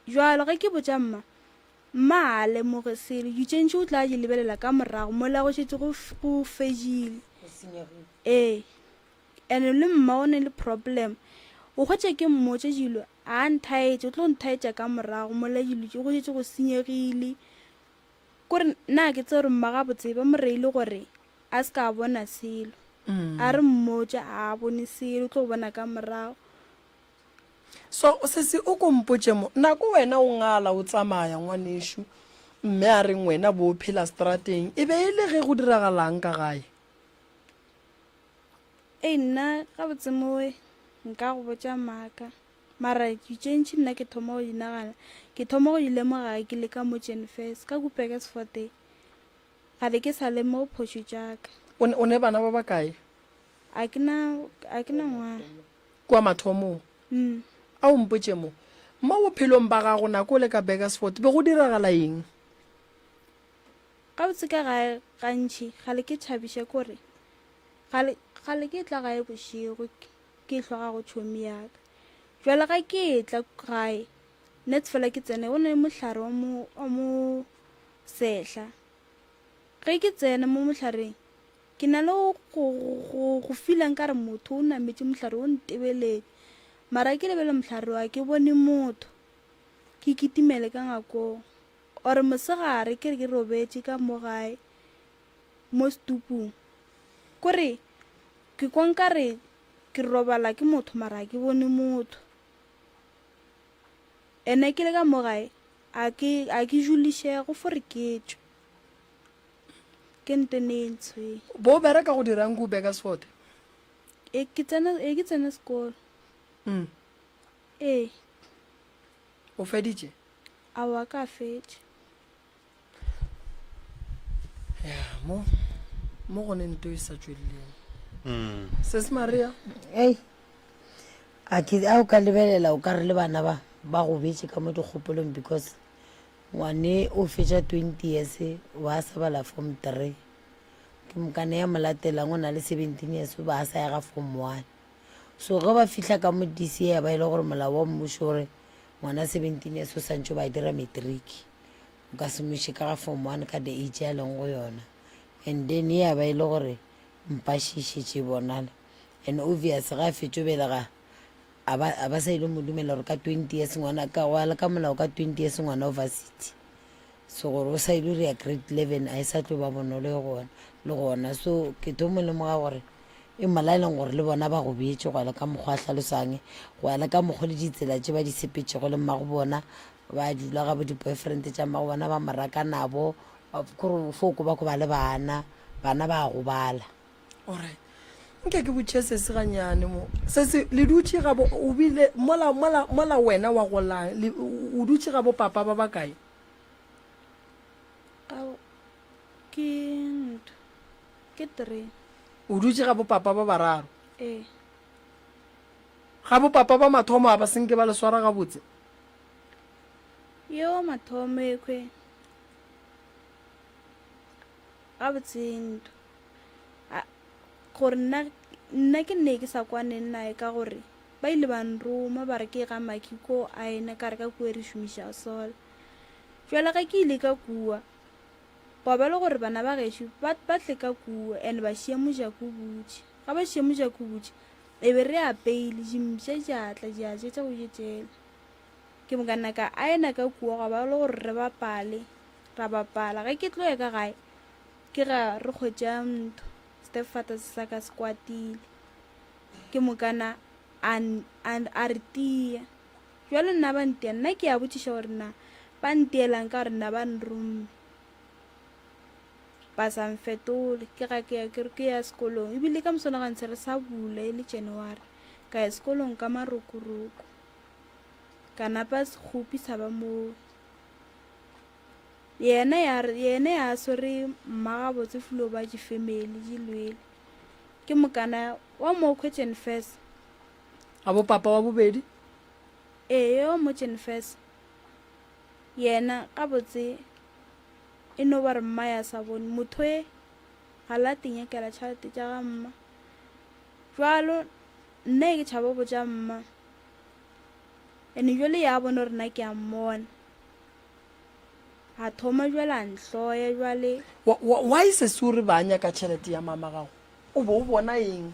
Bjalo ge ke botša mma, mma ga a lemoge selo. Dilo tše ntši o tla di lebelela ka morago mola go šetše go, go fedile. Ee. And le mma o ne le problem. O hwetša ke mmotša dilo, a nthaetše, o tlo nthaetša ka morago mola dilo tše go šetše go senyegile. Kore nna ke tsebe gore mma gabotse ba mo reile gore a se ka bona selo. A re mmotša a bone selo, o tlo bona ka morago. So, sesi o ko mpotše mo, nako wena o ngala o tsamaya ngwanešu, mme a reng wena bo o phela strateng, e be e le ge go diragalang ka gae? Ei nna gabotse mowe nka go botša maaka, mara dilo tše ntši nna ke thoma go di nagana, ke thoma go di lemoga ge ke le ka mo Jenfes, ka ku Burgersfort ga be ke sa lemoge phošo tša ka. O ne, o ne bana ba bakae? A ke na, a ke na ngwana. Kua mathomong. Mm. A o mpotše mo, mo bophelong ba gago nako o le ka Burgersfort be go diragala eng? Gabotse ka gae gantši gale ke thabiša kore gale, gale ke tla gae bošego ke ehlwa ga go tšhomi ya ka. Bjale ga ke etla gae nets fela ke tsene go na le mohlare wa mo, wa mo sehla. Ge ke tsena mo mohlareng Ke na le go, go, go fila nkare motho o nametše mohlare o ntebeletše. Mara ke lebele mohlare wa ke bone motho. Ke kitimele ka ngakong. Or mosegare ke re ke robetše ka mo gae mo setupung. Kore ke kwa nkare ke robala ke motho mara ga ke bone motho. Ene ke le ka mo gae a ke a ke julišege go fo re ke tšwe. Ke nto ne e ntshweng. Bo bereka go dirang ku Burgersfort? E ke tsena e ke tsena sekolo. Mm. Ee. O feditše? Aowa ka fetša. Ya mo mo go ne nto e sa tšweleleng. Mm. Sis Maria? Ei. A ke a o ka lebelela o ka re le bana ba ba gobetše ka mo dikgopolong because ngwane o fetša 20 years wa sa bala form 3 ke mokane ya mo latelang o na le 17 years o ba a sa ya ga form 1 so ge ba fihla ka mo DCA ya ba e le gore molao wa mmušo o re ngwana 17 years o santše ba dira matric o ka se mo iše ka ga form 1 ka the age a leng go yona and then ya ba e le gore mpa še šetše e bonala and obvious ga a fetšo belega a ba a ba sa ile mo dumela gore ka 20 years ngwana ka go ya le ka molao ka 20 years ngwana o varsity so gore o sa ile re ya grade 11 a e sa tlo ba bonolo e gona le gona so ke tlo mo lemoga gore e molaeleng gore le bona ba go beetše go ya le ka mokgwa a hlalosang go ya le ka mokgwa le ditsela tše ba di sepetšego le mmago bona ba dula ga bo di-boyfriend tša mmago bona ba mo raka nabo kore fo ko ba ko ba le bana bana ba gobala Alright. Nke ke botšiše sesi ganyane mo. Sesi, le dutše ga bo, o bile, mola, mola, mola wena wa golang, le, o dutše ga bo papa ba bakae? Ga, ke ntho, ke three. O dutše ga bo papa ba bararo? Ee. Ga bo papa ba mathomo a ba senke ba le swara gabotse? Yo mathomo ekhwe, gabotse ntho. A, gore nna, nna ke nne ke sa kwane naye ka gore ba ile ba nroma ba re ke ga Maki ko a ena ka re ka kua re šomiša sola. Jwale ge ke ile ka kua, gwa ba le gore bana ba gešo ba, ba tle ka kua and ba šia mojako o butše. Ga ba šia mojako o butše, e be re apeile, dimpša di a tla di a ja tša go ja tšela. Ke moka nna ka aena ka kua gwa ba le gore re bapale, ra bapala. Ge ke tlo ya ka gae, Ke ga re hwetša ntho, stepfather se sa ka se kwatile. Ke mokana a, a, a re tia. Jwale nna ba ntia, nna ke a botšiša gore na ba ntielang ka gore nna ba nromme. Ba sa mfetole. Ke ga ke ya ke re ke ya sekolong. Ebile ka moswana ga ntshe re sa bula e le January. Ka ya sekolong ka marokoroko. Ka napa sekgopi sa ba moo. Yena ya yena ya swere mma gabotse flo ba di family di lwele. Ke mokana wa mo question first. A bo papa wa bobedi? Ee, yo mo first. Yena gabotse e no ba re mma ya sa bone motho e ga la tinyakela tšhelete tša ga mma. Jwalo nna e ke tšhaba botša mma. Ene jwale ya bona gore nna ke a mmona. A thoma jwale a nhloya jwale. Why sesi o re ba nyaka tšhelete ya mama gago? O be o bona eng?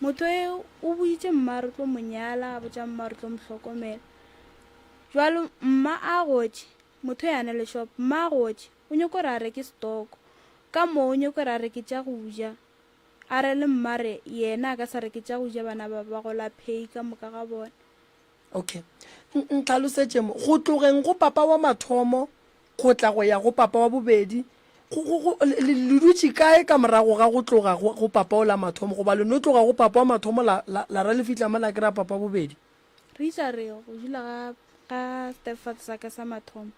Motho e o boditše mma re tlo mo nyala, a botša mma re tlo mo hlokomela. Jwale mma a gotše, motho e a na le shop, mma a gotše, o nyoko gore a reke stoko. Ka moo o nyoko gore a reke tša go ja. A re le mma re yena a ka sa reke tša go ja bana ba ba gola pay ka moka ga bona. Okay. Ntlhalosetše mo. Go tlogeng go papa wa mathomo go tla go ya go papa wa bobedi, go, go, go, le, le dutše kae ka morago ga go tloga go, go papa o la mathomo? Goba le no tloga go papa wa mathomo la, la, la ra le fihla mo la kry-a papa wa bobedi? Re itša re go dula ga, ga stepfather sa ka sa mathomo,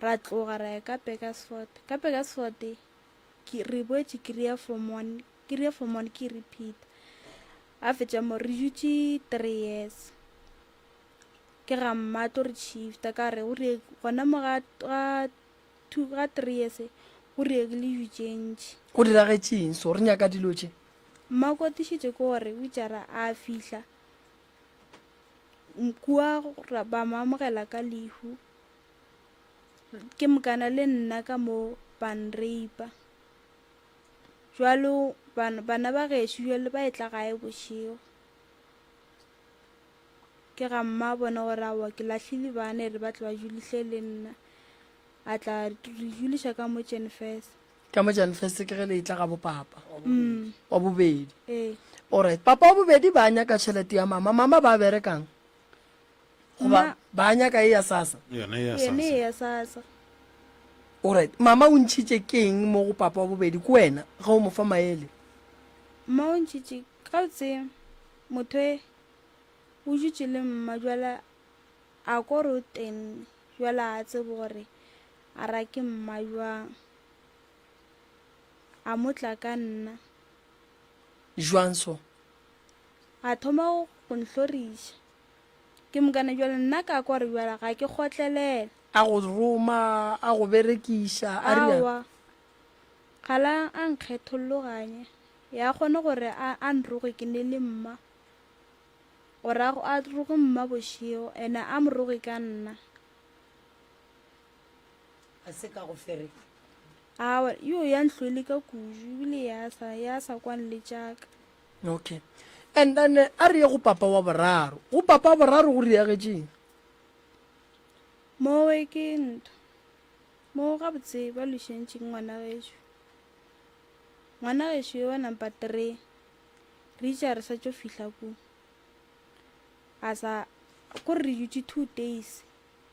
ra tloga ra ya ka Burgersfort. Ka Burgersfort ke, re boetše kry-a form one, kry-a form one ke repeat. A fetša mo re dutše three years. Ke ga mma a tlo re shifta ka re o re gona mo ga ga two ga three years go diregile dilo tše ntši. Go diragetše eng so re nyaka dilo tše? Mma o kwatišitše ke gore o itše ra a fihla kua ba mo amogela ka lehu ke mokana le nna ka mo ba nraper. Bjalo bana, bana ba gešo bjale ba etla gae bošego. Ke ga mma a bona gore aowa ke lahlile bana e re ba tle ba julihle le nna. A tla re juliša ka mo Jenfes. Ka mo Jenfes ke ge le etla ga bopapa mm. wa bobedi. Ee. Alright, papa wa bobedi ba nyaka tšhelete ya mama. Mama ba berekang? Goba ba nyaka e ya SASSA? Yona e ya SASSA. Yone e ya SASSA. Alright, mama o ntšhitše keng mo go papa wa bobedi? Ke wena ge o mo fa maele. Mma o ntšhitše gabotse motho e o dutše le mma jwale a ko re o tenne jwale a tsebe gore a rake mma jwang. A mo tla ka nna. Jwang so? A thoma go nhloriša. Ke mokana jwale nna ka kwa gore jwale ga ke kgotlelela. A go roma, a go berekiša, a rialo. Aowa, ga la a nkgetholloganya. Ya kgone gore a, a nroge ke ne le mma. Gore a, a roge mma bošego, ene a mo roge ka nna. A se ka go fere. Aowa, yo ya nhlwele ka kudu, ebile ya sa, ya sa kwane le tša ka. Okay. And then a re ye go papa wa boraro. Go papa wa boraro go riagetšeng? Mowe ke ntho. Mo gabotse ba lošentše ke ngwana gešo. Ngwana gešo yo wa number 3. Re itše re sa tšo fihla ku. A sa ko re dutše 2 days.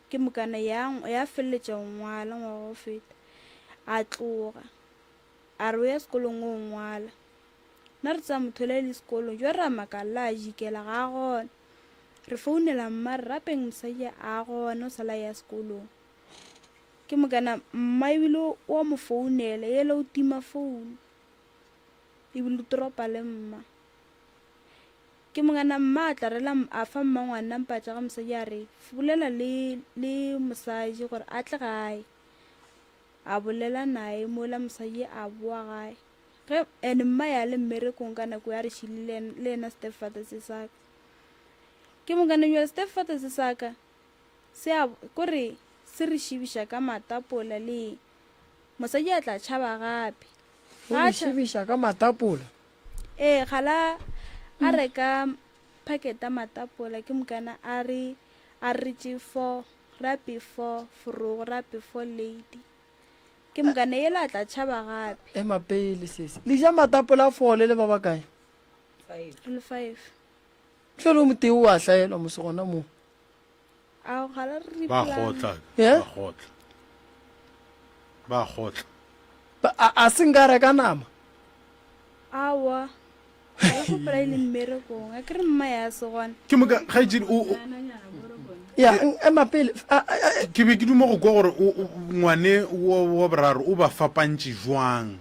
Ke mokana ya ya feleletša go ngwala ngwaga go feta. A tloga. A re o ya sekolong o ngwala. Nna re tsaya motho le le sekolong jo ra makalla a jikela ga a gona. Re founela mma re rapeng mosadi a gona o sala ya sekolong. Ke mokana mma ebile o a mo founela yela o tima founu. Ebile o tropa le mma. Ke mokana mma a tla rela a fa mma ngwana mpatša ga mosadi a re bolela le le mosadi gore a tle gae. A bolela naye mola mosadi a boa gae. Ge and mma ya le mmerekong ka nako ya re šile le yena stepfather se saka. Ke mokana jwale stepfather se saka se a kore se re šibiša ka matapola le mosadi a tla tšhaba gape. O le šibiša ka matapola? Ee, gala a reka packet ya matapola ke mokana a re a re tše for rape for forogo rape for lady. Ke mokana yela a tla tšhaba gape. Ema pele sesi. Le ja matapola a fole le ba bakae? Re le five. Hlole o motee o a hlaelwa mose gona moo. Ao ga la re Ba kgotla, Yeah? ba kgotla. Ba kgotla. Ba- A, a se nka reka nama. Aowa. Ga re gopola e le mmerekong. A ke re mma ya se gona. Ke moka kgaetšedi o o- Ya, n- ema pele. A, a, a, ke be ke duma go kwa gore o- o- ngwane wa wa boraro o ba fapantše jwang.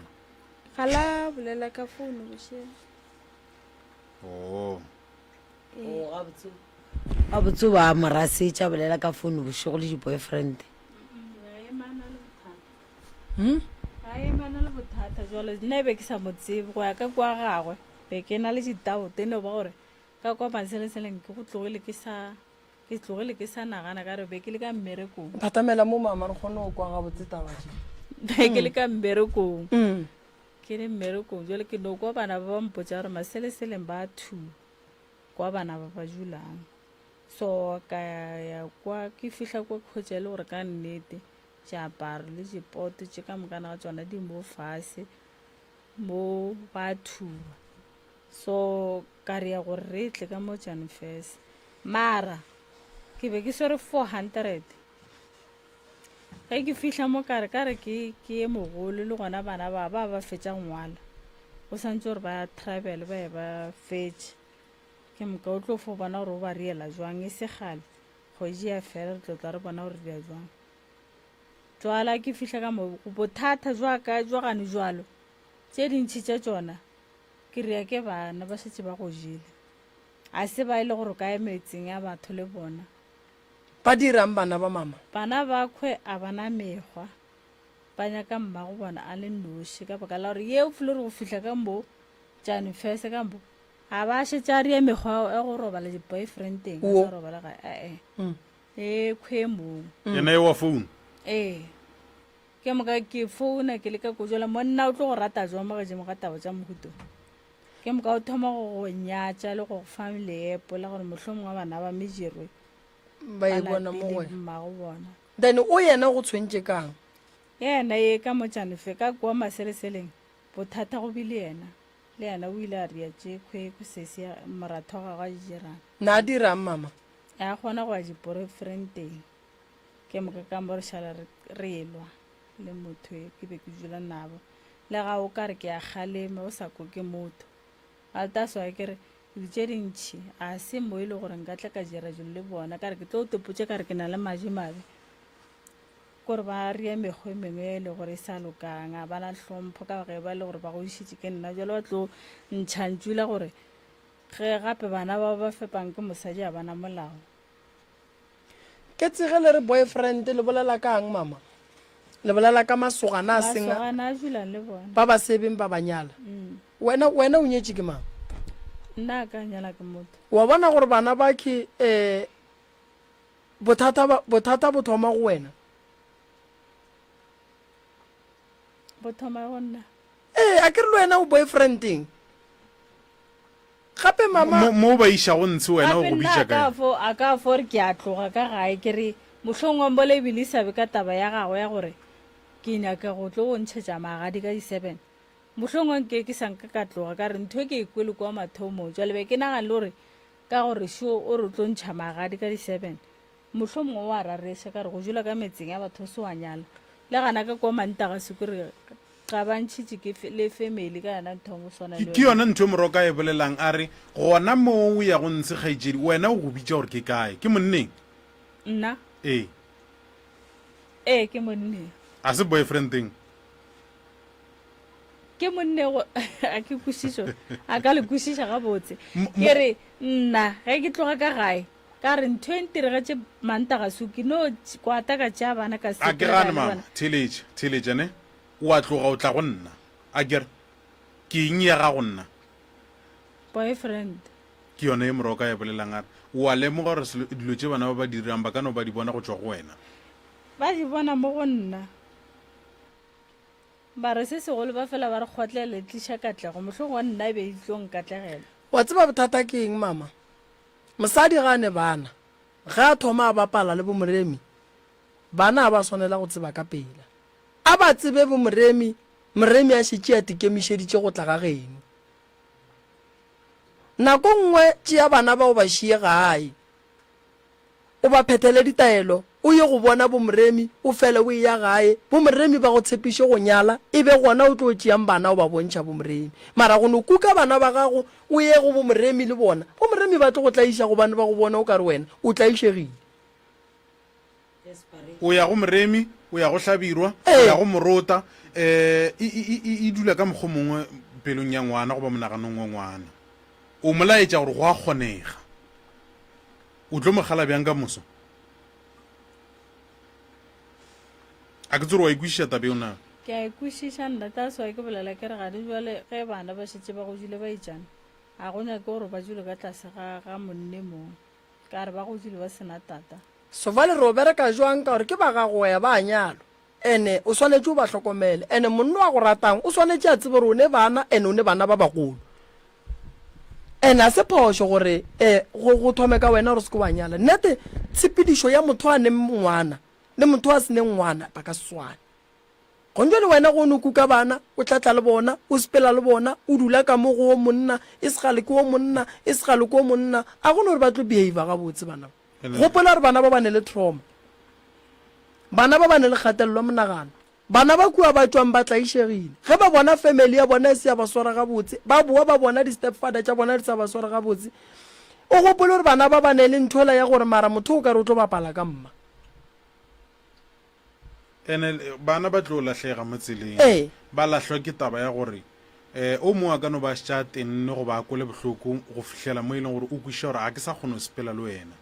Ga la bolela ka founu bošego. Oh. O gabotse gabotse ba mo rasetša bolela ka founu bošego le di-boyfriend. Hmm? Ga e mana le bothata jalo nna e be ke sa mo tsebe go ya ka kwa gagwe be ke na le ditaote no ba gore ka kwa maseleseleng ke go tlogele ke sa ke tlogele ke sa nagana ka re be ke le ka mmerekong Phatamela mo mama re kgone go kwa gabotse taba tše. be ke le ka mmerekong Mm. ke le mmerekong jale ke no kwa bana ba ba mpotsa gore maseleseleng ba thuba kwa bana ba ba dulang so ka ya kwa ke fihla kwa khwetša e le gore ka nnete diaparo le dipoto tše ka mokana ga tsona di mo fase mo ba thuba so ka re ya gore re tle ka mo janfes mara ke be ke swere 400 ge ke fihla mo kare ka re ke ke ye mogolo le gona bana ba ba ba fetša ngwala go santse gore ba travel ba ye ba fetše ke moka o tlo fo bona gore o ba riela jwang e se gale kgwedi ya fela re tlo tla re bona gore ria jwang jwala ke fihla ka mo bothata jwa ka jwa gane jwalo tše dintšhi tša tšona ke ria ke bana ba šetše ba go jele a se ba e le gore ka metseng ya batho le bona Ba dirang bana ba mama? Bana ba khwe a ba na mekgwa, ba nyaka mmago bona a le noši ka baka la gore ye o file gore go fihla ka mo tšane fese ka mo a ba šetše a ria mekgwa ya go robala di-boyfriendeng a sa robala ga ee mm. e khwe mong yena e wa phone ee ke moka ke founa ke leka ko jala monna o tlo go rata jwang mo godimo ga taba tša mohuto Ke moka o thoma go go nyatša le go go fa leepo la gore mohlomongwe bana ba mejirwe ba e bona mo lapile go wena. mmago bona. Then o yena go tshwentše kang? Yena ye ka motšane fe ka kua maseleseleng bothata go bile yena le yena o ile a ria tše khwekhwe sesi ya moratho wa gagwe a di dirang. Na a dirang mama? A kgona go ya diporofrenteng ke moka ka mo re šala re re elwa le motho e ke be ke dula nabo. Le ga o ka re ke a kgalema o sa koke motho. Altaswa ke re dilo tše dintšhi a se mo e le gore nka tla ka dira dilo le bona ka re ke tlo topotše ka re ke na le maji mabe kore ba ria mekgwa e mengwe e le gore e sa lokang a ba na hlompho ka ge ba le gore ba godišitše ke nna jalo ba tlo ntšha ntšula gore ge gape bana ba ba fepang ke mosadi a bana molao. Ke tsege le re boyfriend le bolela ka'ng mama? Le bolela ka masogana a seng a. Masogana a dulang le bona. Ba ba sebeng ba ba nyala. Wena, wena o nyetše ke mang? Nna a ka nyala ke motho. Wa bona gore bana ba ke eh bothata ba, bothata bo thoma go wena. Bo thoma go nna. Ee, a ke re le wena o boyfriendeng. Gape mama. Mo, mo ba išago ntshe wena o Gape go nna bitša a ka kae? fo, a ka fo re ke a tloga ka gae, ke re mohlomongwe mbola ebile e sa be ka taba ya gagwe ya gore ke nyaka go tlo go ntšhetša magadi ka di-seven. Mohlomongwe nke ke sa nka ka tloga ka re ntho e ke e kwele kwa mathomong. Jwale be ke nagana le gore ka gore šo o re o tlo ntšha magadi ka di-seven, mohlomongwe o a rareša ka re go dula ka metseng ya batho o se wa nyala. Le gana ka kwa Mantaga se ke re Ga ba ntšhitše ke le family ka yona ntho go swana le Ke yona ntho e Moroka a e bolelang a re, Gona moo o yago ntshe kgaetšedi, wena o go bitša gore ke kae? Ke monneng? Nna? Ee. Ee, ke monneng. A se boyfriendeng? Ke monneng go a ke kwešišo, a ka le kwešiša gabotse. Ke re nna ge ke tloga ka gae ka re ntho e ntiregetše Mantaga so ke no kwata ka tšea bana ka A ke sepela ka ya gane le mama, bona. theeletša, theeletša ne. O a tloga o tla go nna. A ke re, Ke eng ya gago nna? Boyfriend. Ke yona ye Moroka a e bolelang a re, O a lemoga gore selo, dilo tše bana ba ba di dirang ba ka no ba di bona go tšwa go wena. Ba di bona mo go nna. Ba re se segolo ba fela ba re kgotlelele tliša katlego, mohlomongwe nna e be e tlo nkatlegela. Wa tseba bothata ke eng mama? Mosadi ga a ne bana, ge a thoma a bapala le bomoremi, bana ga ba swanela go tseba ka pela. A ba tsebe bomoremi, moremi a šetše a tikemišeditše go tla ga geno. Nako nngwe tšea bana ba o ba šie gae, o ba phethele ditaelo, o ye go bona bomoremi, o fele o eya gae, bomoremi ba go tshepiše go nyala, e be gona o tlo tšeang bana o ba bontšha bomoremi. Mara go no kuka bana ba gago o ye go bomoremi le bona, bomoremi ba tlo go tlaiša gobane ba go bona o ka re wena o tlaišegile. O ya go Moremi, o ya go Hlabirwa, o ya go Morota, e, e, e, e, e dula ka mokgwa mongwe pelong ya ngwana goba monaganong wa ngwana. O mo laetša gore go a kgonega. O tlo mo kgala bjang ka moso? A ke tsore wa e kwešiša taba eo na? Ke a e kwešiša nna, that's why ke bolela ke re gane jwale ge bana ba šetše ba godile ba itšana, ga go nyake gore ba dule ka tlase ga, ga monne mong. Ka re ba godile ba se na tata. Sovale re o bereka jwang ka gore ke ba gago wa ya ba nyalwa ene o swanetše o ba hlokomele ene monno a go ratang o swanetše a tsebe gore o ne bana ene o ne bana ba bagolo ene a se phošo gore e go go thome ka wena gore se ke wa nyala nnete tshepedišo ya motho a neng ngwana le motho a se neng ngwana ba ka se swane. Gonjale le wena ge o no kuka bana, o tla tla le bona, o sepela le bona, o dula ka mo go wo monna, e segale ke wo monna, e segale ke wo monna, a go no gore ba tlo behavior gabotse bana ba. Gopola gore bana ba ba ne le trauma. Bana ba ba ne le kgatelelo ya monagano. Bana ba kua ba tšwang ba tlaišegile. Ge ba bona family ya bona e se ya ba swara gabotse, ba boa ba bona di-stepfather tša bona di sa ba sware gabotse. O gopole gore bana ba ba ne le ntho ela ya gore mara motho o ka re o tlo bapala ka mma. Ene bana ba tlo lahlega mo tseleng. Ee. Ba lahlwa ke taba ya gore um o mongwe a ka no ba a šetše a tenne goba a kwele bohloko go fihlela mo e leng gore o kwešiša gore ga ke sa kgona go sepela le wena.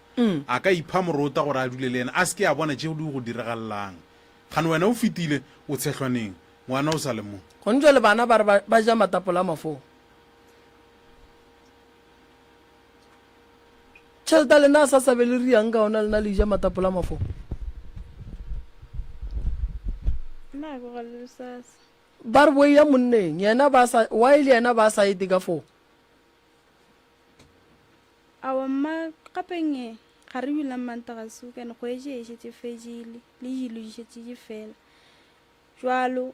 A ka ipha morota gore a dule le yena a se ke a bona tšeo di go diragalelang. Kgane wena o fetile o tshehlwaneng, ngwana o sa le mo. Gone jwale bana ba re ba, ba ja matapola a mafoo. Tšhelete ya lena a sa sa be le riang ka ona lena le ja matapola a mafo. Nna ke go le sasa. Ba re bo ya monneng yena ba sa why le yena ba sa ete ka fo. Awa mma gapeng e ga re dula Mantaga suka ne kgwedi e šetše fedile le dilo di šetše di fela. Jwalo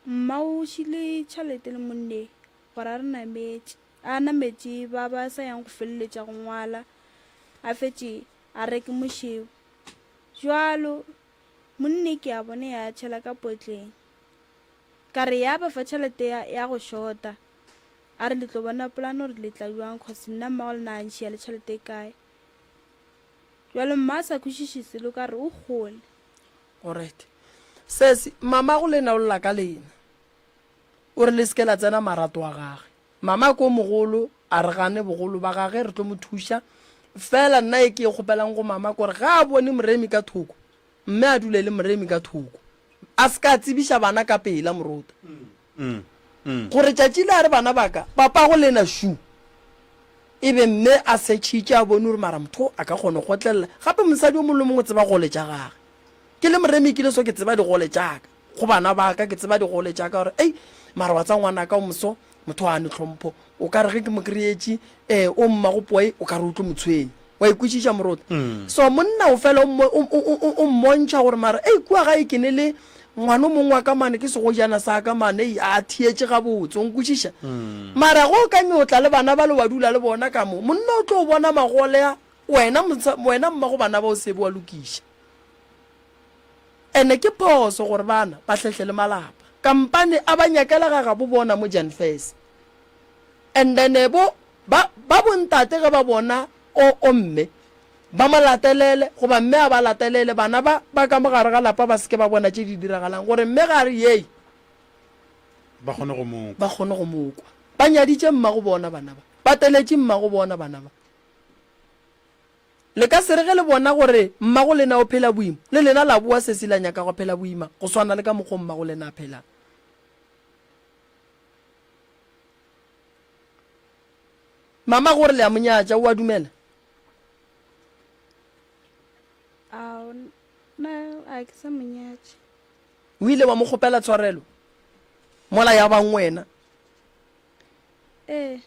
mma o šile tšhelete le monneng gore a re nametše. A nametše ba ba sa yang go feleletša go ngwala, a fetše a reke mošebo. Bjalo monne ke a bone ya tšhela ka potleng. Ka re ya ba fa tšhelete ya, ya go šota. A re le tlo bona polane gore le tla bjang cause nna mmago lena a ntšhia le tšhelete e kae. Bjalo mma a sa kwešiše selo ka re o kgole. Alright. Sesi, mamago lena o lla ka lena. O re le se ke la tsena marato a gage. Mama ko mogolo a re gane bogolo ba gage re tlo mo thuša. Fela nna e ke e kgopelang go mama kore ga a bone Moremi ka thoko, mme a dule le Moremi ka thoko. A se ka a tsebiša bana ka pela, Morota. Gore tšatši le a re bana ba ka, papago lena šu. E be mme a setšhitše a bone gore mara motho a ka kgona go kgotlelela. Gape mosadi o mongwe le mongwe o tseba gole tša gage. Ke le Moremi ke le so ke tseba digole tša ka. Go bana ba ka ke tseba digole tša ka gore ei mara wa tsa ngwanaka o moso motho a ne tlhompho o ka re ge ke mo kry-etše um o mmago poe o ka re o tlo mo tshwenya wa ikwešiša morota mm. so monna o fela o mmontšha gore mara ei kua gae ke ne le ngwana o mongwe wa ka mane ke segojana sa ka mane ei a thietše gabotse o nkwešiša mm. mara go o ka nyotla le bana ba le wa dula le bona ka mo monna o tlo bona magole a wena wena mmago bana ba o sebe wa lokiša Ene ke phoso gore bana ba hlehle le malapa. Kampane a ba nyakela ga gabo bona mo Jan Fes. And then bo ba ba bo ntate ge ba bona o o mme ba mo latelele goba mme a ba latelele bana ba ba ka mo gare ga lapa ba seke ba bona tše di diragalang gore mme ga a re yei Ba kgone go mo kwa. Ba kgone go mo kwa. Ba nyaditše mmago bona bana ba. Ba teletše mmago bona bana ba. Le ka se re ge le bona gore mmago lena o phela boima, le lena la boa sesi la nyaka go phela boima go swana le ka mokgo mmago lena a phelang. Mama gore le a mo nyatša, o a dumela? Ao, nna a ke sa mo nyatše. O ile wa mo kgopela tshwarelo mola ya bang wena? Ee.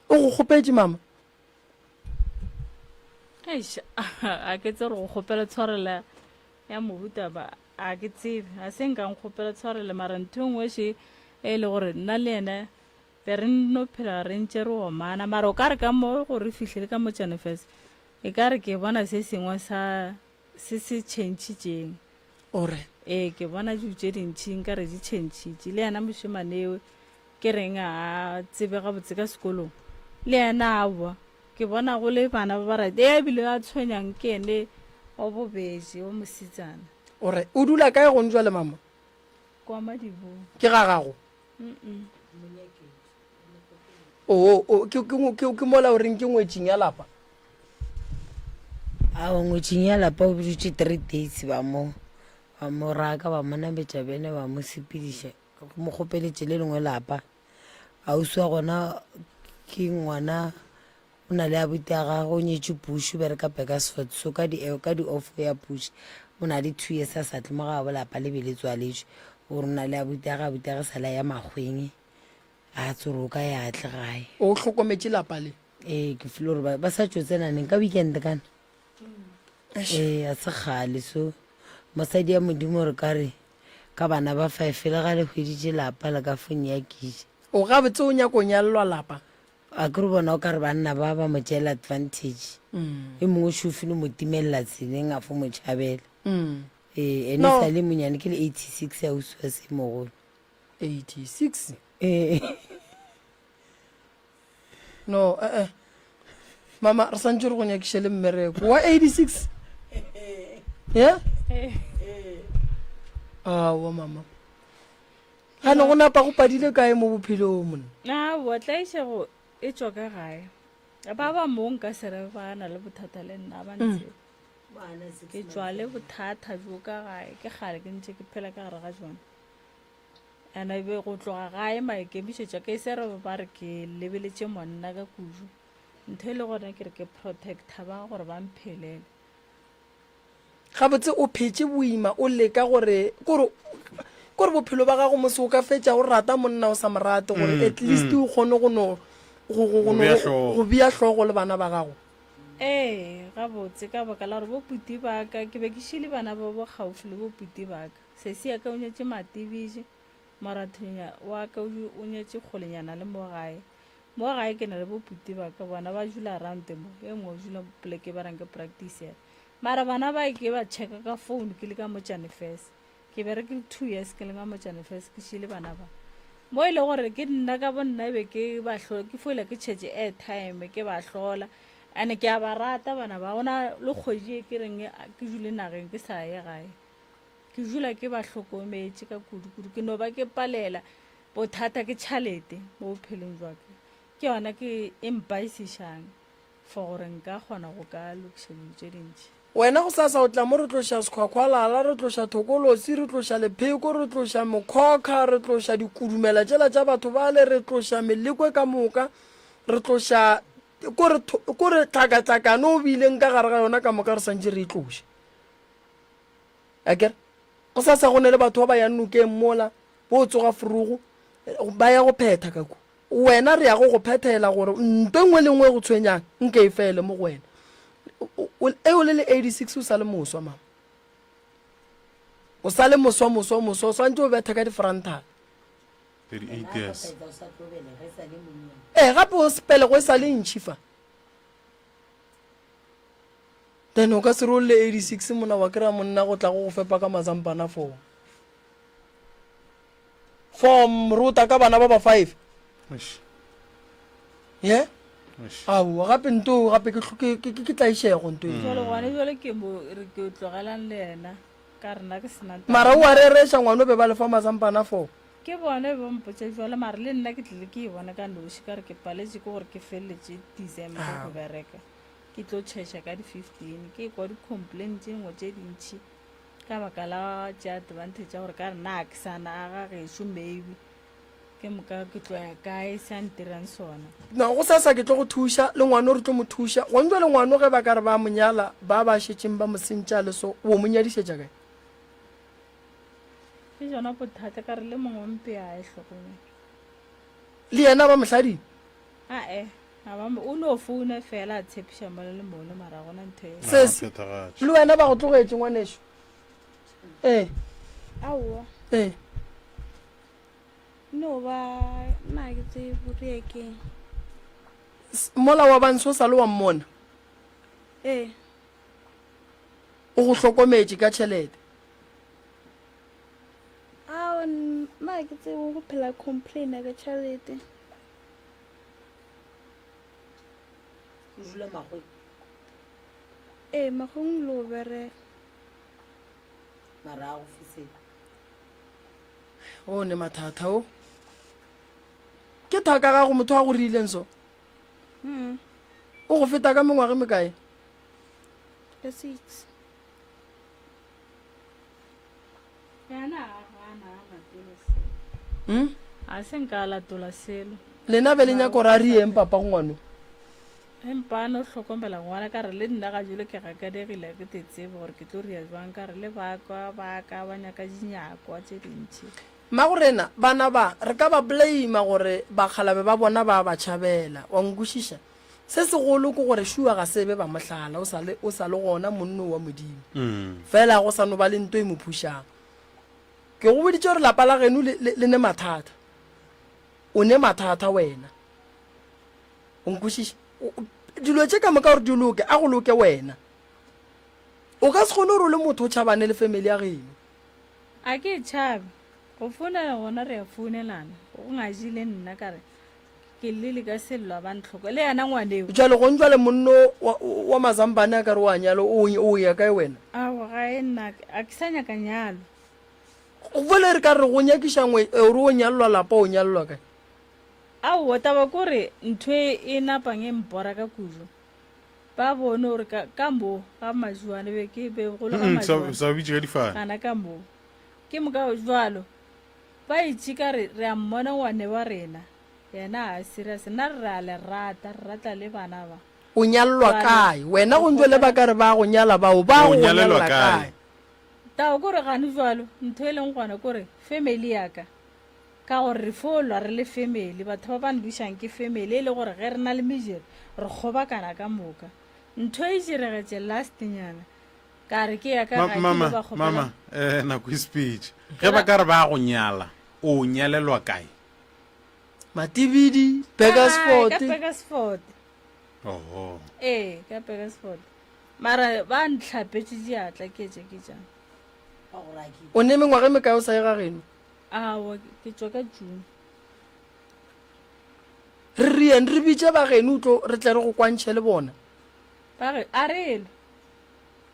O go kgopetše mama? Eish, a ke tsebe gore go kgopela tshwarelo ya mohuta ba a ke tsebe a se nka nkgopela tshwarelo mara ntho e nngwe še e le gore nna le yena be re no phela re ntše re omana mara o ka re ka mo gore re fihlile ka mo Janefes e ka re ke bona se sengwe sa se se tšhentšhitšeng ore ee ke bona dilo tše dintšhi nka re di tšhentšhitše le yena mošemanewe Ke reng a tsebe gabotse ka sekolong? Le yena aowa. Ke bona go le bana ba ba rate. E bile a tshwenyang ke ene wa bobedi wa mosetsana. O re, O dula kae gong jwale mama? Kwa Madibong. Ke ga gago? Mm-mm. Oo, o, ke, ke, ke, ke mola o reng ke ngwetšing ya lapa? Aowa, ngwetšing ya lapa o dutše three days ba mo, ba mo raka, ba mo nametša bene, ba mo sepediša. Go mo kgopeletše le lengwe lapa. Ausi wa gona ke ngwana o na le abuti ya gagwe o nyetše puši o bereka Bakersford so ka di ka di off ya puši o na le two years a sa tle mo ga gabo lapa le be le tswaletšwe o re o na le abuti ya gagwe abuti ya gagwe sala ya makgweng a tsore o ka ya tle gae. O hlokometše lapa le? Ee ke feel gore ba ba sa tšo tsena neng ka weekend kana ee a se kgale so mosadi ya modimo re ka re Ka bana ba five le ga le hweditše lapa le ka fo nyakiša. O gabotse o nyako nyallwa lapa? A ke re bona o ka re banna ba ba mo tšeela advantage. E mongwe šofi no mo timelela tseleng a fo mo tšhabela. Ee, ene No. sa le monyane ke le 86 ausi wa se mogolo. 86? Ee. No, eh eh. Mama, re santše re go nyakiše le mmereko. Wa 86? Yeah? Aowa mama. Gane go napa go padile kae mo bophelong monna? Aowa, tlaišego e tšwa ka gae. Ba ba mo nka se re ba na le bothata le nna ba ntse. Ke tšwa le bothata bjo ka gae. Ke kgale ke ntše ke phela ka gare ga jona. And e be go tloga gae maikemišetšo ke se re ba re ke lebeletše monna ka kudu. Ntho e le gona ke re ke protector ba gore ba mphelele. Gabotse o phetše boima o leka gore kore kore bophelo ba gago mose o ka fetša o rata monna o sa mo rate gore at least o kgone go no go go go Go bea hlogo. go bea hlogo le bana ba gago. Ee, gabotse ka baka la gore bo puti ba ka ke be ke šile bana ba bo kgaufsi le bo puti ba ka. Sesi ya ka o nyetše Matibije, morathonya wa ka o nyetše kgolenyana le mo gae. Mo gae ke na le boputi ba ka, bona ba dula around mo, e nngwe o dula poleke ba reng ke practice ya. Mara bana ba ke ba checka ka phone ke le ka mo Janefes. Ke berekile 2 years ke le ka mo Janefes ke šile bana ba. Mo e le gore ke nna ka bo nna be ke ba hlo ke foila ke tšhetše airtime ke ba hlola. And ke a ba rata bana ba, gona le kgwedi e ke reng ke dule nageng ke sa ye gae. Ke dula ke ba hlokometše ka kudu-kudu. Ke no ba ke palela. Bothata ke tšhalete mo bophelong jwa ka. Ke yona ke e mpaisišang. For gore nka kgona go ka lokiša dilo tše dintši. Wena gosasa o tla mo re tloša sekhwakhwalala, re tloša thokolosi, re tloša lepheko, re tloša mokhokha, re tloša dikudumela tšela tša batho bale, re tloša melekwe ka moka, re tloša kore kore tlhakatlhakano o bileng ka gare ga yona ka moka re santše re e tloše. Akere gosasa go ne le batho ba ba yang nokeng mola bo tsoga forogo ba ya go phetha ka kua. Wena re ya go go phethela gore nto e nngwe le nngwe e go tshwenyang nke e fele mo go wena. E o le le 86 o sa le moswa mama. O sa le moswa moswa moswa o swantse o betha ka di-frontal. 38 years. Ee gape o sepelego e sa le ntšhi fa. Then o ka se re o le 86 mona wa kry-a monna go tla go go fepa ka mazampana foo. Form rota ka bana ba ba five. Eish. Ye? Eish. Aowa gape nto gape ke ke ke ke tlaišego nto e. Jwale gone jwale ke mo re ke tlogelang le yena ka rena ke sena taba. Mara o a rereša ngwana o be ba lefa mazampana for. Ke bone ba mpotša jwale mara le nna ke tlile ke e bona ka noši ka re ke paletše ke gore ke feleletše December go bereka ke tlo tšhesha ka di 15 ke kwa di complain tše nngwe tše dintšhi Ka baka la tšea advantage ya gore ka re na ke sa na ga gešo maybe ke moka ke tlo ya kae se a ntirang sona. No go sasa ke tlo go thuša le ngwano re tlo mo thuša gone jwale ngwano ge ba ka re ba mo nyala ba ba šetšeng ba mo sentša le so o mo nyadišetša kae? Ke jona bothata ka re le mongwe wa mpe a e hlokomela. Le yena ba mo hladile? Ae ga ba mo o no founa fela a tshepiša mola le mono mara gona ntho e. Sesi le wena ba go tlogetše ngwanešu? Ee. Aowa. Ee. No ba nna ke tsebe gore keng. Mola wa bantsho o sa le wa mmona? Ee. O go hlokometše ka tšhelete? Ao nna ke tsebe go phela complaina ka tšhelete. O dula magweng? Ee, magweng le o bereka. Mara a go fiseng? O ne mathata o. Ke thaka gago motho a go rileng so? Mm. O go feta ka mengwaga e mekae? Ka six. Yena a gana a latole selo. Hmm? A se nka a latola selo. Lena be le nyaka gore a re eng papa go ngwano? Empa a no hlokomela ngwana ka re le nna ga jalo ke gakanegile ke te tsebe gore ke tlo ria jwang ka re le ba kwa ba ka ba nyaka dinyakwa tše dintši. Mmagorena, bana ba re ka ba blame gore bakgalabe ba bona ba ba tšhabela. Wa nkwešiša? Se segolo ke gore Shua ga se be ba mo hlala, o sa le, o sa le gona monno wa Modimo. Fela go sa no ba le nto e mo phušang. Ke go boditše gore lapa la geno le, le, le ne mathata. O ne mathata wena. O nkwešiša? O, o, dilo tše ka moka gore di loke, a go loke wena. O ka se kgone gore o le motho o tšhabane le family ya geno. A ke e tšhabe. Go founela gona re a founelana. Go ngajile nna ka re, Ke llile ka sello a ba ntlhoka. Le yena ngwaneo. Jwale gong jwale monno wa, wa Mazambane a ka re o a nyala, o, o ya kae wena? Aowa ga e nna, a ke sa nyaka nyalo. Jwale re ka re go nyakiša ngwe, gore o nyalelwa lapa, o nyalelwa kae? Aowa taba ke gore ntho e, e napang e mpora ka kudu. Ba bone gore ka, ka mo ga Majuane be ke be go le ga Mm, sa, Majuane. sa bitše ka difane. Gana ka mo. Ke moka jwalo. Ba itše ka re, Re a mmona ngwane wa rena, yena ga a serious, nna re a le rata, re rata le bana ba. O nyalelwa Jwale, kae? Wena re go ntšo le ba kgopela. ka re ba go nyala bao, ba O go go nyalelwa nyalela kae? kae? Taba ke gore gane jwalo, ntho e leng gona ke gore family ya ka, ka gore re fo lwa re le family, batho ba ba ndušang ke family, e le gore ge re na le mejero, re kgobakana ka moka. Ntho e diregetše last nyana, Ka re ke ya ka Ma, gae ke mama, lo ba kgopela. mama, eh, nako e sepetše. Ge ba ka re ba go nyala, o nyalelwa kae? Matibidi, Ka gae, ka Burgersfort. Burgersfort. Oho. Ee, ka Burgersfort. Mara ba ntlhapetše diatla ke tše ke tša. O ne mengwaga e mekae o sa ye ga geno? Aowa, ke tšwa ka June. Re rieng re bitše ba geno o tlo re tle re go kwantšhe le bona. Ba re, a re lwe.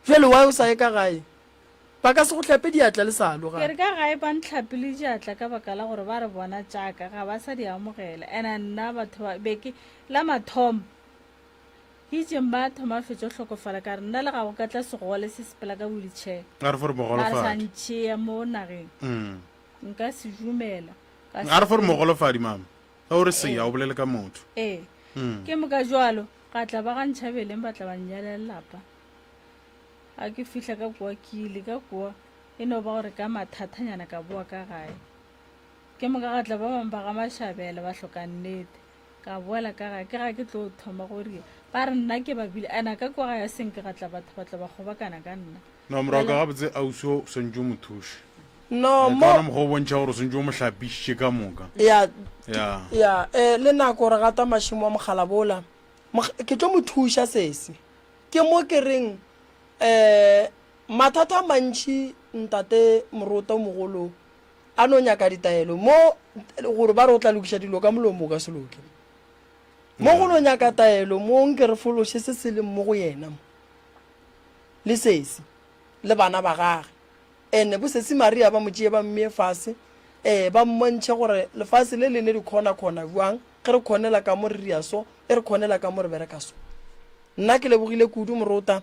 Bjale why o sa ye ka gae? Ba ka se go hlape diatla le sa lo Ke re gape. ka gae ba ntlhapile diatla ka baka la gore ba re bona tšaka ga ba sa di amogela. And nna batho ba be ke la mathomo. Ke itše mma a thoma a fetša go hlokofala ka re nna le ga go ka tla segole se sepela ka wheelchair. A re fo re Ba sa mogolofadi. ntšea mo nageng. Mm. Nka se dumela. Ka A re fo re sepela. mogolofadi mama. Ge o re seya o bolele ka motho. Ee. Mm. Ke moka jwalo ga tla ba ga Ntšhabeleng ba tla ba nnyala lelapa. Ga ke fihla ka kua ke ile ka kua e no ba gore ka mathathanyana ka boa ka gae. Ke moka ga tla ba bangwe ba ga Mashabela ba hloka nnete. Ka boela ka gae ke ga ke tlo thoma go ria. Ba re nna ke ba bile ena ka kua gae a senke ga tla batho ba tla ba kgobakana ka nna. No morwa ka gabotse ausi o swantše o mo thuše. No Ka mo ona mokgwa o bontšha gore o swantše o mo hlapišitše ka moka. Ya Ya. ya eh le nako re gata mašemo a mogalabola. Ke tlo mo thuša sesi. Ke mo ke reng eh mathata a mantši ntate Morota o mogolo a no nyaka ditaelo mo gore ba re o tla lokiša dilo ka molomo o ka se loke. Mo go no nyaka taelo mo nke re fološe se se leng mo go yena mo le sesi le bana ba gage. Ene bo sesi Maria ba mo tšee ba mmee fase eh ba mmontšhe gore lefase le le ne dikhona khona bjang ge re khonela ka mo re ria so e re khonela ka mo re bereka so. Nna ke lebogile kudu morota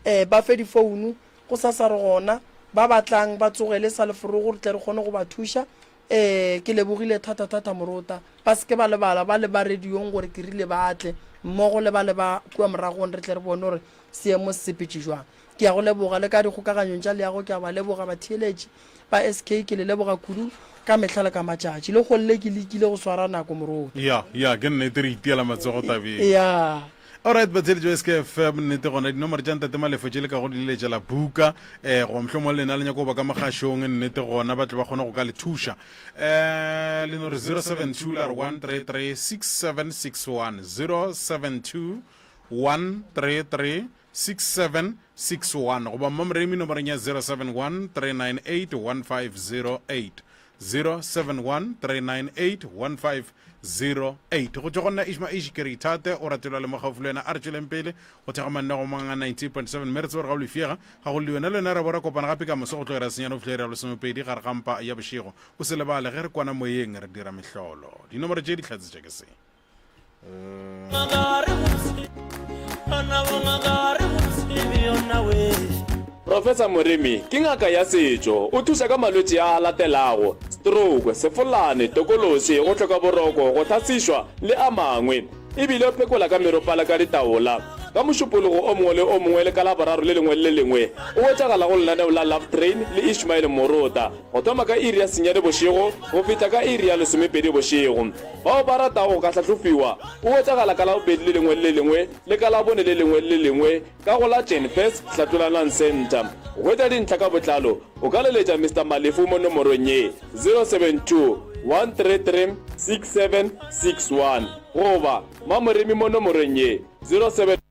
eh ba fe difounu go sasa re gona ba ba tlang ba tsogele sa leforogo re tle re kgone go ba thuša eh ke lebogile thata thata morota ba se ke ba lebala ba le ba radiong gore ke rile ba tle mmogo le ba le ba kua moragong re tle re bone gore seemo se sepetše jwang. Ke a go leboga le ka dikgokaganyong tša leago ke a ba leboga batheeletši ba SK ke le leboga kudu ka mehla le ka matšatši. Le golle ke lekile go swara nako moruti. Ya, ya, ke nnete re itiela matsogo tabeng. Ya. Alright batheeletši ba SKFM nnete gona dinomoro tša Ntate Malefo tše le ka go di leletša la buka eh goba mohlomongwe le lena le nyaka go ba ka mogašong nnete gona ba tle ba kgone go ka le thuša eh le no re 072 la re 133 6761 072 133 6761 goba Mmamoremi nomorong ya 071 398 1508 071 398 1508 go tšwa go nna Ishma Ish ke re ithate o ratelwa le mo gaufi le wena a re tšweleng pele go thekga mannego mang a 90.7 mme re tsebe gore ga o lefiega ga go le wena le wena re bo ra kopana gape ka moso go tlo ira senyane go fihla iri ya lesomepedi gare ga mpa ya bošego o se lebale ge re kwana moyeng re dira mehlolo dinomoro tše di hlatsetša ke se Professor Moremi ke ngaka ya setšo. O thuša ka malwetši a a latelago, stroke, sefolane, tokološi, go hloka boroko, go hlasišwa le a mangwe. E bile o phekola ka meropala ka ditaola. Ka Mošupologo o mongwe le o mongwe le ka Laboraro le lengwe le le lengwe o hwetšagala go lenaneo la Love Train le Ishmael Morota go thoma ka iri ya senyane bošego go fihla ka iri ya lesomepedi bošego. Bao ba ratago go ka hlahlofiwa o hwetšagala ka Labobedi le lengwe le le lengwe le ka Labone le lengwe le le lengwe ka go la Jenfes Hlatlolanang Centre. Go hwetša dintlha ka botlalo o ka leletša Mister Malefu mo nomorong ye, 072 133 6761 goba Mamoremi mo nomorong ye, 07.